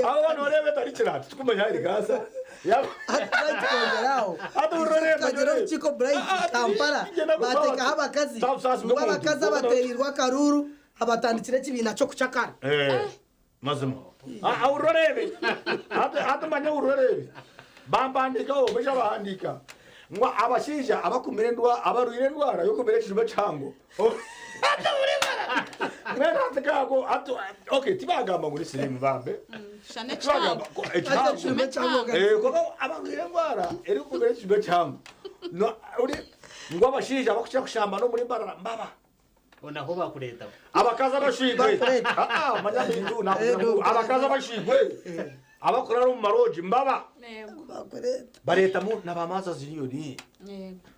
[SPEAKER 12] abo bantu bareeba etarikira titukumanya aha eri kansa.
[SPEAKER 1] Hati Bright kwongyera aho
[SPEAKER 12] Hati ororeba
[SPEAKER 1] tukagira orukiiko Bright Kampala bateekaho abakazi ngu abakazi abateereirwe akaruuru abatandikire ekibiina ky'okucakara.
[SPEAKER 12] Mazima. Ahurira oreebe. Hati hati manya ohurira oreebe. Bampandiikaho, baija bahandiika ngu abashaija abakumira endwa abarwaire endwara y'okumira ekijuma kihango. Hati ohurira Mbwenu hati nkaako hati okay tibagamba ngu ni siriimu bambe.
[SPEAKER 2] Shana
[SPEAKER 12] Tibagamba
[SPEAKER 2] ekihango.
[SPEAKER 12] ko ekihango.
[SPEAKER 1] Ekijuma ekihango.
[SPEAKER 12] Eh, kwonka abarwaire endwara erikumira ekijuma ekihango. No ori ngu abashaija abakukira kushambana omuri Mbarara mbaba.
[SPEAKER 3] Naho bakureetaho.
[SPEAKER 12] Abakazi abashwirwe Ah, manya bintu nakugira ngu abakazi abashwirwe abakurara omu marogi mbaba bareetamu na ba Masters Union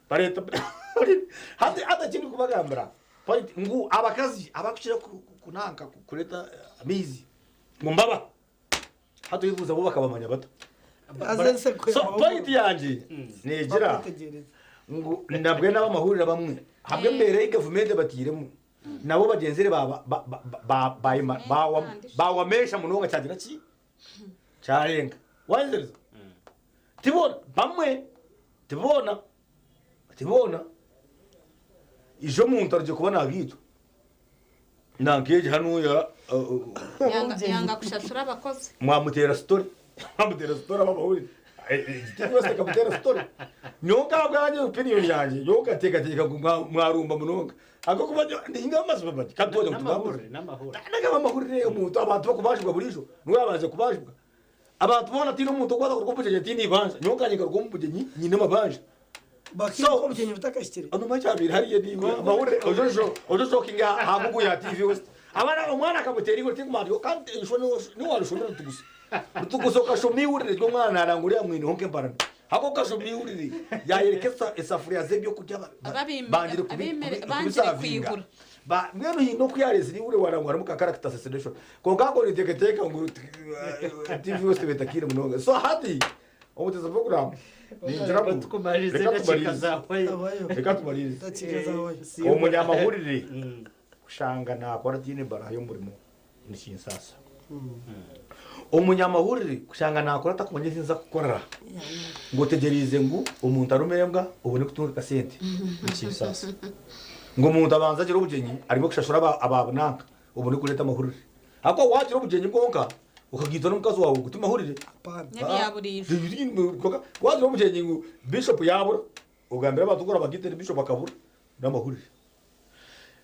[SPEAKER 12] bareeta hati hati ekindi kubagambira point ngu abakazi abakukira kunanka kureeta amaizi ngu mbaba hati oyebuuza bo bakabamanya bata? So point yanje negira ngu nabwe n'abamahurira bamwe hamwe mbere y'gavumenti batiremu nabo bagenzere ba bawamesha munonga cyagira ki cyarenga wanzereza tibona bamwe tibona ijo muntu arije kubona abitu nankeje hano ya
[SPEAKER 2] yanga kushashura abakozi
[SPEAKER 12] mwamutera story abahuri igitego kamutera story nyoka bwanye opinion yanje yoka teka teka mwarumba munonga ako kuba ninga amazi bati katoje
[SPEAKER 3] n'amahurire n'amahurire
[SPEAKER 12] naga amahurire umuntu abantu bakubajibwa burisho niwe yabaje kubajibwa abantu bona tino umuntu kwaza kurkumbuje tini ibanja nyoka nyika kurkumbuje nyine mabanja
[SPEAKER 1] bakiko obugenyi butakashikire
[SPEAKER 12] ano macabiri hariye ni amahurire ojojo ojojo kinga hagugu ya TV West abana umwana akamutera igori tikumandi kandi ni warushomera tugusa tugusa ukashomiwurire ryo mwana aranguriya mwine honke mbarana hako kashomiwurire yayerekesa esafuriya zebyo kurya bangire kubisavinga ba mwene hino kuyarezi ni ure warangwa mu character assassination konka ko niteketeka ngo TV West betakire munonga so hati omuteza program ninjira reka tumalirize umunyamahurire kushanga nakora tine bara y'umurimo nikinsasa umunyamahurire kushanga nakora atakumanye sinza kukorera ngo tegerize ngu umuntu arumembwa ubone kutunga kasente nikinsasa ngo umuntu abanza agira ubugenyi arimo kushashura ababunanka ubone kureta amahurire ako wagira ubugenyi bwonka ukagitwa n'umukazi wawe gutuma ahurire wagira ubugenyi ngo bishop yabura ugambira abantu bagitera bishop akabura n'amahurire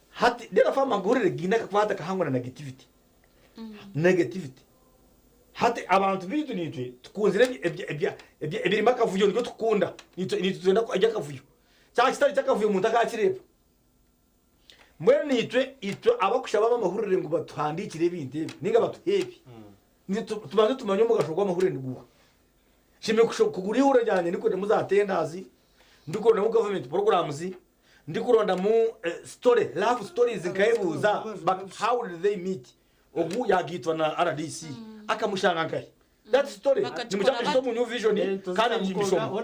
[SPEAKER 12] hati rero fama ngurire gina kakwata kahangwa na negativity negativity hati abantu bitu nitwe tukunzire ebirima akavuyo nibyo tukunda nitwe tugenda ajya akavuyo cyangwa kitari cy'akavuyo umuntu akakireba mbwene nitwe itwe abakushaba b'amahurire ngo batuhandikire ibindi ninga batuhebe tubanze tumanye umugasho gw'amahurire niguha shimye kugura ihura ryanjye ndikure muzatendazi ndikuronda mu government programs ndikuronda mu story love stories nkayibuza but how did they meet ogu yagitwa na RDC akamushanga nkaye that story nimucyakishito mu new vision kandi njibishomo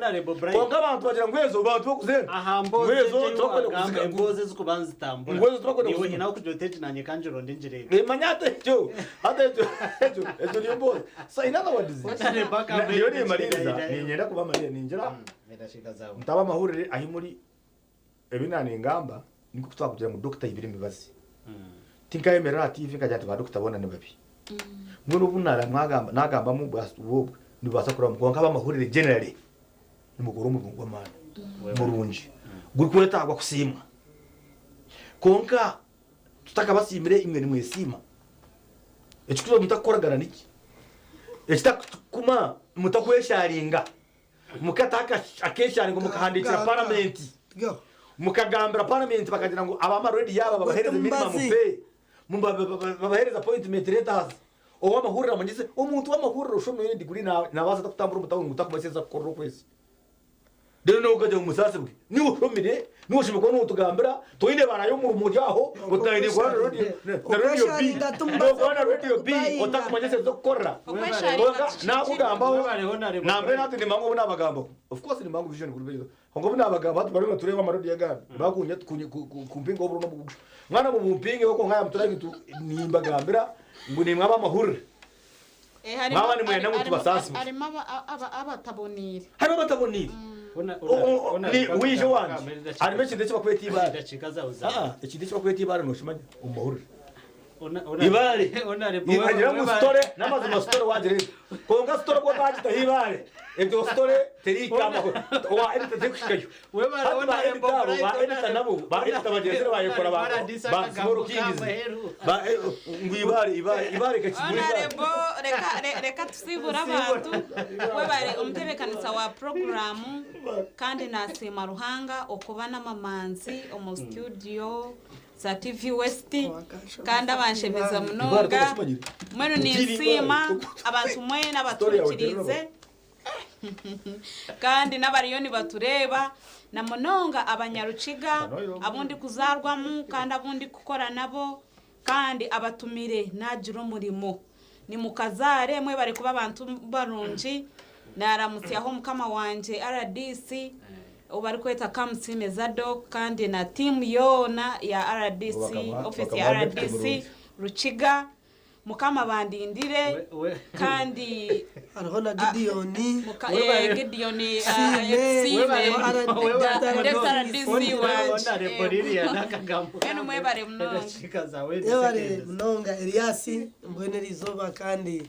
[SPEAKER 12] konka abantu bagira ngwezo bantu bokuzenda ngwezo twakwenda kuzika
[SPEAKER 3] embozi zikubanza zitambura
[SPEAKER 12] ngwezo twakwenda
[SPEAKER 3] kuzika nawe kugira uteje nanye kanjiro ndinjire
[SPEAKER 12] manyate cyo hata cyo cyo niyo mbozi so in other words niyo ni maririza ninyenda kuba marira ninjira ntaba amahurire ahi muri ebinani ingamba niko twakugira ngo doctor ibiri mibazi tinkayemerera TV nkajya ati ba doctor bona ni babi mbona ubu nara mwagamba nagamba mu bwobwe nibasa kuraba mugonga bamahurire generally nimugoro mu gwamana murungi guri kuretagwa kusimwa konka tutakabasimire imwe nimwesima ekikuzo mutakoragana niki ekitakuma mutakwesharinga mukataka akesharinga mukahandikira parliament mukagambira parliament bakagira ngo abamaredi yaba babahereze minimum pay babahereza appointment letters owamahurira amanyise omuntu w'amahuriro ushomeye degree nabaza kutambura umutawe ngo utakumaseza kukorera kwezi rero nawe ukajya mu musasi bwe niwe ushomire niwe ushimye kubona utugambira toyine barayo mu rumuri aho utayine kwa radio na radio B na radio B utakumanyise zo kukorera nakugambaho nambe nati ni mangu n'abagambo of course ni mangu vision group ngo n'abagambo hatu bari tureba amarodi ya gani bakunye kumpinga oburo no mugusha mwana mu bumpinge bako nkaya muturage nimbagambira ngo ni mwaba amahurire mwaba ni mwene mutu basasi
[SPEAKER 2] harimo abatabonire
[SPEAKER 12] harimo abatabonire ni wije wanje harimo ikintu cy'abakweta ibare ikintu cy'abakweta ibare ntushimanya umahurire ibare agira ngo sitore n'amazu masitore wagira konka sitore ko bagita ibare ibyo sitore terika wa edita tekushikayo ba edita ba edita nabo ba edita bagenzi bayikora ba ba small kings ba ngo ibare ibare ibare kakigura
[SPEAKER 2] reka reka tusibura abantu webare umutebekanisa wa programu kandi nasima ruhanga okuba n'amamanzi omu studio za TV West kandi abanshemeza munonga mwenu ninsiima abantu mwena abaturikirize kandi n'abariyo nibatureba na munonga abanyarukiga abundi kuzarwamu kandi abundi kukora nabo kandi abatumire nagira umurimo ni mukazare mwe bari kuba abantu barungi Naramutsyaho mukama wanje RDC obarikweta Kamusime Zadok kandi na tiimu yoona ya RDC, office ya
[SPEAKER 12] bakaba deputy
[SPEAKER 2] RDC
[SPEAKER 12] Burundi.
[SPEAKER 2] Rukiga. Mukama bandindire kandi
[SPEAKER 1] hariho na Gideoni.
[SPEAKER 2] Gideoni,
[SPEAKER 1] Sime,
[SPEAKER 2] RDC wanje. Enu mwebare munonga.
[SPEAKER 1] Yebare munonga Eliasi, mbwene eriizooba kandi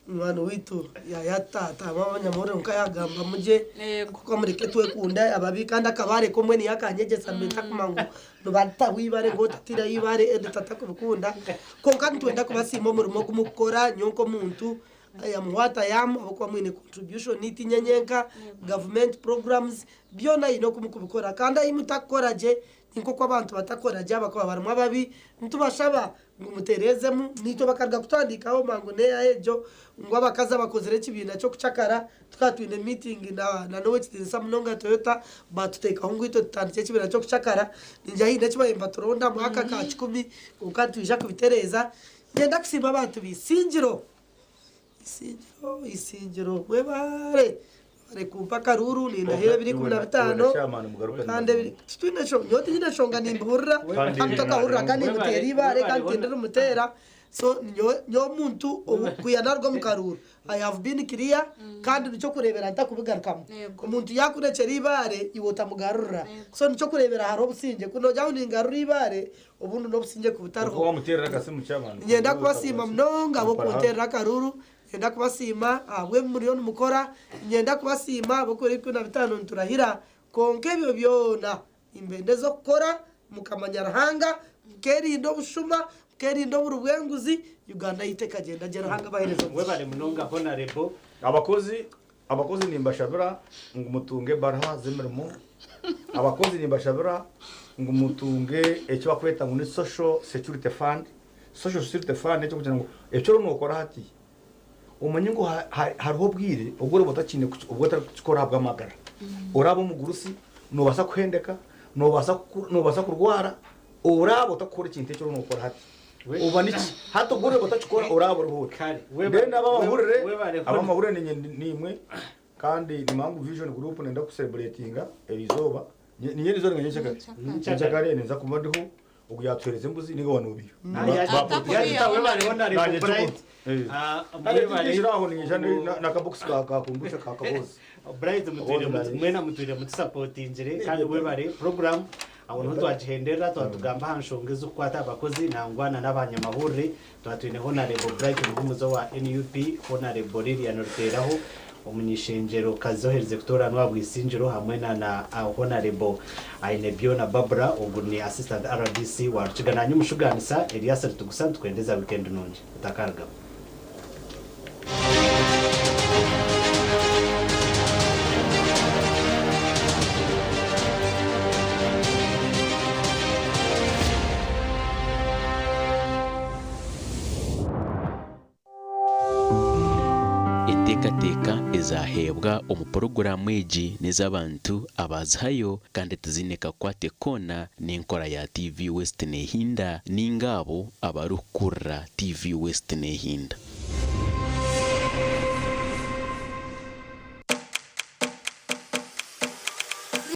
[SPEAKER 1] mwana witu yayatata abanyamahurire nkayagamba muje kuko mureke twekunda ababi kandi akabare komwe niyakanyegyesa mbeta kuma ngu nibataho ibare ngotatira ibare ende tata kubikunda. Konka nitwenda kubasiima omurimo ogumukukora nyonka omuntu yamuhwata yamu abakuba mwine contribution tinyenyenka government programs byona ine okumukubikora kandi ahi mutakukora gye nink'oku abantu batakora gye abakuba barimu ababi nitubashaba ngu muterezemu nitwe bakaruga kutandikaho mangu neya egyo ngu abakazi abakozire ekibiina ky'okucakara tukaba twine meeting na nowe kitinisa munonga Toyota batuteekaho ngu itwe tutandike ekibiina ky'okucakara. Ningira hiine ekibayemba turonda mwaka ka 10 konka nitwija kubitereeza. Nyenda kusiima abantu b'isingiro, isingiro, isingiro, mwebare bare kumpa akaruru nindahira 2015 kandi titwine nshonga nyowe tinyine nshonga nimbihurira kandi tokahurira kandi nimutera ibare kandi tindira mutera. So nyowe omuntu kuyanarwa omu karuru I have been clear kandi nikyo kurebera ntakubigarukamu. Omuntu yakurekyera ibare iwe otamugarurira, so nikyo kurebera hariho obusinge kunogira ngu ningarura ibare obundi n'obusinge kubutariho.
[SPEAKER 12] Wamuterera akasimu chairman.
[SPEAKER 1] Nyenda kubasiima munonga abokunterera akaruru, nyenda kubasiima ahabwe muriyo nimukora, nyenda kubasiima abokora 15 niturahira. Konka ebyo byona imbende z'okukora mukamanya Ruhanga, mukerinda obushuma, mukerinda oburi bw'enguzi, Uganda yaitu ekagenda gye. Ruhanga abaheereza omugisha.
[SPEAKER 3] Webare munonga honorable.
[SPEAKER 12] Abakozi nimbashabira ngu mutunge baraha z'emirimo. Abakozi nimbashabira ngu mutunge ekyo bakweta ngu ni social security fund. Social security fund ekyo kugira ngu ekyo nokora hati omanye ngu hariho obwire obwo otakine obwo otarikukikora ahabw'amagara. Oraba omugurusi nobasa kuhendeka, nobasa kurwara, oraba otakukora ekintu ekyo nokora hati. Oba niki hati ogure otakikora oraba oriho. Then abamahurire nimwe kandi ni Mangu Vision Group nenda kucelebratinga erizoba. Ninye erizoba nyenye nchakare nenza kuba ndiho oguyatwereza embuzi nigo wanubiyo. Nakabox kakumbusha kakabozi.
[SPEAKER 3] Bright mutwire mwena mutwire mutusupportingire kandi webare program aho niho twagihendera twatugamba aha nshonga ez'okukwata abakozi nangwana n'abanyamahurire. Twatwine Honorable Bright Muhumuza wa NUP, Honorable Lilian Ruteraho omunyishengero kazohereze kutoranwa bwisingiro hamwe na Honorable Ainebyona Barbara ogu ni assistant RDC wa Rukiga. Nanyu mushuganisa Elias Tugusa tukwendeza weekend nungi utakarga.
[SPEAKER 14] Enteekateeka ezaheebwa omu poroguramu egi n'ez'abantu abazihayo kandi tiziine kakwate koona n'enkora ya TV West nehinda ninga abo abarikukurira TV West nehinda.